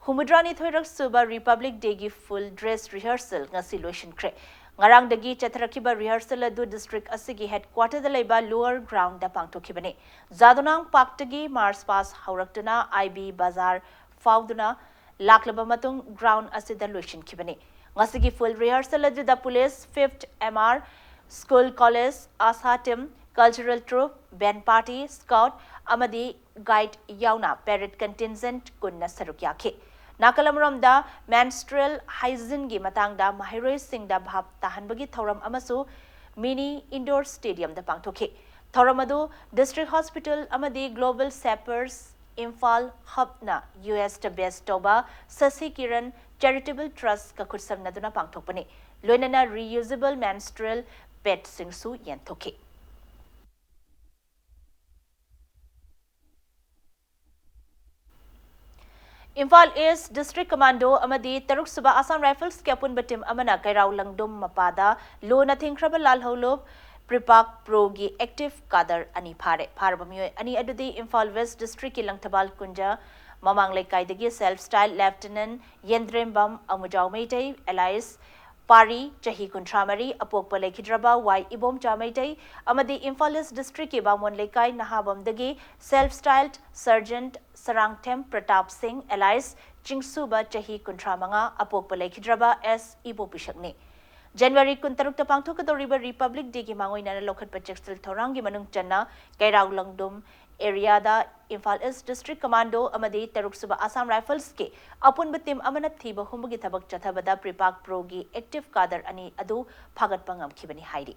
ꯍꯨꯝꯐꯨꯇꯔꯥꯅꯤꯊꯣꯏꯔꯛ ꯁꯨꯕ Republic Day ꯒꯤ full dress rehearsal ꯉꯁꯤ ꯂꯣꯏꯁꯤꯟꯈ꯭ꯔꯦ꯫ ꯉꯔꯥꯡꯗꯒꯤ ꯆꯠꯊꯔꯛꯈꯤꯕ rehearsal ꯑꯗꯨ district ꯑꯁꯤꯒꯤ headquarter ꯗ ꯂꯩꯕ lower ground ꯗ ꯄꯥꯡꯊꯣꯛꯈꯤꯕꯅꯤ꯫ ꯖꯥꯗꯣꯅꯥꯡ park ꯇꯒꯤ march past ꯍꯧꯔꯛꯇꯨꯅ I B ꯕꯖꯥꯔ ꯐꯥꯎꯗꯨꯅ ꯂꯥꯛꯂꯕ ꯃꯇꯨꯡ ground ꯑꯁꯤꯗ ꯂꯣꯏꯁꯤꯟꯈꯤꯕꯅꯤ꯫ ꯉꯁꯤꯒꯤ full rehearsal ꯑꯗꯨꯗ police, fifth M R, school, college, ASHA team, cultural troupe, band party, scout ꯑꯃꯗꯤ guide ꯌꯥꯎꯅ parade contingent ꯀꯨꯟꯅ ꯁꯔꯨꯛ ꯌꯥꯈꯤ꯫ ꯅꯥꯀꯜ ꯑꯃꯔꯣꯝꯗ, menstrual hygiene ꯒꯤ ꯃꯇꯥꯡꯗ ꯃꯍꯩꯔꯣꯏꯁꯤꯡꯗ ꯚꯥꯞ ꯇꯥꯍꯟꯕꯒꯤ ꯊꯧꯔꯝ ꯑꯃꯁꯨ ꯃꯤꯅꯤ ꯏꯟꯗꯣꯔ ꯁ꯭ꯇꯦꯗꯤꯌꯝꯗ ꯄꯥꯡꯊꯣꯛꯈꯤ꯫ ꯊꯧꯔꯝ ꯑꯗꯨ ꯗꯤꯁꯇ꯭ꯔꯤꯛ ꯍꯣꯁꯄꯤꯇꯥꯜ ꯑꯃꯗꯤ ꯒ꯭ꯂꯣꯕꯦꯜ ꯁꯦꯄꯔꯁ ꯏꯝꯐꯥꯜ ꯍꯕꯅ ꯌꯨ ꯑꯦꯁꯇ ꯕꯦꯁ ꯇꯧꯕ ꯁꯁꯤ ꯀꯤꯔꯟ ꯆꯦꯔꯤꯇꯦꯕꯜ ꯇ꯭ꯔꯁꯀ ꯈꯨꯠꯁꯝꯅꯗꯨꯅ ꯄꯥꯡꯊꯣꯛꯄꯅꯤ꯫ ꯂꯣꯏꯅꯅ ꯔꯤꯌꯨꯖꯦꯕꯜ ꯃꯦꯟꯁꯇ꯭ꯔꯨꯑꯦꯜ ꯄꯦꯗꯁꯤꯡꯁꯨ ꯌꯦꯟꯊꯣꯛꯈꯤ꯫ ꯏꯝꯐꯥꯜ ꯏꯁ ꯗꯤꯁꯇ꯭ꯔꯤꯛ ꯀꯃꯥꯟꯗꯣ ꯑꯃꯗꯤ ꯇꯔꯨꯛꯁꯨꯕ ꯑꯁꯥꯝ ꯔꯥꯏꯐꯜꯁꯀꯤ ꯑꯄꯨꯟꯕ ꯇꯤꯝ ꯑꯃꯅ ꯀꯩꯔꯥꯎ ꯂꯪꯗꯨꯝ ꯃꯄꯥꯗ ꯂꯨꯅ ꯊꯤꯡꯈ꯭ꯔꯕ ꯂꯥꯜꯍꯧꯂꯨꯞ ꯄ꯭ꯔꯤꯄꯥꯛ ꯄ꯭ꯔꯣꯒꯤ ꯑꯦꯛꯇꯤꯚ ꯀꯥꯗꯔ ꯑꯅꯤ ꯐꯥꯔꯦ꯫ ꯐꯥꯔꯕ ꯃꯤꯑꯣꯏ ꯑꯅꯤ ꯑꯗꯨꯗꯤ ꯏꯝꯐꯥꯜ ꯋꯦꯁ ꯗꯤꯁꯇ꯭ꯔꯤꯛꯀꯤ ꯂꯪꯊꯕꯥꯜ ꯀꯨꯟꯖ ꯃꯃꯥꯡ ꯂꯩꯀꯥꯏꯗꯒꯤ ꯁꯦꯜꯐ ꯁ꯭ꯇꯥꯏꯜ ꯂꯦꯐꯇꯤꯅꯦꯟꯠ ꯌꯦꯟꯗ꯭ꯔꯦꯝꯕꯝ ꯑꯃꯨꯖꯥꯎ ꯃꯩꯇꯩ, ꯑꯦꯂꯥꯏꯁ ꯄꯥꯔꯤ, ꯆꯍꯤ ꯀꯨꯟꯊ꯭ꯔꯥ ꯃꯔꯤ, ꯑꯄꯣꯛꯄ ꯂꯩꯈꯤꯗ꯭ꯔꯕ ꯋꯥꯏ ꯏꯕꯣꯝꯆꯥ ꯃꯩꯇꯩ, ꯑꯃꯗꯤ ꯏꯝꯐꯥꯜ ꯏꯁ ꯗꯤꯁꯇ꯭ꯔꯤꯛꯀꯤ ꯕꯥꯃꯣꯟ ꯂꯩꯀꯥꯏ ꯅꯍꯥꯕꯝꯗꯒꯤ ꯁꯦꯜꯐ ꯁ꯭ꯇꯥꯏꯜ ꯁꯔꯖꯦꯟꯠ ꯁꯔꯥꯡꯊꯦꯝ ꯄ꯭ꯔꯇꯥꯞ ꯁꯤꯡ, ꯑꯦꯂꯥꯏꯁ ꯆꯤꯡꯁꯨꯕ, ꯆꯍꯤ ꯀꯨꯟꯊ꯭ꯔꯥ ꯃꯉꯥ, ꯑꯄꯣꯛꯄ ꯂꯩꯈꯤꯗ꯭ꯔꯕ ꯑꯦꯁ ꯏꯕꯣꯄꯤꯁꯛꯅꯤ꯫ ꯖꯅꯋꯥꯔꯤ ꯀꯨꯟꯇꯔꯨꯛꯇ ꯄꯥꯡꯊꯣꯛꯀꯗꯧꯔꯤꯕ ꯔꯤꯄꯕ꯭ꯂꯤꯛ ꯗꯦꯒꯤ ꯃꯥꯡꯑꯣꯏꯅꯅ ꯂꯧꯈꯠꯄ ꯆꯦꯛꯁꯤꯜ ꯊꯧꯔꯥꯡꯒꯤ ꯃꯅꯨꯡ ꯆꯟꯅ ꯀꯩꯔꯥꯎ ꯂꯪꯗꯨꯝ ꯑꯦꯔꯤꯌꯥꯗ ꯏꯝꯐꯥꯜ ꯏꯁ ꯗꯤꯁꯇ꯭ꯔꯤꯛ ꯀꯃꯥꯟꯗꯣ ꯑꯃꯗꯤ ꯇꯔꯨꯛꯁꯨꯕ ꯑꯁꯥꯝ ꯔꯥꯏꯐꯜꯁꯀꯤ ꯑꯄꯨꯟꯕ ꯇꯤꯝ ꯑꯃꯅ ꯊꯤꯕ ꯍꯨꯝꯕꯒꯤ ꯊꯕꯛ ꯆꯠꯊꯕꯗ ꯄ꯭ꯔꯤꯄꯥꯛ ꯄ꯭ꯔꯣꯒꯤ ꯑꯦꯛꯇꯤꯚ ꯀꯥꯗꯔ ꯑꯅꯤ ꯑꯗꯨ ꯐꯥꯒꯠꯄ ꯉꯝꯈꯤꯕꯅꯤ ꯍꯥꯏꯔꯤ꯫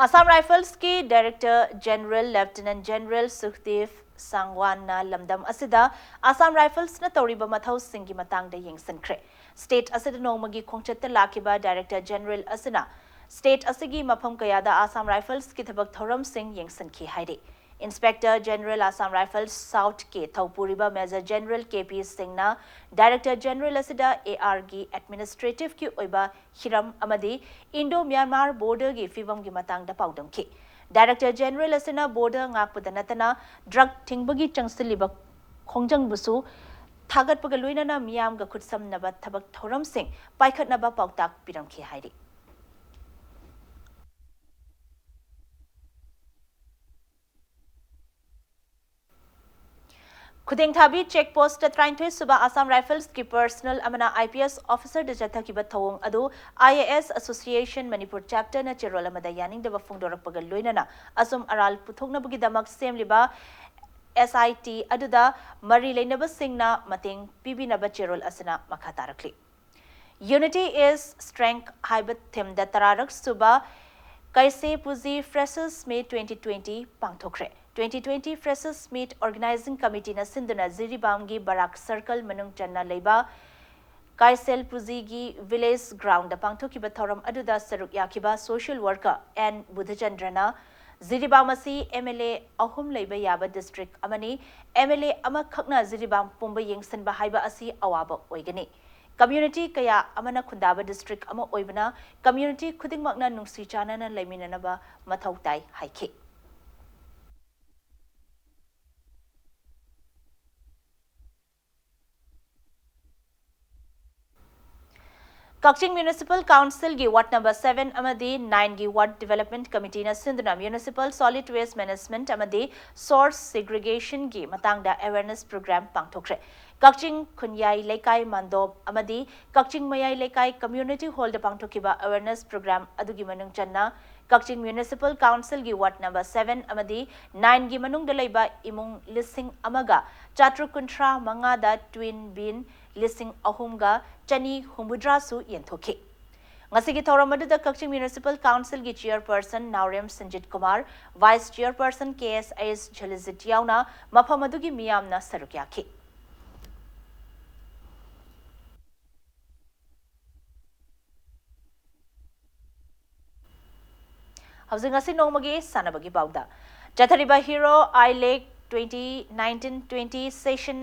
ꯑꯁꯥꯝ ꯔꯥꯏꯐꯜꯁꯀꯤ ꯗꯥꯏꯔꯦꯛꯇꯔ ꯖꯦꯅꯔꯦꯜ ꯂꯦꯐꯇꯤꯅꯦꯟꯠ ꯖꯦꯅꯔꯦꯜ ꯁꯨꯈꯗꯦꯕ ꯁꯥꯡꯋꯥꯟꯅ ꯂꯝꯗꯝ ꯑꯁꯤꯗ ꯑꯁꯥꯝ ꯔꯥꯏꯐꯜꯁꯅ ꯇꯧꯔꯤꯕ ꯃꯊꯧꯁꯤꯡꯒꯤ ꯃꯇꯥꯡꯗ ꯌꯦꯡꯁꯤꯟꯈ꯭ꯔꯦ꯫ ꯁ꯭ꯇꯦꯠ ꯑꯁꯤꯗ ꯅꯣꯡꯃꯒꯤ ꯈꯣꯡꯆꯠꯇ ꯂꯥꯛꯈꯤꯕ ꯗꯥꯏꯔꯦꯛꯇꯔ ꯖꯦꯅꯔꯦꯜ ꯑꯁꯤꯅ ꯁ꯭ꯇꯦꯠ ꯑꯁꯤꯒꯤ ꯃꯐꯝ ꯀꯌꯥꯗ ꯑꯁꯥꯝ ꯔꯥꯏꯐꯜꯁꯀꯤ ꯊꯕꯛ ꯊꯧꯔꯝꯁꯤꯡ ꯌꯦꯡꯁꯤꯟꯈꯤ ꯍꯥꯏꯔꯤ꯫ ꯏꯟꯁꯄꯦꯛꯇꯔ ꯖꯦꯅꯔꯦꯜ ꯑꯁꯥꯝ ꯔꯥꯏꯐꯜꯁ ꯁꯥꯎꯊꯀꯤ ꯊꯧꯄꯨꯔꯤꯕ ꯃꯦꯖꯔ ꯖꯦꯅꯔꯦꯜ ꯀꯦ ꯄꯤ ꯁꯤꯡꯅ ꯗꯥꯏꯔꯦꯛꯇꯔ ꯖꯦꯅꯔꯦꯜ ꯑꯁꯤꯗ ꯑꯦ ꯑꯥꯔꯒꯤ ꯑꯦꯗꯃꯤꯅꯤꯁꯇ꯭ꯔꯦꯇꯤꯚꯀꯤ ꯑꯣꯏꯕ ꯍꯤꯔꯝ ꯑꯃꯗꯤ ꯏꯟꯗꯣ ꯃ꯭ꯌꯥꯟꯃꯥꯔ ꯕꯣꯔꯗꯔꯒꯤ ꯐꯤꯕꯝꯒꯤ ꯃꯇꯥꯡꯗ ꯄꯥꯎꯗꯝꯈꯤ꯫ ꯗꯥꯏꯔꯦꯛꯇꯔ ꯖꯦꯅꯔꯦꯜ ꯑꯁꯤꯅ ꯕꯣꯔꯗꯔ ꯉꯥꯛꯄꯗ ꯅꯠꯇꯅ ꯗ꯭ꯔꯒ ꯊꯤꯡꯕꯒꯤ ꯆꯪꯁꯤꯜꯂꯤꯕ ꯈꯣꯡꯖꯪꯕꯨꯁꯨ ꯊꯥꯒꯠꯄꯒ ꯂꯣꯏꯅꯅ ꯃꯤꯌꯥꯝꯒ ꯈꯨꯠꯁꯝꯅꯕ ꯊꯕꯛ ꯊꯧꯔꯝꯁꯤꯡ ꯄꯥꯏꯈꯠꯅꯕ ꯄꯥꯎꯇꯥꯛ ꯄꯤꯔꯝꯈꯤ ꯍꯥꯏꯔꯤ꯫ ꯈꯨꯗꯦꯡꯊꯥꯕꯤ ꯆꯦꯛ ꯄꯣꯁꯇ ꯇꯔꯥꯅꯤꯊꯣꯏ ꯁꯨꯕ ꯑꯁꯥꯝ ꯔꯥꯏꯐꯜꯁꯀꯤ ꯄꯔꯁꯅꯦꯜ ꯑꯃꯅ IPS ꯑꯣꯐꯤꯁꯔꯗ ꯆꯠꯊꯈꯤꯕ ꯊꯧꯑꯣꯡ ꯑꯗꯨ IAS Association Manipur Chapterꯅ ꯆꯦꯔꯣꯜ ꯑꯃꯗ ꯌꯥꯅꯤꯡꯗꯕ ꯐꯣꯡꯗꯣꯔꯛꯄꯒ ꯂꯣꯏꯅꯅ ꯑꯆꯨꯝ ꯑꯔꯥꯜ ꯄꯨꯊꯣꯛꯅꯕꯒꯤꯗꯃꯛ ꯁꯦꯝꯂꯤꯕ SIT ꯑꯗꯨꯗ ꯃꯔꯤ ꯂꯩꯅꯕꯁꯤꯡꯅ ꯃꯇꯦꯡ ꯄꯤꯕꯤꯅꯕ ꯆꯦꯔꯣꯜ ꯑꯁꯤꯅ ꯃꯈꯥ ꯇꯥꯔꯛꯂꯤ꯫ Unity is Strength ꯍꯥꯏꯕ ꯊꯤꯝꯗ ꯇꯔꯥꯔꯛ ꯁꯨꯕ ꯀꯩꯁꯦ ꯄꯨꯖꯤ Freshers Meet twenty twenty ꯄꯥꯡꯊꯣꯛꯈ꯭ꯔꯦ꯫ Twenty twenty Freshers Meet Organizing Committeeꯅ ꯁꯤꯟꯗꯨꯅ ꯖꯤꯔꯤꯕꯥꯝꯒꯤ ꯕꯔꯥꯛ ꯁꯔꯀꯜ ꯃꯅꯨꯡ ꯆꯟꯅ ꯂꯩꯕ ꯀꯥꯏꯁꯦꯜ ꯄꯨꯖꯤꯒꯤ ꯚꯤꯂꯦꯖ ꯒ꯭ꯔꯥꯎꯟꯗ ꯄꯥꯡꯊꯣꯛꯈꯤꯕ ꯊꯧꯔꯝ ꯑꯗꯨꯗ ꯁꯔꯨꯛ ꯌꯥꯈꯤꯕ ꯁꯣꯁꯤꯌꯦꯜ ꯋꯥꯔꯀꯔ ꯑꯦꯟ ꯕꯨꯙꯆꯟꯗ꯭ꯔꯅ ꯖꯤꯔꯤꯕꯥꯝ ꯑꯁꯤ MLA ꯑꯍꯨꯝ ꯂꯩꯕ ꯌꯥꯕ ꯗꯤꯁꯇ꯭ꯔꯤꯛ ꯑꯃꯅꯤ꯫ MLA ꯑꯃꯈꯛꯅ ꯖꯤꯔꯤꯕꯥꯝ ꯄꯨꯝꯕ ꯌꯦꯡꯁꯤꯟꯕ ꯍꯥꯏꯕ ꯑꯁꯤ ꯑꯋꯥꯕ ꯑꯣꯏꯒꯅꯤ꯫ ꯀꯝꯌꯨꯅꯤꯇꯤ ꯀꯌꯥ ꯑꯃꯅ ꯈꯨꯟꯗꯥꯕ ꯗꯤꯁꯇ꯭ꯔꯤꯛ ꯑꯃ ꯑꯣꯏꯕꯅ ꯀꯝꯌꯨꯅꯤꯇꯤ ꯈꯨꯗꯤꯡꯃꯛꯅ ꯅꯨꯡꯁꯤ ꯆꯥꯟꯅꯅ ꯂꯩꯃꯤꯟꯅꯅꯕ ꯃꯊꯧ ꯇꯥꯏ ꯍꯥꯏꯈꯤ꯫ ꯀꯛꯆꯤꯡ ꯃ꯭ꯌꯨꯅꯤꯁꯤꯄꯥꯜ ꯀꯥꯎꯟꯁꯤꯜꯒꯤ ꯋꯥꯔꯗ ꯅꯝꯕꯔ seven ꯑꯃꯗꯤ nineꯒꯤ ꯋꯥꯔꯗ ꯗꯤꯚꯦꯂꯞꯃꯦꯟꯠ ꯀꯃꯤꯇꯤꯅ ꯁꯤꯟꯗꯨꯅ ꯃ꯭ꯌꯨꯅꯤꯁꯤꯄꯥꯜ ꯁꯣꯂꯤꯗ ꯋꯦꯁ ꯃꯦꯅꯦꯖꯃꯦꯟꯠ ꯑꯃꯗꯤ ꯁꯣꯔꯁ ꯁꯦꯒ꯭ꯔꯤꯒꯦꯁꯟꯒꯤ ꯃꯇꯥꯡꯗ ꯑꯦꯋꯦꯔꯅꯦꯁ ꯄ꯭ꯔꯣꯒ꯭ꯔꯥꯝ ꯄꯥꯡꯊꯣꯛꯈ꯭ꯔꯦ꯫ ꯀꯛꯆꯤꯡ ꯈꯨꯟꯌꯥꯏ ꯂꯩꯀꯥꯏ ꯃꯥꯟꯗꯣꯞ ꯑꯃꯗꯤ ꯀꯛꯆꯤꯡ ꯃꯌꯥꯏ ꯂꯩꯀꯥꯏ ꯀꯝꯌꯨꯅꯤꯇꯤ ꯍꯣꯜꯗ ꯄꯥꯡꯊꯣꯛꯈꯤꯕ ꯑꯦꯋꯦꯔꯅꯦꯁ ꯄ꯭ꯔꯣꯒ꯭ꯔꯥꯝ ꯑꯗꯨꯒꯤ ꯃꯅꯨꯡ ꯆꯟꯅ ꯀꯛꯆꯤꯡ ꯃ꯭ꯌꯨꯅꯤꯁꯤꯄꯥꯜ ꯀꯥꯎꯟꯁꯤꯜꯒꯤ ꯋꯥꯔꯗ ꯅꯝꯕꯔ seven ꯑꯃꯗꯤ nineꯒꯤ ꯃꯅꯨꯡꯗ ꯂꯩꯕ ꯏꯃꯨꯡ ꯂꯤꯁꯤꯡ ꯑꯃꯒ ꯆꯥꯇ꯭ꯔꯨꯛ ꯀꯨꯟꯊ꯭ꯔꯥ ꯃꯉꯥꯗ ꯇ꯭ꯋꯤꯟ ꯕꯤꯟ ꯂꯤꯁꯤꯡ ꯑꯍꯨꯝꯒ ꯆꯅꯤ ꯍꯨꯝꯐꯨꯇꯔꯥꯁꯨ ꯌꯦꯟꯊꯣꯛꯈꯤ꯫ ꯉꯁꯤꯒꯤ ꯊꯧꯔꯝ ꯑꯗꯨꯗ ꯀꯛꯆꯤꯡ ꯃ꯭ꯌꯨꯅꯤꯁꯤꯄꯥꯜ ꯀꯥꯎꯟꯁꯤꯜꯒꯤ ꯆꯤꯌꯔꯄꯔꯁꯟ ꯅꯥꯎꯔꯦꯝ ꯁꯟꯖꯤꯠ ꯀꯨꯃꯥꯔ, ꯚꯥꯏꯁ ꯆꯤꯌꯔꯄꯔꯁꯟ KSH ꯖꯂꯤꯖꯤꯠ ꯌꯥꯎꯅ ꯃꯐꯝ ꯑꯗꯨꯒꯤ ꯃꯤꯌꯥꯝꯅ ꯁꯔꯨꯛ ꯌꯥꯈꯤ꯫ ꯍꯧꯖꯤꯛ ꯉꯁꯤ ꯅꯣꯡꯃꯒꯤ ꯁꯥꯟꯅꯕꯒꯤ ꯄꯥꯎꯗ꯫ ꯆꯠꯊꯔꯤꯕ Hero I League twenty nineteen twenty session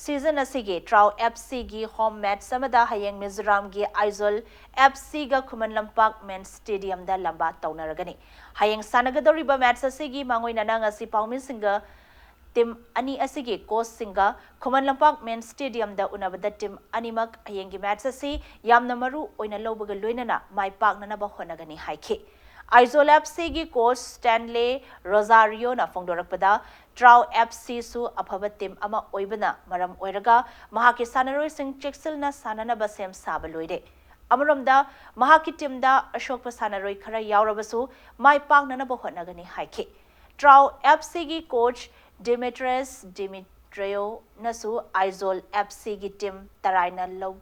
season ꯑꯁꯤꯒꯤ ꯇ꯭ꯔꯥꯎ FCꯒꯤ ꯍꯣꯝ ꯃꯦꯠꯆ ꯑꯃꯗ ꯍꯌꯦꯡ ꯃꯤꯖꯣꯔꯥꯝꯒꯤ ꯑꯥꯏꯖꯣꯜ FCꯒ ꯈꯨꯃꯟ ꯂꯝꯄꯥꯛ ꯃꯦꯟ ꯁ꯭ꯇꯦꯗꯤꯌꯝꯗ ꯂꯝꯕꯥ ꯇꯧꯅꯔꯒꯅꯤ꯫ ꯍꯌꯦꯡ ꯁꯥꯟꯅꯒꯗꯧꯔꯤꯕ ꯃꯦꯠꯆ ꯑꯁꯤꯒꯤ ꯃꯥꯡꯑꯣꯏꯅꯅ ꯉꯁꯤ ꯄꯥꯎꯃꯤꯁꯤꯡꯒ ꯇꯤꯝ ꯑꯅꯤ ꯑꯁꯤꯒꯤ ꯀꯣꯆꯁꯤꯡꯒ ꯈꯨꯃꯟ ꯂꯝꯄꯥꯛ ꯃꯦꯟ ꯁ꯭ꯇꯦꯗꯤꯌꯝꯗ ꯎꯅꯕꯗ ꯇꯤꯝ ꯑꯅꯤꯃꯛ ꯍꯌꯦꯡꯒꯤ ꯃꯦꯠꯆ ꯑꯁꯤ ꯌꯥꯝꯅ ꯃꯔꯨ ꯑꯣꯏꯅ ꯂꯧꯕꯒ ꯂꯣꯏꯅꯅ ꯃꯥꯏ ꯄꯥꯛꯅꯅꯕ ꯍꯣꯠꯅꯒꯅꯤ ꯍꯥꯏꯈꯤ꯫ ꯑꯥꯏꯖꯣꯜ ꯑꯦꯐ ꯁꯤꯒꯤ ꯀꯣꯆ ꯁ꯭ꯇꯦꯟꯂꯦ ꯔꯣꯖꯥꯔꯤꯌꯣꯅ ꯐꯣꯡꯗꯣꯔꯛꯄꯗ, ꯇ꯭ꯔꯥꯎ ꯑꯦꯐ ꯁꯤꯁꯨ ꯑꯐꯕ ꯇꯤꯝ ꯑꯃ ꯑꯣꯏꯕꯅ ꯃꯔꯝ ꯑꯣꯏꯔꯒ ꯃꯍꯥꯛꯀꯤ ꯁꯥꯟꯅꯔꯣꯏꯁꯤꯡ ꯆꯦꯛꯁꯤꯜꯅ ꯁꯥꯟꯅꯅꯕ ꯁꯦꯝ ꯁꯥꯕ ꯂꯣꯏꯔꯦ꯫ ꯑꯃꯔꯣꯝꯗ, ꯃꯍꯥꯛꯀꯤ ꯇꯤꯝꯗ ꯑꯁꯣꯛꯄ ꯁꯥꯟꯅꯔꯣꯏ ꯈꯔ ꯌꯥꯎꯔꯕꯁꯨ ꯃꯥꯏ ꯄꯥꯛꯅꯅꯕ ꯍꯣꯠꯅꯒꯅꯤ ꯍꯥꯏꯈꯤ꯫ ꯇ꯭ꯔꯥꯎ ꯑꯦꯐ ꯁꯤꯒꯤ ꯀꯣꯆ ꯗꯤꯃꯤꯇ꯭ꯔꯦꯁ ꯗꯤꯃꯤꯇ꯭ꯔꯦꯌꯣꯅꯁꯨ ꯑꯥꯏꯖꯣꯜ ꯑꯦꯐ ꯁꯤꯒꯤ ꯇꯤꯝ ꯇꯔꯥꯏꯅ ꯂꯧ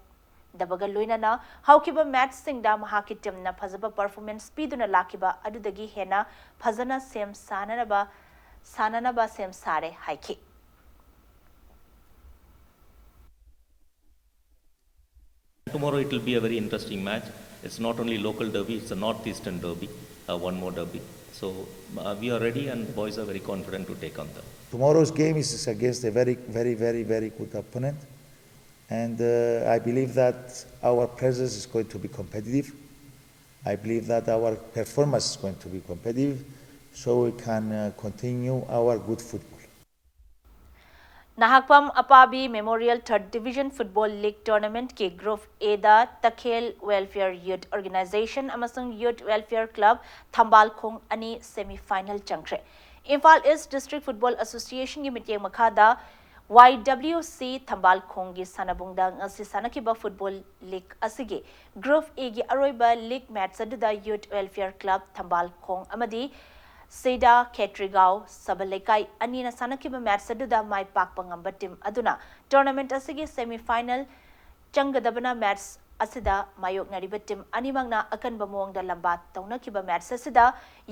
ꯗꯕꯒ ꯂꯣꯏꯅꯅ ꯍꯧꯈꯤꯕ ꯃꯦꯆꯁꯤꯡꯗ ꯃꯍꯥꯛꯀꯤ ꯇꯤꯝꯅ ꯐꯖꯕ ꯄꯔꯐꯣꯔꯃꯦꯟꯁ ꯄꯤꯗꯨꯅ ꯂꯥꯛꯈꯤꯕ ꯑꯗꯨꯗꯒꯤ ꯍꯦꯟꯅ ꯐꯖꯅ ꯁꯦꯝ ꯁꯥꯅꯅꯕ ꯁꯥꯟꯅꯅꯕ ꯁꯦꯝ ꯁꯥꯔꯦ ꯍꯥꯏꯈꯤ꯫ Tomorrow it will be a very interesting match. It's not only local derby, it's a northeastern derby, uh, one more derby. So uh, we are ready and the boys are very confident to take on them. Tomorrow's game is against a very, very, very, very good opponent. And uh, I believe that our presence is going to be competitive. I believe that our performance is going to be competitive, so we can uh, continue our good football. ꯅꯍꯥꯛꯄꯝ Apabi memorial third division football league ꯇꯣꯔꯅꯥꯃꯦꯟꯠꯀꯤ group ꯑꯦꯗ Takhel welfare youth organisation ꯑꯃꯁꯨꯡ youth welfare club ꯊꯝꯕꯥꯜ ꯈꯣꯡ ꯑꯅꯤ semi final ꯆꯪꯈ꯭ꯔꯦ꯫ Imphal east district football ꯑꯦꯁꯣꯁꯤꯌꯦꯁꯟꯒꯤ ꯃꯤꯠꯌꯦꯡ ꯃꯈꯥꯗ ꯋꯥꯏ ꯗꯕ꯭ꯂꯤꯌꯨ ꯁꯤ ꯊꯝꯕꯥꯜ ꯈꯣꯡꯒꯤ ꯁꯥꯟꯅꯕꯨꯡꯗ ꯉꯁꯤ ꯁꯥꯟꯅꯈꯤꯕ ꯐꯨꯠꯕꯣꯜ ꯂꯤꯒ ꯑꯁꯤꯒꯤ ꯒ꯭ꯔꯨꯞ ꯑꯦꯒꯤ ꯑꯔꯣꯏꯕ ꯂꯤꯒ ꯃꯦꯆ ꯑꯗꯨꯗ ꯌꯨꯠ ꯋꯦꯜꯐꯤꯌꯔ ꯀ꯭ꯂꯕ ꯊꯝꯕꯥꯜ ꯈꯣꯡ ꯑꯃꯗꯤ ꯁꯤꯗꯥ ꯈꯦꯇ꯭ꯔꯤꯒꯥꯎ ꯁꯕ ꯂꯩꯀꯥꯏ ꯑꯅꯤꯅ ꯁꯥꯟꯅꯈꯤꯕ ꯃꯦꯆ ꯑꯗꯨꯗ ꯃꯥꯏ ꯄꯥꯛꯄ ꯉꯝꯕ ꯇꯤꯝ ꯑꯗꯨꯅ ꯇꯣꯔꯅꯥꯃꯦꯟꯠ ꯑꯁꯤꯒꯤ ꯁꯦꯃꯤ ꯐꯥꯏꯅꯦꯜ ꯆꯪꯒꯗꯕꯅ ꯃꯦꯆ ꯑꯁꯤꯗ ꯃꯥꯌꯣꯛꯅꯔꯤꯕ ꯇꯤꯝ ꯑꯅꯤꯃꯛꯅ ꯑꯀꯟꯕ ꯃꯑꯣꯡꯗ ꯂꯝꯕꯥ ꯇꯧꯅꯈꯤꯕ ꯃꯦꯆ ꯑꯁꯤꯗ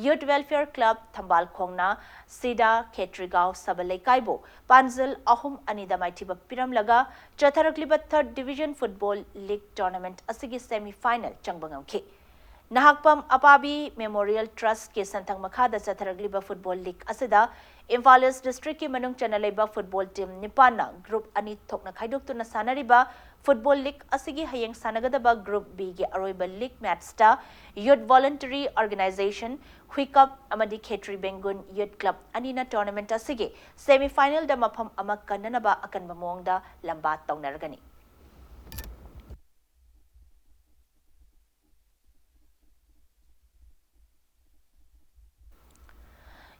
ꯌꯨꯠ ꯋꯦꯜꯐꯤꯌꯔ ꯀ꯭ꯂꯕ ꯊꯝꯕꯥꯜ ꯈꯣꯡꯅ ꯁꯤꯗꯥ ꯈꯦꯇ꯭ꯔꯤꯒꯥꯎ ꯁꯕ ꯂꯩꯀꯥꯏꯕꯨ ꯄꯥꯟꯖꯜ ꯑꯍꯨꯝ ꯑꯅꯤꯗ ꯃꯥꯏꯊꯤꯕ ꯄꯤꯔꯝꯂꯒ ꯆꯠꯊꯔꯛꯂꯤꯕ third division football league tournament ꯑꯁꯤꯒꯤ ꯁꯦꯃꯤ ꯐꯥꯏꯅꯦꯜ ꯆꯪꯕ ꯉꯝꯈꯤ꯫ ꯅꯍꯥꯛꯄꯝ ꯑꯄꯥꯕꯤ ꯃꯦꯃꯣꯔꯤꯌꯦꯜ ꯇ꯭ꯔꯁꯠꯀꯤ ꯁꯦꯟꯊꯪ ꯃꯈꯥꯗ ꯆꯠꯊꯔꯛꯂꯤꯕ ꯐꯨꯠꯕꯣꯜ ꯂꯤꯒ ꯑꯁꯤꯗ ꯏꯝꯐꯥꯜ ꯏꯁ꯭ꯠ ꯗꯤꯁꯇ꯭ꯔꯤꯛꯀꯤ ꯃꯅꯨꯡ ꯆꯟꯅ ꯂꯩꯕ ꯐꯨꯠꯕꯣꯜ ꯇꯤꯝ ꯅꯤꯄꯥꯟꯅ ꯒ꯭ꯔꯨꯞ ꯑꯅꯤ ꯊꯣꯛꯅ ꯈꯥꯏꯗꯣꯛꯇꯨꯅ ꯁꯥꯟꯅꯔꯤꯕ ꯐꯨꯠꯕꯣꯜ ꯂꯤꯒ ꯑꯁꯤꯒꯤ ꯍꯌꯦꯡ ꯁꯥꯟꯅꯒꯗꯕ ꯒ꯭ꯔꯨꯞ ꯕꯤꯒꯤ ꯑꯔꯣꯏꯕ ꯂꯤꯒ ꯃꯦꯆꯇ ꯌꯨꯠ ꯚꯣꯂꯨꯟꯇꯔꯤ ꯑꯣꯔꯒꯅꯥꯏꯖꯦꯁꯟ, ꯍꯨꯏꯀꯞ ꯑꯃꯗꯤ ꯈꯦꯇ꯭ꯔꯤ ꯕꯦꯡꯒꯨꯟ ꯌꯨꯠ ꯀ꯭ꯂꯕ ꯑꯅꯤꯅ ꯇꯣꯔꯅꯥꯃꯦꯟꯠ ꯑꯁꯤꯒꯤ ꯁꯦꯃꯤ ꯐꯥꯏꯅꯦꯜꯗ ꯃꯐꯝ ꯑꯃ ꯀꯟꯅꯅꯕ ꯑꯀꯟꯕ ꯃꯑꯣꯡꯗ ꯂꯝꯕꯥ ꯇꯧꯅꯔꯒꯅꯤ꯫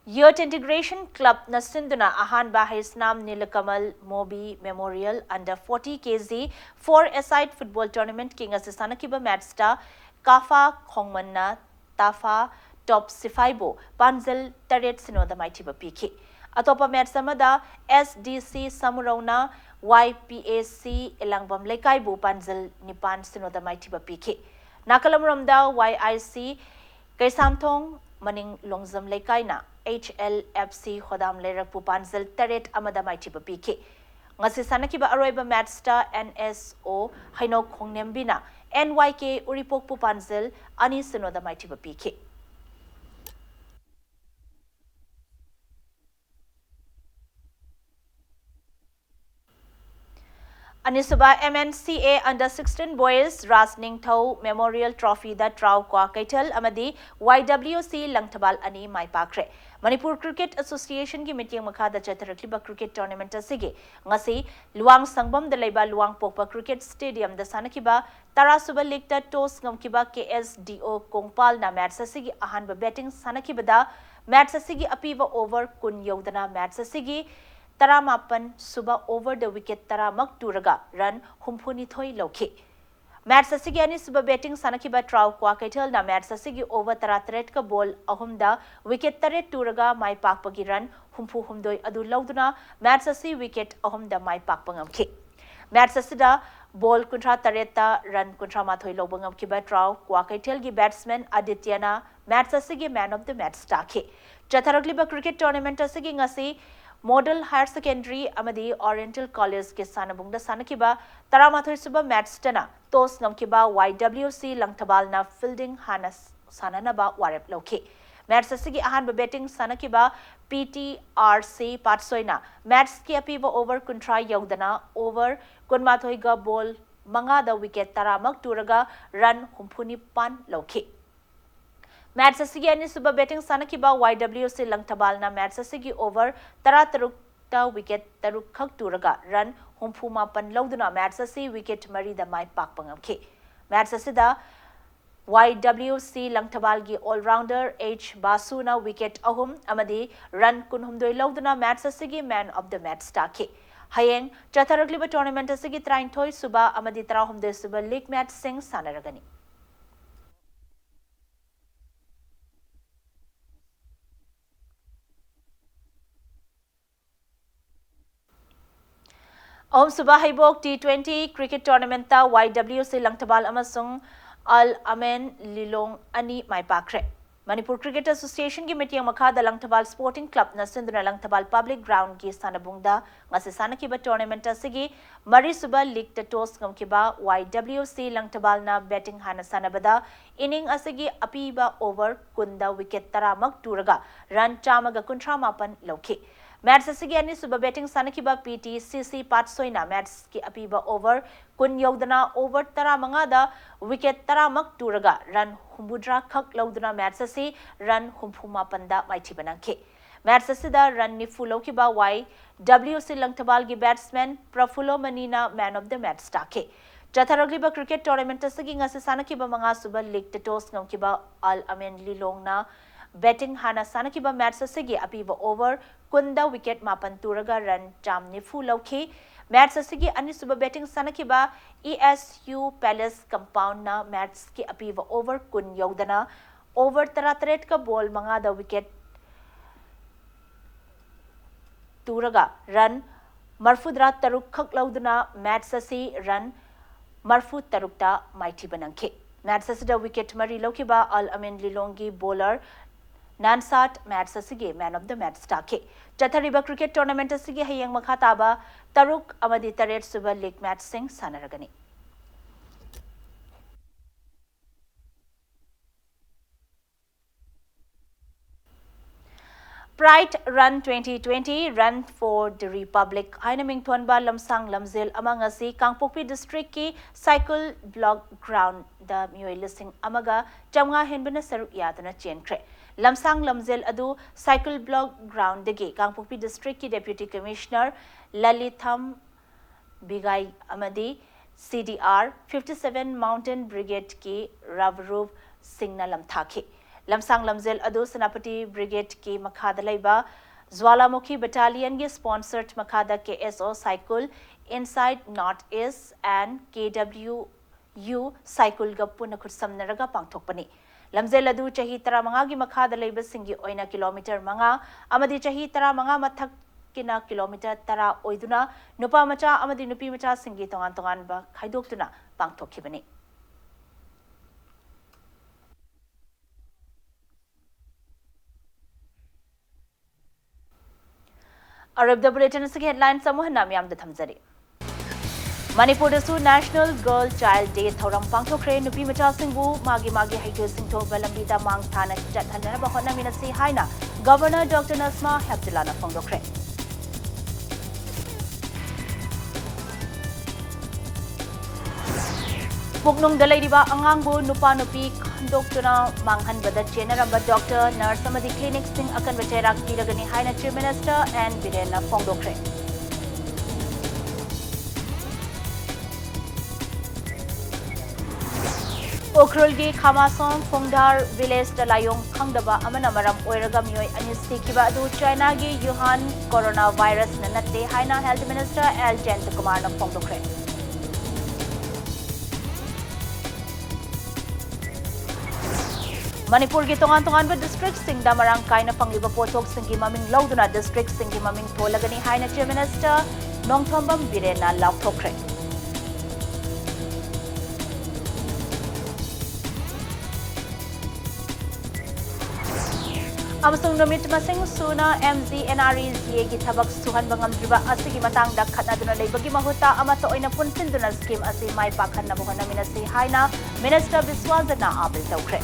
Youth Integration Clubꯅ ꯁꯤꯟꯗꯨꯅ ꯑꯍꯥꯟꯕ Heisnam Nilakamal Mobi Memorial Under forty K G Four-a-side Football Tournamentꯀꯤ ꯉꯁꯤ ꯁꯥꯟꯅꯈꯤꯕ matchꯇ ꯀꯥꯐꯥ ꯈꯣꯡꯃꯟꯅ ꯇꯥꯐꯥ ꯇꯣꯞ ꯁꯤꯐꯥꯏꯕꯨ ꯄꯥꯟꯖꯜ ꯇꯔꯦꯠ ꯁꯤꯅꯣꯗ ꯃꯥꯏꯊꯤꯕ ꯄꯤꯈꯤ꯫ ꯑꯇꯣꯞꯄ match ꯑꯃꯗ S D C ꯁꯃꯨꯔꯧꯅ Y P A C ꯏꯂꯥꯡꯕꯝ ꯂꯩꯀꯥꯏꯕꯨ ꯄꯥꯟꯖꯜ ꯅꯤꯄꯥꯟ ꯁꯤꯅꯣꯗ ꯃꯥꯏꯊꯤꯕ ꯄꯤꯈꯤ꯫ ꯅꯥꯀꯜ ꯑꯃꯔꯣꯝꯗ Y I C ꯀꯩꯁꯥꯝꯊꯣꯡ ꯃꯅꯤꯡ Longjam ꯂꯩꯀꯥꯏꯅ H L F C ꯍꯣꯗꯥꯝ ꯂꯩꯔꯛꯄꯨ ꯄꯥꯟꯖꯜ ꯇꯔꯦꯠ ꯑꯃꯗ ꯃꯥꯏꯊꯤꯕ ꯄꯤꯈꯤ꯫ ꯉꯁꯤ ꯁꯥꯟꯅꯈꯤꯕ ꯑꯔꯣꯏꯕ matchꯇ N S O ꯍꯩꯅꯧ ꯈꯣꯡꯅꯦꯝꯕꯤꯅ N Y K ꯎꯔꯤꯄꯣꯛꯄꯨ ꯄꯥꯟꯖꯜ ꯑꯅꯤ ꯁꯤꯅꯣꯗ ꯃꯥꯏꯊꯤꯕ ꯄꯤꯈꯤ꯫ ꯑꯅꯤꯁꯨꯕ M N C A Under sixteen Boys ꯔꯥꯖ ꯅꯤꯡꯊꯧ Memorial Trophyꯗ ꯇ꯭ꯔꯥꯎ ꯀ꯭ꯋꯥꯀꯩꯊꯦꯜ ꯑꯃꯗꯤ Y W C ꯂꯪꯊꯕꯥꯜ ꯑꯅꯤ ꯃꯥꯏ ꯄꯥꯛꯈ꯭ꯔꯦ꯫ ꯃꯅꯤꯄꯨꯔ Cricket Associationꯒꯤ ꯃꯤꯠꯌꯦꯡ ꯃꯈꯥꯗ ꯆꯠꯊꯔꯛꯂꯤꯕ cricket tournament ꯑꯁꯤꯒꯤ ꯉꯁꯤ ꯂꯨꯋꯥꯡ ꯁꯪꯕꯝꯗ ꯂꯩꯕ ꯂꯨꯋꯥꯡꯄꯣꯛꯄ Cricket Stadiumꯗ ꯁꯥꯟꯅꯈꯤꯕ ꯇꯔꯥꯁꯨꯕ leagueꯇ toss ꯉꯝꯈꯤꯕ K S D O ꯀꯣꯡꯄꯥꯜꯅ match ꯑꯁꯤꯒꯤ ꯑꯍꯥꯟꯕ batting ꯁꯥꯟꯅꯈꯤꯕꯗ match ꯑꯁꯤꯒꯤ ꯑꯄꯤꯕ over ꯀꯨꯟ ꯌꯧꯗꯅ match ꯑꯁꯤꯒꯤ ꯇꯔꯥꯃꯥꯄꯟ ꯁꯨꯕ overꯗ wicket ꯇꯔꯥꯃꯛ ꯇꯨꯔꯒ run ꯍꯨꯝꯐꯨꯅꯤꯊꯣꯏ ꯂꯧꯈꯤ꯫ Match ꯑꯁꯤꯒꯤ ꯑꯅꯤꯁꯨꯕ batting ꯁꯥꯟꯅꯈꯤꯕ ꯇ꯭ꯔꯥꯎ ꯀ꯭ꯋꯥꯀꯩꯊꯦꯜꯅ match ꯑꯁꯤꯒꯤ over ꯇꯔꯥꯇꯔꯦꯠꯀ ball ꯑꯍꯨꯝꯗ wicket ꯇꯔꯦꯠ ꯇꯨꯔꯒ ꯃꯥꯏ ꯄꯥꯛꯄꯒꯤ run ꯍꯨꯝꯐꯨꯍꯨꯝꯗꯣꯏ ꯑꯗꯨ ꯂꯧꯗꯨꯅ match ꯑꯁꯤ wicket ꯑꯍꯨꯝꯗ ꯃꯥꯏ ꯄꯥꯛꯄ ꯉꯝꯈꯤ꯫ Match ꯑꯁꯤꯗ ball ꯀꯨꯟꯊ꯭ꯔꯥ ꯇꯔꯦꯠꯇ run ꯀꯨꯟꯊ꯭ꯔꯥ ꯃꯥꯊꯣꯏ ꯂꯧꯕ ꯉꯝꯈꯤꯕ ꯇ꯭ꯔꯥꯎ ꯀ꯭ꯋꯥꯀꯩꯊꯦꯜꯒꯤ batsman ꯑꯗꯤꯇ꯭ꯌꯅ match ꯑꯁꯤꯒꯤ man of the match ꯇꯥꯈꯤ꯫ ꯆꯠꯊꯔꯛꯂꯤꯕ cricket tournament ꯑꯁꯤꯒꯤ ꯉꯁꯤ Model Higher Secondary ꯑꯃꯗꯤ Oriental Collegeꯀꯤ ꯁꯥꯟꯅꯕꯨꯡꯗ ꯁꯥꯟꯅꯈꯤꯕ ꯇꯔꯥꯃꯥꯊꯣꯏ ꯁꯨꯕ matchꯇꯅ toss ꯉꯝꯈꯤꯕ Y W C ꯂꯪꯊꯕꯥꯜꯅ fielding ꯍꯥꯟꯅ ꯁꯥꯟꯅꯅꯕ ꯋꯥꯔꯦꯞ ꯂꯧꯈꯤ꯫ Match ꯑꯁꯤꯒꯤ ꯑꯍꯥꯟꯕ batting ꯁꯥꯟꯅꯈꯤꯕ P T R C ꯄꯥꯠꯁꯣꯏꯅ matchꯀꯤ ꯑꯄꯤꯕ over ꯀꯨꯟꯊ꯭ꯔꯥ ꯌꯧꯗꯅ over ꯀꯨꯟꯃꯥꯊꯣꯏꯒ ball ꯃꯉꯥꯗ wicket ꯇꯔꯥꯃꯛ ꯇꯨꯔꯒ run ꯍꯨꯝꯐꯨꯅꯤꯄꯥꯟ ꯂꯧꯈꯤ꯫ Match ꯑꯁꯤꯒꯤ ꯑꯅꯤꯁꯨꯕ batting ꯁꯥꯟꯅꯈꯤꯕ Y W C ꯂꯪꯊꯕꯥꯜꯅ match ꯑꯁꯤꯒꯤ over ꯇꯔꯥꯇꯔꯨꯛꯇ wicket ꯇꯔꯨꯛꯈꯛ ꯇꯨꯔꯒ run ꯍꯨꯝꯐꯨꯃꯥꯄꯟ ꯂꯧꯗꯨꯅ match ꯑꯁꯤ wicket ꯃꯔꯤꯗ ꯃꯥꯏ ꯄꯥꯛꯄ ꯉꯝꯈꯤ꯫ Match ꯑꯁꯤꯗ ꯋꯥꯏ ꯗꯕ꯭ꯂꯤꯎ ꯁꯤ ꯂꯪꯊꯕꯥꯜꯒꯤ all-rounder H ꯕꯥꯁꯨꯅ wicket ꯑꯍꯨꯝ ꯑꯃꯗꯤ run ꯀꯨꯟꯍꯨꯝꯗꯣꯏ ꯂꯧꯗꯨꯅ match ꯑꯁꯤꯒꯤ man of the match ꯇꯥꯈꯤ꯫ ꯍꯌꯦꯡ ꯆꯠꯊꯔꯛꯂꯤꯕ tournament ꯑꯁꯤꯒꯤ ꯇꯔꯥꯅꯤꯊꯣꯏ ꯁꯨꯕ ꯑꯃꯗꯤ ꯇꯔꯥꯍꯨꯝꯗꯣꯏ ꯁꯨꯕ league matchꯁꯤꯡ ꯁꯥꯟꯅꯔꯒꯅꯤ꯫ ꯑꯍꯨꯝꯁꯨꯕ ꯍꯩꯕꯣꯛ T twenty cricket tournamentꯇ ꯋꯥꯏ ꯗꯕ꯭ꯂꯤꯎ ꯁꯤ ꯂꯪꯊꯕꯥꯜ ꯑꯃꯁꯨꯡ ꯑꯜ ꯑꯃꯦꯟ ꯂꯤꯂꯣꯡ ꯑꯅꯤ ꯃꯥꯏ ꯄꯥꯛꯈ꯭ꯔꯦ꯫ ꯃꯅꯤꯄꯨꯔ Cricket Associationꯒꯤ ꯃꯤꯠꯌꯦꯡ ꯃꯈꯥꯗ ꯂꯪꯊꯕꯥꯜ Sporting Clubꯅ ꯁꯤꯟꯗꯨꯅ ꯂꯪꯊꯕꯥꯜ Public Groundꯒꯤ ꯁꯥꯟꯅꯕꯨꯡꯗ ꯉꯁꯤ ꯁꯥꯟꯅꯈꯤꯕ tournament ꯑꯁꯤꯒꯤ ꯃꯔꯤꯁꯨꯕ leagueꯇ toss ꯉꯝꯈꯤꯕ ꯋꯥꯏ ꯗꯕ꯭ꯂꯤꯎ ꯁꯤ ꯂꯪꯊꯕꯥꯜꯅ batting ꯍꯥꯟꯅ ꯁꯥꯟꯅꯕꯗ inning ꯑꯁꯤꯒꯤ ꯑꯄꯤꯕ over ꯀꯨꯟꯗ wicket ꯇꯔꯥꯃꯛ ꯇꯨꯔꯒ run ꯆꯥꯝꯃꯒ ꯀꯨꯟꯊ꯭ꯔꯥ ꯃꯥꯄꯟ ꯂꯧꯈꯤ꯫ Match ꯑꯁꯤꯒꯤ ꯑꯅꯤꯁꯨꯕ batting ꯁꯥꯟꯅꯈꯤꯕ ꯄꯤ ꯇꯤ ꯁꯤ ꯁꯤ ꯄꯥꯠꯁꯣꯏꯅ matchꯀꯤ ꯑꯄꯤꯕ over ꯀꯨꯟ ꯌꯧꯗꯅ over ꯇꯔꯥꯃꯉꯥꯗ wicket ꯇꯔꯥꯃꯛ ꯇꯨꯔꯒ run ꯍꯨꯝꯐꯨꯇꯔꯥ ꯈꯛ ꯂꯧꯗꯨꯅ match ꯑꯁꯤ run ꯍꯨꯝꯐꯨ ꯃꯥꯄꯟꯗ ꯃꯥꯏꯊꯤꯕ ꯅꯪꯈꯤ꯫ Match ꯑꯁꯤꯗ run ꯅꯤꯐꯨ ꯂꯧꯈꯤꯕ ꯋꯥꯏ ꯗꯕ꯭ꯂꯤꯎ ꯁꯤ ꯂꯪꯊꯕꯥꯜꯒꯤ batsman ꯄ꯭ꯔꯐꯨꯜꯂꯣ ꯃꯅꯤꯅ man of the match ꯇꯥꯈꯤ꯫ ꯆꯠꯊꯔꯛꯂꯤꯕ cricket tournament ꯑꯁꯤꯒꯤ ꯉꯁꯤ ꯁꯥꯟꯅꯈꯤꯕ ꯃꯉꯥꯁꯨꯕ leagueꯇ toss ꯉꯝꯈꯤꯕ ꯑꯜ ꯑꯃꯦꯟ ꯂꯤꯂꯣꯡꯅ batting ꯍꯥꯟꯅ ꯁꯥꯟꯅꯈꯤꯕ match ꯑꯁꯤꯒꯤ ꯑꯄꯤꯕ over ꯀꯨꯟꯗ wicket ꯃꯥꯄꯟ ꯇꯨꯔꯒ run ꯆꯥꯝ ꯅꯤꯐꯨ ꯂꯧꯈꯤ꯫ Match ꯑꯁꯤꯒꯤ ꯑꯅꯤꯁꯨꯕ batting ꯁꯥꯟꯅꯈꯤꯕ ꯏ ꯑꯦꯁ ꯌꯨ ꯄꯦꯂꯦꯁ ꯀꯝꯄꯥꯎꯟꯅ matchꯀꯤ ꯑꯄꯤꯕ over ꯀꯨꯟ ꯌꯧꯗꯅ over ꯇꯔꯥꯇꯔꯦꯠꯀ ball ꯃꯉꯥꯗ wicket ꯇꯨꯔꯒ run ꯃꯔꯐꯨꯇꯔꯥ ꯇꯔꯨꯛ ꯈꯛ ꯂꯧꯗꯨꯅ match ꯑꯁꯤ run ꯃꯔꯐꯨ ꯇꯔꯨꯛꯇ ꯃꯥꯏꯊꯤꯕ ꯅꯪꯈꯤ꯫ Match ꯑꯁꯤꯗ wicket ꯃꯔꯤ ꯂꯧꯈꯤꯕ ꯑꯜ ꯑꯃꯤꯟ ꯂꯤꯂꯣꯡꯒꯤ bowler ꯅꯥꯟꯁꯥꯠ match ꯑꯁꯤꯒꯤ man of the match ꯇꯥꯈꯤ꯫ ꯆꯠꯊꯔꯤꯕ cricket tournament ꯑꯁꯤꯒꯤ ꯍꯌꯦꯡ ꯃꯈꯥ ꯇꯥꯕ ꯇꯔꯨꯛ ꯑꯃꯗꯤ ꯇꯔꯦꯠ ꯁꯨꯕ league matchꯁꯤꯡ ꯁꯥꯟꯅꯔꯒꯅꯤ꯫ Pride Run twenty twenty, Run for the Republic ꯍꯥꯏꯅ ꯃꯤꯡꯊꯣꯟꯕ ꯂꯝꯁꯥꯡ ꯂꯝꯖꯦꯜ ꯑꯃ ꯉꯁꯤ ꯀꯥꯡꯄꯣꯛꯄꯤ districtꯀꯤ ꯁꯥꯏꯀꯜ block groundꯗ ꯃꯤꯑꯣꯏ ꯂꯤꯁꯤꯡ ꯑꯃꯒ ꯆꯥꯝꯃꯉꯥ ꯍꯦꯟꯕꯅ ꯁꯔꯨꯛ ꯌꯥꯗꯨꯅ ꯆꯦꯟꯈ꯭ꯔꯦ꯫ ꯂꯝꯁꯥꯡ ꯂꯝꯖꯦꯜ ꯑꯗꯨ ꯁꯥꯏꯀꯜ block groundꯗꯒꯤ ꯀꯥꯡꯄꯣꯛꯄꯤ districtꯀꯤ Deputy Commissioner ꯂꯂꯤꯊꯝ ꯕꯤꯒꯥꯏ ꯑꯃꯗꯤ C D R fifty seven Mountain Brigade ꯀꯤ ꯔꯥꯕꯔꯨꯞ ꯁꯤꯡꯅ ꯂꯝꯊꯥꯈꯤ꯫ ꯂꯝꯁꯥꯡ ꯂꯝꯖꯦꯜ ꯑꯗꯨ ꯁꯦꯅꯥꯄꯇꯤ Brigade ꯀꯤ ꯃꯈꯥꯗ ꯂꯩꯕ ꯖ꯭ꯋꯥꯂꯥꯃꯨꯈꯤ Battalion ꯒꯤ sponsored ꯃꯈꯥꯗ K S O ꯁꯥꯏꯀꯨꯜ, Insight North East and K W U ꯁꯥꯏꯀꯨꯜꯒ ꯄꯨꯟꯅ ꯈꯨꯠꯁꯝꯅꯔꯒ ꯄꯥꯡꯊꯣꯛꯄꯅꯤ꯫ ꯂꯝꯖꯦꯜ ꯑꯗꯨ ꯆꯍꯤ ꯇꯔꯥꯃꯉꯥꯒꯤ ꯃꯈꯥꯗ ꯂꯩꯕꯁꯤꯡꯒꯤ ꯑꯣꯏꯅ ꯀꯤꯂꯣꯃꯤꯇꯔ ꯃꯉꯥ ꯑꯃꯗꯤ ꯆꯍꯤ ꯇꯔꯥꯃꯉꯥ ꯃꯊꯛꯀꯤꯅ ꯀꯤꯂꯣꯃꯤꯇꯔ ꯇꯔꯥ ꯑꯣꯏꯗꯨꯅ ꯅꯨꯄꯥ ꯃꯆꯥ ꯑꯃꯗꯤ ꯅꯨꯄꯤ ꯃꯆꯥꯁꯤꯡꯒꯤ ꯇꯣꯉꯥꯟ ꯇꯣꯉꯥꯟꯕ ꯈꯥꯏꯗꯣꯛꯇꯨꯅ ꯄꯥꯡꯊꯣꯛꯈꯤꯕꯅꯤ꯫ ꯑꯔꯣꯏꯕꯗ bulletin ꯑꯁꯤꯒꯤ headlines ꯑꯃꯨꯛ ꯍꯟꯅ ꯃꯤꯌꯥꯝꯗ ꯊꯝꯖꯔꯤ꯫ ꯃꯅꯤꯄꯨꯔꯗꯁꯨ National Girl Child Day ꯊꯧꯔꯝ ꯄꯥꯡꯊꯣꯛꯈ꯭ꯔꯦ꯫ ꯅꯨꯄꯤ ꯃꯆꯥꯁꯤꯡꯕꯨ ꯃꯥꯒꯤ ꯃꯥꯒꯤ ꯍꯩꯊꯣꯏ ꯁꯤꯡꯊꯣꯏꯕ ꯂꯝꯕꯤꯗ ꯃꯥꯡ ꯊꯥꯅ ꯆꯠꯍꯟꯅꯕ ꯍꯣꯠꯅꯃꯤꯟꯅꯁꯤ ꯍꯥꯏꯅ Governor Doctor Nasma Heptullahꯅ ꯐꯣꯡꯗꯣꯛꯈ꯭ꯔꯦ꯫ ꯄꯨꯛꯅꯨꯡꯗ ꯂꯩꯔꯤꯕ ꯑꯉꯥꯡꯕꯨ ꯅꯨꯄꯥ ꯅꯨꯄꯤ ꯈꯟꯗꯣꯛꯇꯨꯅ ꯃꯥꯡꯍꯟꯕꯗ ꯆꯦꯟꯅꯔꯝꯕ doctor, nurse ꯑꯃꯗꯤ clinicꯁꯤꯡ ꯑꯀꯟꯕ ꯆꯩꯔꯥꯛ ꯄꯤꯔꯒꯅꯤ ꯍꯥꯏꯅ Chief Minister N ꯕꯤꯔꯦꯟꯅ ꯐꯣꯡꯗꯣꯛꯈ꯭ꯔꯦ꯫ ꯎꯈ꯭ꯔꯨꯜꯒꯤ ꯈꯥꯃꯥꯁꯣꯡ ꯐꯣꯡꯗꯥꯔ villageꯇ ꯂꯥꯏꯑꯣꯡ ꯈꯪꯗꯕ ꯑꯃꯅ ꯃꯔꯝ ꯑꯣꯏꯔꯒ ꯃꯤꯑꯣꯏ ꯑꯅꯤ ꯁꯤꯈꯤꯕ ꯑꯗꯨ ꯆꯥꯏꯅꯥꯒꯤ ꯌꯨꯍꯥꯟ coronavirusꯅ ꯅꯠꯇꯦ ꯍꯥꯏꯅ Health Minister L ꯖꯌꯟꯇꯀꯨꯃꯥꯔꯅ ꯐꯣꯡꯗꯣꯛꯈ꯭ꯔꯦ꯫ ꯃꯅꯤꯄꯨꯔꯒꯤ ꯇꯣꯉꯥꯟ ꯇꯣꯉꯥꯟꯕ districtꯁꯤꯡꯗ ꯃꯔꯥꯡ ꯀꯥꯏꯅ ꯐꯪꯂꯤꯕ ꯄꯣꯠꯊꯣꯛꯁꯤꯡꯒꯤ ꯃꯃꯤꯡ ꯂꯧꯗꯨꯅ districtꯁꯤꯡꯒꯤ ꯃꯃꯤꯡ ꯊꯣꯜꯂꯒꯅꯤ ꯍꯥꯏꯅ Chief Minister ꯅꯣꯡꯊꯣꯝꯕꯝ ꯕꯤꯔꯦꯟꯅ ꯂꯥꯎꯊꯣꯛꯈ꯭ꯔꯦ꯫ ꯑꯃꯁꯨꯡ ꯅꯨꯃꯤꯠ ꯃꯁꯤꯡ ꯁꯨꯅ M G N R E G Aꯒꯤ ꯊꯕꯛ ꯁꯨꯍꯟꯕ ꯉꯝꯗ꯭ꯔꯤꯕ ꯑꯁꯤꯒꯤ ꯃꯇꯥꯡꯗ ꯈꯠꯅꯗꯨꯅ ꯂꯩꯕꯒꯤ ꯃꯍꯨꯠꯇ ꯑꯃꯠꯇ ꯑꯣꯏꯅ ꯄꯨꯟꯁꯤꯟꯗꯨꯅ scheme ꯑꯁꯤ ꯃꯥꯏ ꯄꯥꯛꯍꯟꯅꯕ ꯍꯣꯠꯅꯃꯤꯟꯅꯁꯤ ꯍꯥꯏꯅ Minister ꯕꯤꯁ꯭ꯋꯥꯖꯅ appeal ꯇꯧꯈ꯭ꯔꯦ꯫